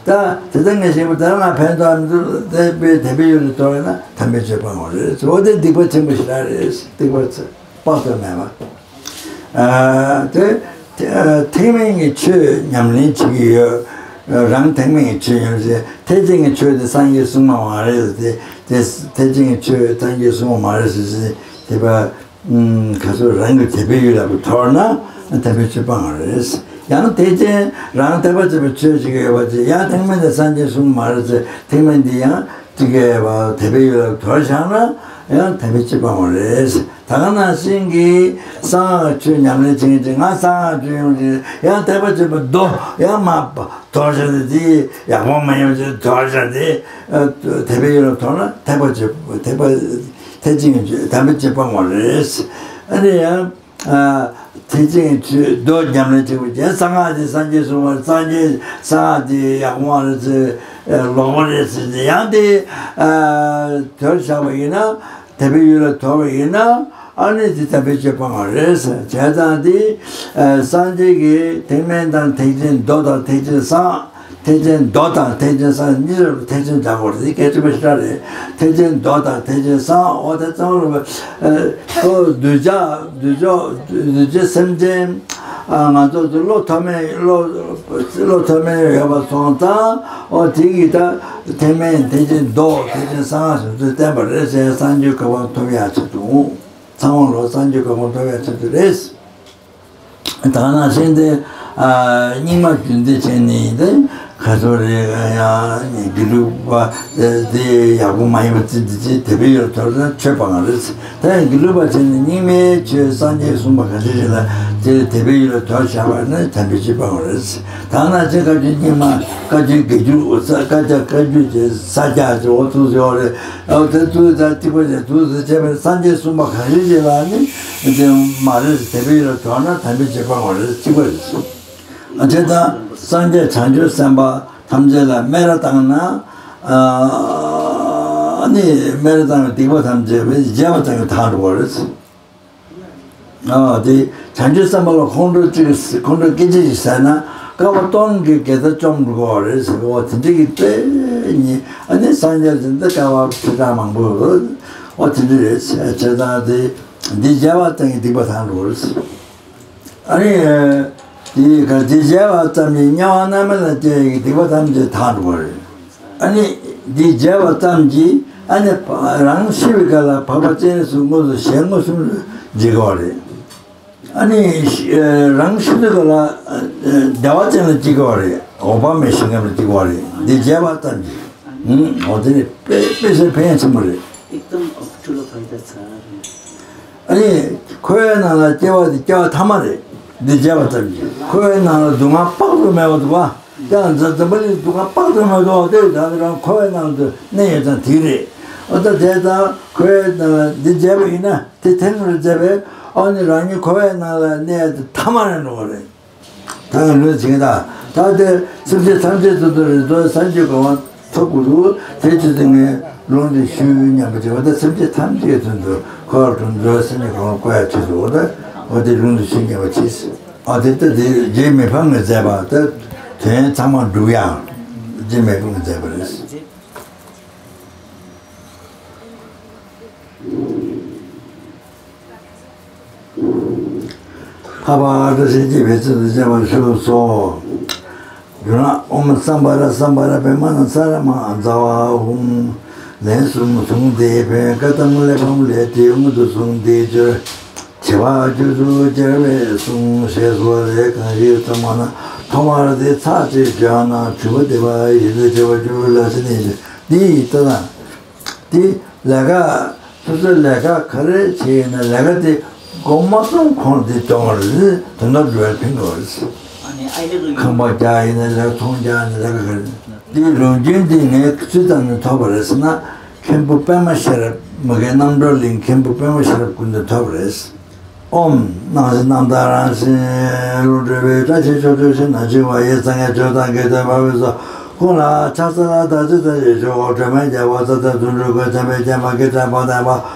ད་དེ་ལྟ་ངས་ཤེས་པ་ད་ང་ཕན་ཐོགས་མི་འདུག་དེ་བས་དད་པའི་ཡུལ་ལས་དོར་བ་ན་དམ་པའི་ཆོས་སྤང་བ་རེད། འོ་དེ་སྡིག་པ་ཆེན་པོ་ཞེ་དྲག་རེད། སྡིག་པ་ཚེ། དཔག་ཏུ་མེད་པ། ཨ་དེ་ཨ་ཐེག་དམན་གྱི་ཆོས་ཉམས་ལེན་བྱེད་ཀྱི་ཡོད། རང་ཐེག་དམན་གྱི་ཆོས་ཉམས་ལེན་བྱེད། ཐེག་ཆེན་གྱི་ཆོས་དེ་སངས་རྒྱས་གསུངས་པ་མ་རེད་ཟེར་ཏེ། དེ་ཐེག་ཆེན་གྱི་ཆོས་སངས་རྒྱས་གསུངས་པ་མ་རེད་ཟེར་ཟེར་དེ་པ། ཨུམ་ག་ཚོད་རང་གི་དད་པའི་ཡུལ་ལ་དོར་ན་དམ་པའི་ཆོས་སྤང་བ་རེད། ཡང་ཐེག་ཆེན་རང་ཐེག་པ་ཆེན་པོའི་ཆོས་ཅིག་ཡོད་པ་ཅིག་ཡང་ཐེག་དམན་དེ་སངས་རྒྱས་གསུངས་པ་མ་རེད་ཟེར། ཐེག་དམན་འདི་ཡང་ཅིག་གི་དད་པའི་ཡུལ་ལ་དོར་བཞག་ན་ཡང་དམ་པའི་ཆོས་སྤང་བ་རེད། ད་ག་ནང་བཞིན་གྱི་གསང་སྔགས་ཆོས་ཉམས་ལེན་བྱེད་མཁན་ཅིག་ང་གསང་སྔགས་ཆོས་ཡོང་ཅིག་ཡང་ཐེག་པ་ཆེན་པོའི་མདོ་ཡང་མ་དོར་བཞག་ན་དེ་ཡག་པོ་མ་ཡོང་ཅིག་དོར་བཞག་སྟེ། ཨ་དད་པའི་ཡུལ་ལ་དོར་ན་ཐེག་པ་ཆེན་པོ་ཐེག་པ་ཐེག་ཆེན་གྱི་ཆོས་དམ་པའི་ཆོས་སྤང་བ་རེད། ཨ་ནི་ཡང་། ཨ་ཐེག་ཆེན་ཆོས་མདོ་ཉམས་ལེན་བྱེད་དགོས་ཀྱི། གསང་སྔགས་དེ་སངས་རྒྱས་གསུངས་པ་རེད། སངས་རྒྱས་གསང་སྔགས་དེ་ཡག་པོ་མ་རེད་ཟེར། ལོག་པ་རེད་ཟེར་ནས་ཡང་དེ་ཨ་དོར་བཞག་པ་ཡིན་ན་དད་པའི་ཡུལ་ལ་དོར་བ་ཡིན་ན་ཨ་ནི་དེ་དམ་པའི་ཆོས་སྤང་བ་རེད་ཟེར། བྱས་ཙང་དེ་ཨ་སངས་རྒྱས་ཀྱི་ཐེག་དམན་དང་ཐེག་ཆེན་མདོ་དང་ཐེག་ཆེན་གསང་། ཐེག་ཆེན་མདོ་དང་ཐེག་ཆེན་གསང་གཉིས་ལ་ཐེག་ཆེན་སྦྱར་དགོས་རེད། དེ་སྐད་ཆ་མ་ཤེས་ར་རེད། ཐེག་ཆེན་མདོ་དང་ཐེག་ཆེན་གསང་འོ་དེ་ཚང་མ་ལ་ཨ་ཁོ་གདུལ་བྱ་གདུལ་བྱ་གདུལ་བྱ་སེམས་ཅན་ཨ་ང་ཚོ་ཚོ་བློ་ཐོག་མེད་བློ་བློ་ཐོག་མེད་ཡོད་པ་སོང་ཙང་འོ་དེ་གི་ད་ཐེག་དམན་ཐེག་ཆེན་མདོ་ཐེག་ཆེན་གསང་སོ་སོས་བསྟན་པ་རེད་ཟེར། གསང་རྒྱུད་གོ་འཕང་ཐོབ་ཡག་ཆེད་དུ། ཚང་མ་ལོ་གསང་རྒྱུད་གོ་འཕང་ཐོབ་ཡག་ཆེད་དུ་རེད། ད་ག་ནང་བཞིན་དེ་ཨ་རྙིང་མ་རྒྱུད་འདི་བྱས་ནས་དེ་ ཁ་ཚོ་རེ་ཡང་དགེ་ལུགས་པ་དེ་ཡག་པོ་མ་ཡིན་པ་ཙི་ཙི་ཙི་དད་པའི་ཡུལ་དོར་ན་ཆོས་སྤང་བ་རེད། ད་ཡང་དགེ་ལུགས་པ་བྱས་ནས་རྙིང་མའི་ཆོས་སངས་རྒྱས་གསུངས་པ་ག་ཚོད་ཅིག་ལ་དེ་དད་པའི་ཡུལ་ལ་དོར་བཞག་པ་ནི་དམ་པའི་ཆོས་སྤང་བ་རེད། ད་ན་ཅི་བཀའ་བརྒྱུད་རྙིང་མ་བཀའ་བརྒྱུད་དགེ་བརྒྱུད་འོ་ས་བཀའ་རྒྱ་བཀའ་བརྒྱུད་ཀྱི་ས་སྐྱ་ཅིག་འོ་ཐུགས་སུ་ཡོད་རེད། འོ་དེ་ཐུགས་ད་གཅིག་པ་རེད། ཐུགས་སུ་བྱས་པའི་སངས་རྒྱས་གསུངས་པ་ག་ཚོད་ཅིག་ལ་ནི་དེ་མ་རེད། དད་པའི་ཡུལ་ལ་དོར་ན་དམ་པའི་ཆོས་སྤང་བ་རེད། གཅིག་པ་རེད། དེ་དང་སངས་རྒྱས་བྱང་ཆུབ་སེམས་དཔའ་ཐམས་ཅད་ལ་སྨད་ར་བཏང་ན། ཨ་ནི་སྨད་ར་བཏང་བའི་སྡིག་པ་ཐམས་ཅད་བས་བརྗེད་པ་བཏང་བའི་ཐག་འགྲོ་བ་རེད། ཨ་དེ་བྱང་ཆུབ་སེམས་དཔའ་ལ་ཁོང་ཁྲོ་གཅིག་ཁོང་ཁྲོ་སྐད་ཅིག་ཟ་ན་བསྐལ་པ་སྟོང་གི་དགེ་རྩ་བཅོམ་འགྲོ་གི་རེད་ཟེར་བ་དེ་འདྲ་གི་དཔེ་ཉིད། ཨ་ནི་སངས་རྒྱས་ཟེར་འདི་བསྐལ་པ་ཁྲི་ཕྲག་མང་པོ་རེད། འོ་དེ་འདྲ་རེད་ཟེར་བྱས་ཙང་དེ་འདི་བརྗེད་པ་བཏང་གི་སྡིག་པ་ཐག་འགྲོ་གི་རེད། ཨ་ནི། དེའི་ཁར་དེ་བྱས་པ་ཙམ་གྱིས་དམྱལ་བ་མནར་མེད་ལ་སྐྱེ་བའི་སྡིག་པ་ཐམས་ཅད་དག་འགྲོ་བ་རེད། ཨ་ནི་དེ་བྱས་པ་ཙམ་གྱིས་ཨ་ནི་རང་ཤི་བའི་སྐབས་ལ་འཕགས་པ་སྤྱན་རས་གཟིགས་དངོས་སུ་ཞལ་མངོན་སུམ་དུ་མཇལ་གྱི་རེད། ཨ་ནི་རང་ཤི་དུས་སྐབས་ལ་བདེ་བ་ཅན་ལ་སྐྱེ་གྱི་རེད། འོད་དཔག་མེད་ཞིང་ཁམས་ལ་སྐྱེ་གྱི་རེད། དེ་བྱས་པ་ཙམ་གྱིས། འོ་དེ་ནི་དཔེ་དཔེ་ཆ་ཕན་ཆེན་པོ་རེད། एकदम अक्चुलो फाइदा छ। ཨ་ནི་འཁོར་བའི་ནང་ལ་སྐྱེ་བ་དེ་སྐྱེ་བ་ཐ་མ་རེད། འདི་བྱས་པ་ཙམ་གྱིས་འཁོར་བའི་ནང་ལ་སྡུག་བསྔལ་དཔག་ཏུ་མེད་པ་འདུག་པ། ཀྱང་འཛམ་བུ་གླིང་སྡུག་བསྔལ་དཔག་ཏུ་མེད་འདུག་དེ་ད་རང་འཁོར་བའི་ནང་དུ་གནས་ཡོད་ཙང་དེ་རེད། འོ་ད་དེ་ཙང་འཁོར་བའི་ནང་ལ་འདི་བྱས་པ་ཡིན་ན་དེ་ཐེངས་རེ་བྱས་པས་ཨ་ནི་རང་ཉིད་འཁོར་བའི་ནང་ལ་གནས་དེ་ཐ་མ་རེད་འགྲོ་བ་རེད། ད་ང་ལུས་བྱིངས་དང་ད་དེ་སེམས་ཅན་ཐམས་ཅད་དུ་དུ་རེ་དོ་སངས་རྒྱས་གོ་འཕང་ཐོབ་དགོས་འདུག་དེ་ཅི་སྟེ་ངས་ལུང་དེ་ཞུས་སྙམ་པ་བྱས་པ་ད་སེམས་ཅན་ཐམས་ཅད་དུ་དུ་འཁོར་བར་དུ་འགྲོ་སེམས་ཅན་གོ་འཕང་བཀོད་ཡ་ཆེད་དུ་འོ་ད་འོ་དེ་ལུང་དེ་ཞུས་སྙམ་པ་བྱས། ཨ་དེ་ལྟ་དེ་རྗེ་མི་ཕམ་ངས་མཛད་པ་ད་དོན་ཚང་མ་འགྲུབ་ཡ་རྗེ་མི་ཕམ་ངས་མཛད་པ་རེད། འཕགས་པ་བཀྲ་ཤིས་སྐྱེད་པའི་ཚུལ་དུ་བྱེད་པར་ཞུ་སོ། རྒྱུ་ན་ཨོཾ་སམྦྷ་ར་སམྦྷ་ར་པདྨ་ནཱ་ས་ར་མ་ཛ་ཝ་ཧཱུྃ། ལན་གསུམ་བཟུང་སྟེ་ཕན། བཀའ་གདམས་གླེགས་བམ་ལས་དེ་མངོན་དུ་བཟུང་སྟེ་སྦྱོར། བྱེ་བ་བཅུ་དྲུག་སྦྱར་བས་གསུངས། ཞེས་སོགས་ལས་གང་ཞིག་ཐོག་མ་ན་ཐོག་མར་དེ་ཚར་གཅིག་བརྗོད་ན་དྲུག་པ་སྡེ་པ་ཡི་དེ་བྱེ་བ་བཅུ་ལ་ཕྱེ་ནས་འདི་ཡི་ལྟ་ན། དེ་ལས་ཀ་སོ་སོའི་ལས་ཀ་ག་རེ་བྱས་ཡིན་ན་ལས་ཀ་དེ་མགོ་མ་རྩོམ་གོང་དེ་སྟོན་པ་རེད། དོན་དག་འགྲུབ་པར་ཕན་དགོས་རེད། ཁང་པ་རྒྱག་ཡིན་ན་ལས་ཀ་ཚོང་རྒྱག་ཡིན་ན་ལས་ཀ་ག་རེ་དེའི་ལུང་རྒྱུན་དེ་ངས་སུས་བཏང་ནས་ཐོབ་པ་རེད་ཟེར་ན་མཁན་པོ་པདྨ་ཤེས་རབ་མ་གི་རྣམ་གྲོལ་གླིང་མཁན་པོ་པདྨ་ཤེས་རབ་ཀུན་ཏུ་ཐོབ་པ་རེད། ཨོཾ། སྣང་སྲིད་རྣམ་དག་རང་བཞིན་ལུ་སྤྲུལ་པའི་བཀྲ་ཤིས་ཕྱོགས་བཅུར་ཞིང་ན་བྱིང་བ་ཡི་སངས་རྒྱས་ཆོས་དང་དགེ་ལྡན་བར་བའི་ཚོགས་ཀུན་ལ་ཕྱག་འཚལ་ལ་བདག་ཅག་ཚེ་ཡི་ཆོས་འཁོར་སྒྲོན་མེ་རྒྱལ་བ་ཙཱ་དང་བརྩོན་འགྲུས་ཀུན་འཆམ་པའི་སྐྱེས་མ་སྐད་གྲགས་པ་དང་པ་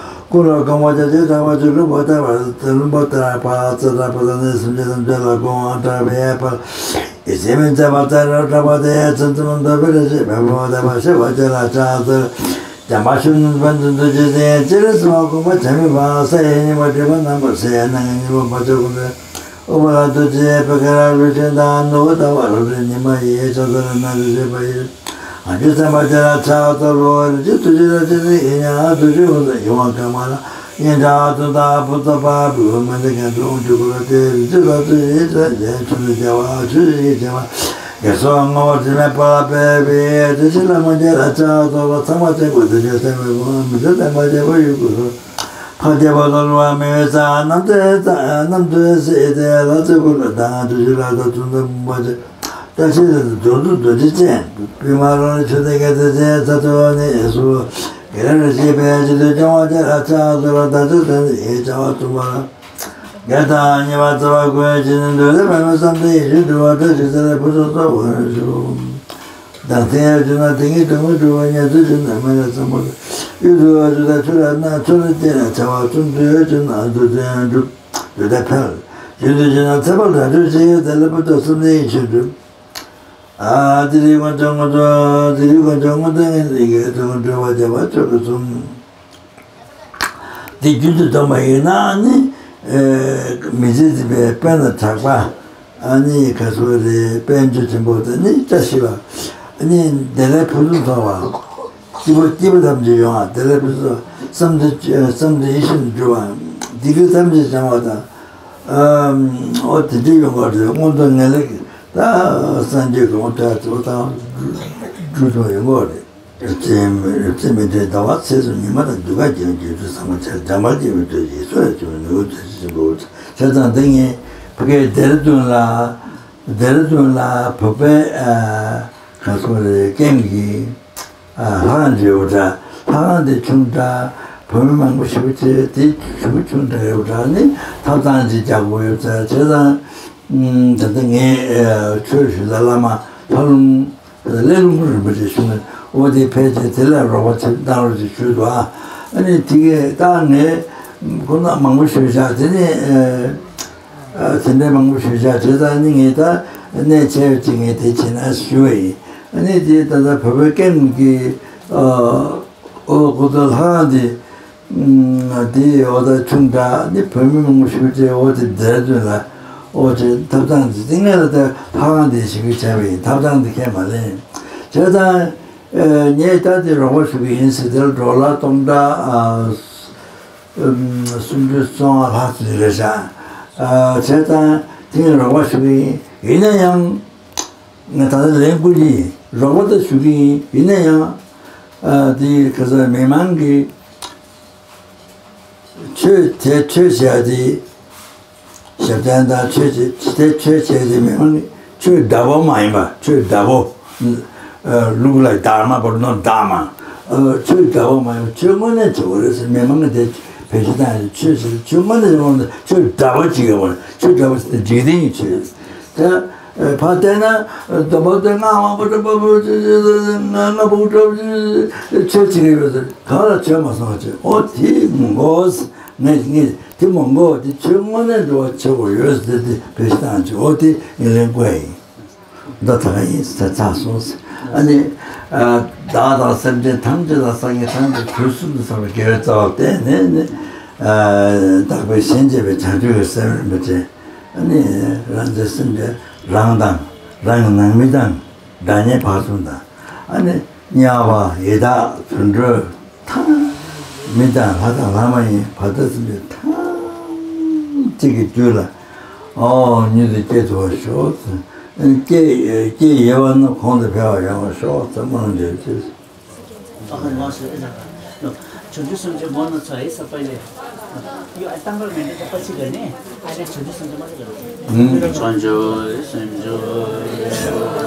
ཀུན་ལ་གོང་མ་ཅག་ཅེས་གྲགས་པ་ཅིག་ལུང་པ་ལྟར་བ་ལུང་པ་ལྟར་བ་ཙཱ་དང་པ་དང་ནི་སེམས་ཅན་ཐམས་ཅད་ལ་གོ་འཕང་བཀྲ་བའི་ཕ་ཡི་ཚེ་མི་མཇལ་བ་ཙཱ་ར་གྲགས་པ་དེ་ཚུན་ཚོད་མ་འདོད་པའི་རེ་ཞིག་བས་པོ་དེ་བ་ཤེས་པ་ཅན་ལ་ཕྱག་འཚལ། བྱམས་པ་ཆོས་ཉིད་དཔལ་དུ་འདུ་བྱེད་ཅིང་། སྤྱན་རས་གཟིགས་དབང་བསྐུར་མ་བྱ་མི་ཕམ། ས་ཡི་ཉི་མ་སྲིད་པ་རྣམ་པར་གསལ། སྣང་བའི་སྙིང་པོ་འཕགས་མཆོག་ཀུན་ལས། ཨུཏྤ་ལ་རྡོ་རྗེ་པད་དཀར་ལུས་ཅན་དང་། ནོར་བུ་ཟླ་བ་རབ་ཏུ་ཉི་མ་ཡི། ཕྱག་འཚལ་ལ་ནི་རིག་པ་ཡི། ཨ་ཇོ་སེམས་དཔའ་ཅན་ལ་ཕྱག་འཚལ་ལོ། རིག་བྱེད་ཐུགས་རྗེ་རབ་ཅན་ནི་ཡིན་ཡང་། ཐུགས་རྗེ་དབང་ཐང་ཡིད་དབང་བཀའ་མ་ལ། སྙན་གྲགས་དོན་དང་ཕུན་ཚོགས་པ། བུ་མི་འདི་ངན་དུ་འོང་ཆོས་སྐུ་ལ་སྟེ། རིག་བྱེད་ལ་སོགས་ཡིད་བྱེད་ཆོས་ནི་རྒྱལ་བ་ཆོས་ཀྱི་ཞིང་ལ། རྒྱལ་སྲས་ངོ་བོ་དྲི་མེད་པ་ལ་ཕེབས་པའི། དེ་ཕྱིར་བླ་མ་རྗེ་ལ་ཕྱག་འཚལ་ལོ། ཚངས་པ་ཆེན་པོ་དེ་ཉིད་སེམས་དཔའི་བུ། མི་བཟད་སྟོན་པ་རྒྱལ་པོ་ཡི་སྐུ་གསུང་། འཕགས་རྒྱལ་པོ་ལ་ལུང་བ་མི་བས་གཙང་། རྣམ་ཐོས་རྣམ་ཐོས་སྲས་དེ་ལ་ཚེ་འགུགས་ལ་དང་། དུས་གཅིག་ལ་དང་ཐུན་མོང་མ་བྱས། བཀྲ་ཤིས་རྫོགས་སུ་རྡོ་རྗེ་ཅན། པདྨ་རང་ལས་ཆོས་སྡེ་བརྒྱད་དང་བཅས། ས་ཐོབ་ནས་སུ། དགེ་ལེགས་རིགས་བཞི་པའི་སྤྱི་དོན་སྐྱོང་བ་ཅན་ལ་ཕྱག་འཚལ་ལོ། བདག་ཅག་ཚེ་འདིའི་བྱ་བ་གཙང་མ་ལ། བརྒྱ་དང་ཉེས་པ་རྩ་བ་ཀུན་ཕྱིས་ནས། འདོད་ལས་མ་ལུས་བསམ་དོན་ཡིད་བཞིན་འགྲུབ་པ། བཀྲ་ཤིས་ཚེ་ལ་ཕུན་སུམ་ཚོགས་པར་ཤོག། སྡང་སེམས་ཡལ་གྱུར་ན་དེ་ཉིད་དོན་ཀུན་འགྲུབ་པ། ཉེས་སེམས་གྱུར་ན་མི་ལ་བསམ་པ་ལ། གཡུལ་དུ་བ་གྱུར་ན་ཆུ་ལ་གནའ། ཆུ་ལ་སྐྱེས་ན་ཆར་པ་ཆུ། འདོད་གྱུར་ན་འདོད་དོན་འགྲུབ། འདོད་དོན་འཕེལ། ཡུལ་དུ་གྱུར་ན་ཚེ་དཔག་དགྲ་བཅོམ་ཞིང་། དེ་ལ་ཕུན་ཚོགས་བསམ་དོན་ཡིད་བཞིན་འགྲུབ། ཨ་ཏི་རི་ཀོ་ཅོ་ངོ་ཅོ། ཏི་རི་ཀོ་ཅོ་ངོ་ཅོ་ངེ་ལི་གེ་དོན་འགྲུབ་པ་བྱ་བ་ཆོས་སྐུ་གསུམ། འདི་རྒྱུན་དུ་བསྡོམས་པ་ཡིན་ན་ནི། ཨེ་མི་ཚེ་འདི་པའི་དཔལ་དང་གྲགས་པ། ཨ་ནི་ག་སོ་རེ་དཔལ་འབྱོར་ཆེན་པོ་དང་ནི་བཀྲ་ཤིས་པ། ཨ་ནི་བདེ་ལེགས་ཕུན་སུམ་ཚོགས་པ། སྐྱིད་པོ་སྐྱིད་པོ་ཐམས་ཅད་ཡོང་བ་བདེ་ལེགས་ཕུན་སུམ་ཚོགས། བསམ་དོན་བསམ་དོན་ཡིད་བཞིན་འགྲུབ་པ། སྡིག་སྒྲིབ་ཐམས་ཅད་བྱང་བ་དང་། ཨ་འོ་དེ་འདྲ་ཡོང་བ་རེད། མངོན་མཐོ་ངེས་ལེགས་ད་སངས་རྒྱས་གོ་འཕང་ཐོབ་ཡ་དེ་བོ་དང་། འགྲུབ་ཐུབ་ཡོང་གི་རེད། རྩེ་རྩེ་མི་འདྲའི་ཟླ་བ་ཚེས་སུ་ཉི་མ་དང་དུས་ཁ་རྒྱན་གྱི་དུས་བསམ་པ་ཆེར་འཇམ་པར་སྐྱེ་བའི་དུས་ཀྱི་སོ་ཡ་བྱུང་ནུས་དུས་ཀྱི་འགྲོ་བྱས་ཙང་འདི་ངས་ཕ་གིའི་ལྡེ་ར་ལྡུན་ལ་ལྡེ་ར་ལྡུན་ལ་བོད་པའི་ག་སོ་རེ་ཀེམ་གྱི་ལྷ་ཁང་འདྲ་ཡོད་འདྲ། ལྷ་ཁང་དེ་ཆུང་དྲགས། བོད་མི་མང་པོ་ཞེ་པོ་ཅིག་དེ་ཞེ་པོ་ཆུང་དྲགས་ཡོད་འདྲ། ནི་ཐབ་ཚང་ཅིག་རྒྱག་དགོས་ཡོད་ཙང་བྱས་ཙང་། ད་ལྟ་ངས་ཆོས་ཞུ་ས་བླ་མ་ལྷ་ལུང་ཀླེ་ལུང་རིན་པོ་ཆེ་ཞུ་ནས་འོ་དེ་ཕལ་ཆེར་དེ་ལ་རོགས་པ་བྱེད་གནང་རོགས་ཅིག་ཞུས་འདུག་ཨ། ཨ་ནི་དེ་གས་ད་ངས་ཁོ་ན་མང་པོ་ཞུས་བཞག་དེ་ནས་དེ་འདྲའི་མང་པོ་ཞུས་བཞག་བྱས་ཙང་ནི་ངས་ད་གནད་ཆེ་བ་ཅིག་ངས་དེ་བྱེད་ན་ཞུ་བ་ཡིན། ཨ་ནི་དེ་ད་ལྟ་བོད་པའི་ཀེམ་གྱི་ཨོ་ཁོ་ཚོ་ལྷ་ཁང་དེ། དེ་འོ་ད་ཆུང་དྲགས་ནི་བོད་མི་མང་པོ་ཞེ་པོ་ཅིག་འོ་དེ་ལྡེ་ར་ལྡུན་ལ་འོ་དེ་ཐབ་ཚང་དེ་དེ་སྔ་ལ་ད་ལྷ་ཁང་དེ་ཞིག་གི་བྱས་པ་ཡིན། ཐབ་ཚང་དེ་ཁས་མ་ལེན། བྱས་ཙང་ངས་ད་དེ་རོགས་པ་ཞུ་གི་ཡིན་ཟེར་དེ་ལ་ཌོ་ལར་སྟོང་ཕྲག་སུམ་ཅུ་སོ་ལྔ་ལྷག་ཙམ་རེད་ཤག་བྱས་ཙང་དེ་ངས་རོགས་པ་ཞུ་གི་ཡིན། ཡིན་ན་ཡང་། ང་ད་ལྟ་ལན་བསྐུར་གྱི་ཡིན། རོགས་པ་ད་ཞུ་གི་ཡིན། ཡིན་ན་ཡང་། ཨ་དེ་ག་ས་མི་མང་གི་ཆོས་དེ་ཆོས་བྱས་དེ་ཞབས་བརྟན་དང་ཆོས་བྱས་དེ་ཆོས་བྱས་དེ་མི་མང་གི་ཆོས་འདྲ་པོ་མ་ཡིན་པ། ཆོས་འདྲ་པོ། ལུག་ལ་དར་མ་བར་ནོ་དར་མ། ཆོས་འདྲ་པོ་མ་ཡིན་པ། ཆོས་དངོས་གནས་བྱེད་དགོས་རེད་ཟེར། མི་མང་གི་དེ་བེད་སྤྱོད་བཏང་ཡོད། ཆོས་ཟེར་ཆོས་དངོས་གནས་ཡོང་ན་ཆོས་འདྲ་པོ་ཅིག་ཡོད་པ། ཆོས་འདྲ་པོ་ཟེར་ན་འཇིག་རྟེན་གྱི་ཆོས་ཟེར། ད། ཕར་བལྟས་ན་སྡོམ་པ་དེ་ལྔ་དབང་པོ་གྲུབ་པ་པོ་ལྔ་བུ་གྲུབ་ཆོས་བྱེད་ཀྱི་ཡོད་ཟེར། གང་ལ་ཆོས་མ་སོང་བ་ཆོས་འོ་དེ་མོ་གོ། ངས་ངས་དེ་མོ་གོ་དེ་ཆོས་དངོས་གནས་འགྲོ་བ་ཆེ་བོ་ཡོད་ཟེར་དེ་བེད་སྤྱོད་བཏང་ཆོས་འོ་དེ་ངས་ལན་བསྐུར་ཡིན། ད་ད་ག་ཡིན་ཟེར་ཚར་སོང་ཟེར། ཨ་ནི། བདག་དང་སེམས་ཅན་ཐམས་ཅད་དང་སངས་རྒྱས་ཐམས་ཅད་དུས་གསུམ་དུ་གསལ་བའི་དགེ་བའི་རྩ་བ་བསྟན་ནས་ནི། བདག་པས་གཞན་གཅེས་པའི་བྱང་ཆུབ་ཀྱི་སེམས་རིན་པོ་ཆེ། ཨ་ནི་རང་ཚོའི་སེམས་ཅན་རང་དང་རང་གི་ནང་མི་དང་དགྲ་གཉེན་བར་གསུམ་དང་། ཨ་ནི་དམྱལ་བ་ཡི་དྭགས་དུད་འགྲོ་ཐམས་མི་དང་ལྷ་དང་ལྷ་མ་ཡིན་བར་དོ་སེམས་ཅན་ཐམས་ཅད་ཀྱི་རྒྱུད་ལ་ཨོ་མྱུར་དུ་སྐྱེ་ཐུབ་པར་ཤོག། སྐྱེ་སྐྱེ་ཡོད་པ་རྣམས་གོང་དུ་འཕེལ་བར་ཡོང་བར་ཤོག་ཟེར་སྨོན་འདེབས་ཆོས། ཨ་ཁ་ལགས་སོ། ཨེ་ན། བྱང་ཆུབ་སེམས་མཆོག་མོ་ན་ཚ་ཨེ་ས་པ་ལེ། ཡོ་ཨ་ཏང་པར་མེ་ཏེ་ཏ་པ་ཆི་ག་ནེ། ཨ་ནེ་བྱང་ཆུབ་སེམས་མཆོག་མ་ཆི་ག་ནེ། བྱང་ཆུབ་སེམས་མཆོག་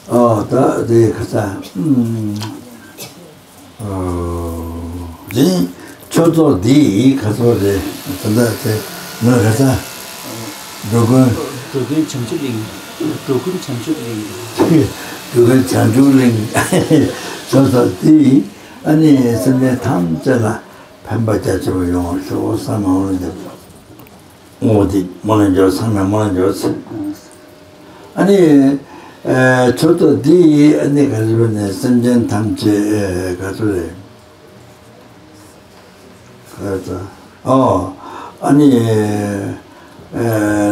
ཨོ་ད་དེ་ཁ་ཚ། ཨོ་དེ་ཆོས་ཚོགས་འདི་ཁ་ཚོགས་རེད། ད་ལྟ་དེ་མོས་ག་ས། འགྲོ་ཀུན། འགྲོ་ཀུན་བྱང་ཆུབ་གླིང་། འགྲོ་ཀུན་བྱང་ཆུབ་གླིང་། འགྲོ་ཀུན་བྱང་ཆུབ་གླིང་། སོ་སོ་དེ་ཡིས་ཨ་ནི་སེམས་ཅན་ཐམས་ཅད་ལ་ཕན་པ་རྒྱ་ཆེ་བ་ཡོང་བར་ཤོག་བསམ་མང་ལ་འདེབས། ངོ་བོ་དེ་མོ་ལ་འཇོག་ཚང་མས་མོ་ལ་འཇོག་ཚེ། ཨ་ནི་ཨེ་མཆོད་གཏོར་འདི་ཡིས་ཨ་ནི་ག་རེ་ཟེར་ནས་སེམས་ཅན་ཐམས་ཅད་ཨེ་ག་ཚོད་རེད། ག་ཚོད། ཨོ། ཨ་ནི་ཨེ་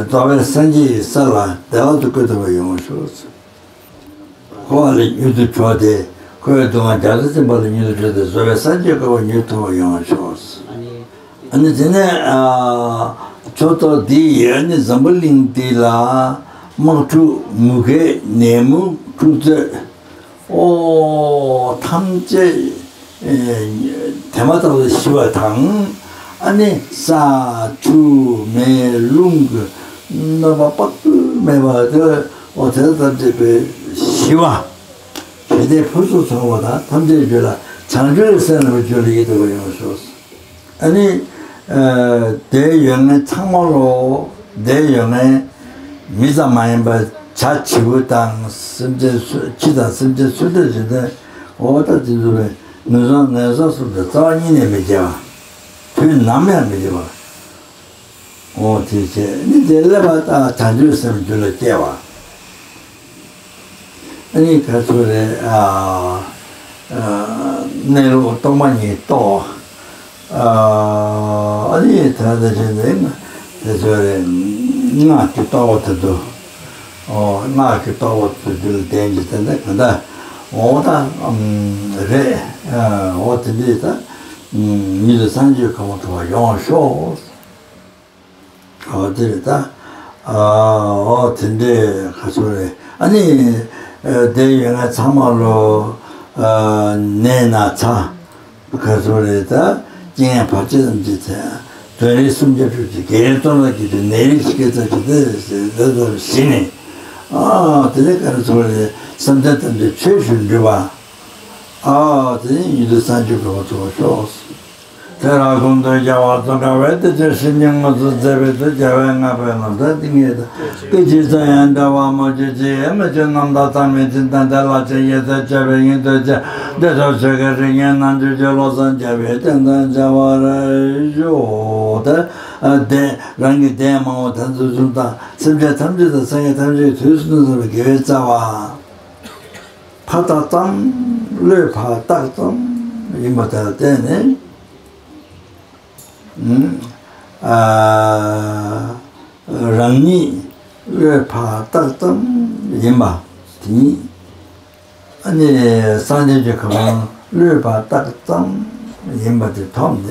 རྫོགས་པའི་སངས་རྒྱས་ཀྱི་ས་ལ་བདེ་བླག་ཏུ་བཀོད་ཐུབ་པ་ཡོང་བར་ཤོག། འཁོར་བ་ལས་མྱུར་དུ་གྲོལ་ཏེ་འཁོར་བའི་སྡུག་བསྔལ་རྒྱ་མཚོ་ཆེན་པོ་ལས་མྱུར་དུ་གྲོལ་ཏེ་རྫོགས་པའི་སངས་རྒྱས་ཀྱི་གོ་འཕང་མྱུར་ཐོབ་པ་ཡོང་བར་ཤོག། ཨ་ནི་དེ་ནས་ཨ་མཆོད་གཏོར་འདི་ཡིས་ཨ་ནི་འཛམ་བུ་གླིང་འདི་ལ་དམག་འཁྲུག་མུ་གེ་ནད་མུག་འཁྲུག་རྩོད་ཨོ་ཐམས་ཅད་ཨེ་དེ་མ་ཐག་ཏུ་ཞི་བ་དང་། ཨ་ནི་ས་ཆུ་མེ་རླུང་གི་གནོད་པ་དཔག་ཏུ་མེད་པ་དེ་ཨོ་དེ་ལྟར་བྱེད་པའི་ཞི་བ། ཞི་བདེ་ཕུན་སུམ་ཚོགས་པ་དང་ཐམས་ཅད་རྒྱུད་ལ་བྱང་ཆུབ་སེམས་ལ་རྒྱུད་ལ་ཡིད་དུ་འོང་ཡོང་ཤོག། ཨ་ནི་ཨ་དེ་ཡོད་མཁན་ཚང་མ་ལོ། དེ་ཡོད་མཁན་མི་ཙམ་མ་ཡིན་པར་བྱ་བྱིའུ་དང་སེམས་ཅན་སུ་ཁྱི་དང་སེམས་ཅན་སུ་འདྲ་ཞིག་དེ་འོ་ད་དེ་ཚོ་བས་ངན་སོང་ངན་སོང་གསུམ་དུ་རྩ་བ་ཉིད་ནས་མི་སྐྱེ་བ། དུས་ནམ་ཡང་མི་སྐྱེ་བ། འོ་དེ་བྱས་ནི་དེ་སླེབས་པ་ད་བྱང་ཆུབ་སེམས་རྒྱུད་ལ་སྐྱེ་བ། ཨ་ནི་ག་ཚོད་རེད། ཨ་ཨ་གནས་ལུགས་སྟོང་པ་ཉིད་རྟོགས། ཨ་ཨ་ནི་ད་ལྟ་བྱས་ནས་དེ་ཚོད་རེད། སྔགས་ཀྱི་རྟོགས་པ་དེ་ཚོ། ཨོ་སྔགས་ཀྱི་རྟོགས་པ་དེ་ཚོ་ལ་བརྟེན་གྱི་དེ་འདྲ་ག་འདྲ་འོ་ད་རེད། ཨ་འོ་དེ་འདྲས་ད་མྱུར་དུ་སངས་རྒྱས་གོ་འཕང་ཐོབ་པ་ཡོང་ཤོག། འོ་དེ་རེད་ད། ཨ་འོ་དེ་འདྲས་ག་ཚོད་རེད། ཨ་ནི་ཨ་དེ་ཡོད་ན་ཚང་མ་ལོ། ཨ་ནད་ན་ཚ་ག་ཚོད་རེད་ད། རྐྱེན་ངན་བར་ཆད་ཐམས་ཅད་ཚེ། གདོན་རིགས་སུམ་བརྒྱ་དྲུག་ཅུ་གི་རིགས་གཙོ་ན་གི་དུ་ནད་རིགས་ཀྱི་ཚ་གི་དེ་ཟེར་དེ་ཚོ་ཞི་ནས། ཨ་དེ་ནས་ག་ཚོད་རེད། བསམ་གཏན་ཐམས་ཅད་ཆོས་བཞིན་འགྲུབ་པ། ཨ་དེ་ནས་མྱུར་དུ་སངས་རྒྱས་གོ་འཕང་ཐོབ་པར་ཤོག། དེ་ལ་ཀུན་ཏུ་རྒྱལ་བ་ཙོང་ཁ་པས་དེ་ཆོས་བཤད་ཉིན་མངོན་སུམ་མཛད་པའི་ཚུལ། རྒྱལ་བའི་བསྔགས་པའི་ལམ་སྲོལ་འདི་ཉིད་དུ། སྐད་ཅིག་ཙམ་ཡང་འབྲལ་བ་མ་གྱུར་ཅིག། མི་ཆོས་རྣམ་དག་རྩ་མེད་ཅིང་། བདེན་བདེན་བླ་ཆེན་ཡེ་ཤེས་སྤྱོད་པའི་དབྱིངས་སུ་སྐྱེ། བདེ་མཆོག་ཆོས་ཀྱི་རིགས་ལྔའི་རྣལ་འབྱོར་གྱིས། བློ་བཟང་རྒྱལ་བའི་བསྟན་དང་མཇལ་བར་ཤོག། དེ་ཨ་དེ་རང་གི་དེ་མང་བོ་དེ་ཚོ་གསུམ་དང་སེམས་ཅན་ཐམས་ཅད་དང་སངས་རྒྱས་ཐམས་ཅད་དུས་གསུམ་དུ་བཟང་བའི་དགེ་བའི་རྩ་བ། ཕར་བཏགས་ཙམ། བློས་ཕར་བཏགས་ཙམ་ཡིན་པ་དེ་ལ་བརྟེན་ནས། ཨ་རང་ཉིད་བློས་ཕར་བཏགས་ཙམ་ཡིན་པ་དེ་ཉིད། ཨ་ནི་སངས་རྒྱས་ཀྱི་གོ་འཕང་བློས་ཕར་བཏགས་ཙམ་ཡིན་པ་དེ་ཐོབ་ནས།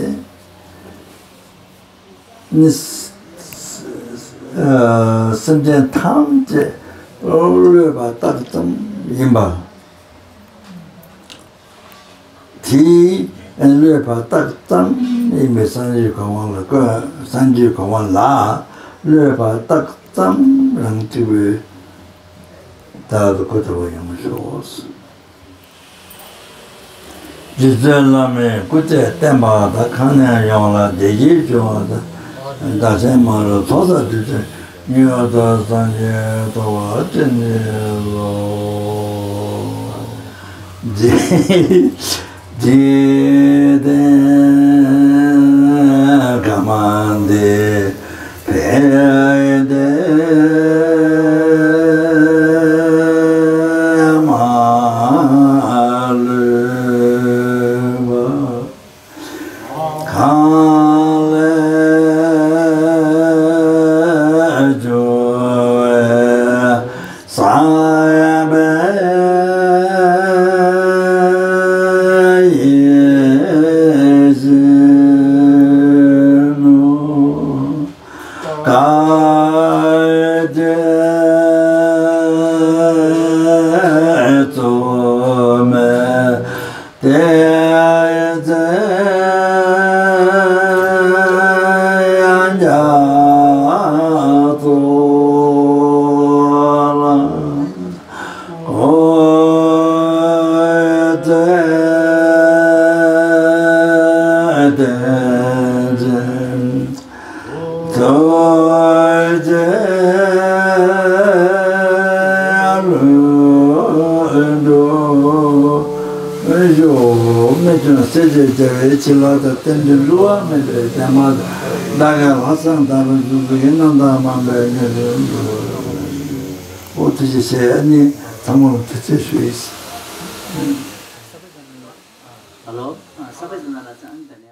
ནི། ཨ་སེམས་ཅན་ཐམས་ཅད་བློས་ཕར་བཏགས་ཙམ་ཡིན་པ། དེའི་བློས་ཕར་བཏགས་ཙམ་ཡིན་པའི་སངས་རྒྱས་གོ་འཕང་ལ་བཀོད། སངས་རྒྱས་གོ་འཕང་ལ་བློས་ཕར་བཏགས་ཙམ་རང་གཅིག་པུས་བདག་ཏུ་བཀོད་ཐུབ་པ་ཡོང་ཤོག། རྗེ་བཙུན་བླ་མའི་སྐུ་ཚེ་བརྟན་པ་དང་། གང་ནས་ཡོངས་ལ་བདེ་སྐྱིད་འབྱུང་བ་དང་། བདག་གཞན་མ་ལུས་ཚོགས་བསགས་དུས་ཆེན་མྱུར་དུ་སངས་རྒྱས་ཐོབ་པར་བྱིན་གྱིས་རློབས། འཇིག་རྟེན་ཀ་མ་འདི་ཕན་བདེ་མ་ལུས་པ། གང་ལས་བྱུང་བའི་སངས་རྒྱས་ཡེ་ཤེས་ནོ། ག་ཅི་ཙོ་མེ་དེ་ཚེ་ཡང་རྒྱ་མཚོ། ཨེ་ཞོ། རྨད་བྱུང་སྲས་བཅས་རྒྱལ་བའི་བྱིན་རླབས་དང་། རྟེན་འབྲེལ་བསླུ་བ་མེད་པའི་བདེན་པ་དང་། བདག་གི་ལྷག་བསམ་དང་པོའི་གཟུགས་སུ་ཡིན་ནམ། དང་མ་འབད་ངེས་སུ་འགྱུར། ཨོ་དེ་ཅི་བྱས་ཨ་ནི་ཚང་མ་ལ་ཐུགས་རྗེ་ཆེ་ཞུ་ཡིན། ཧ་ལོ། ས་པ་ཟིན་ན་ལ་ཚང་།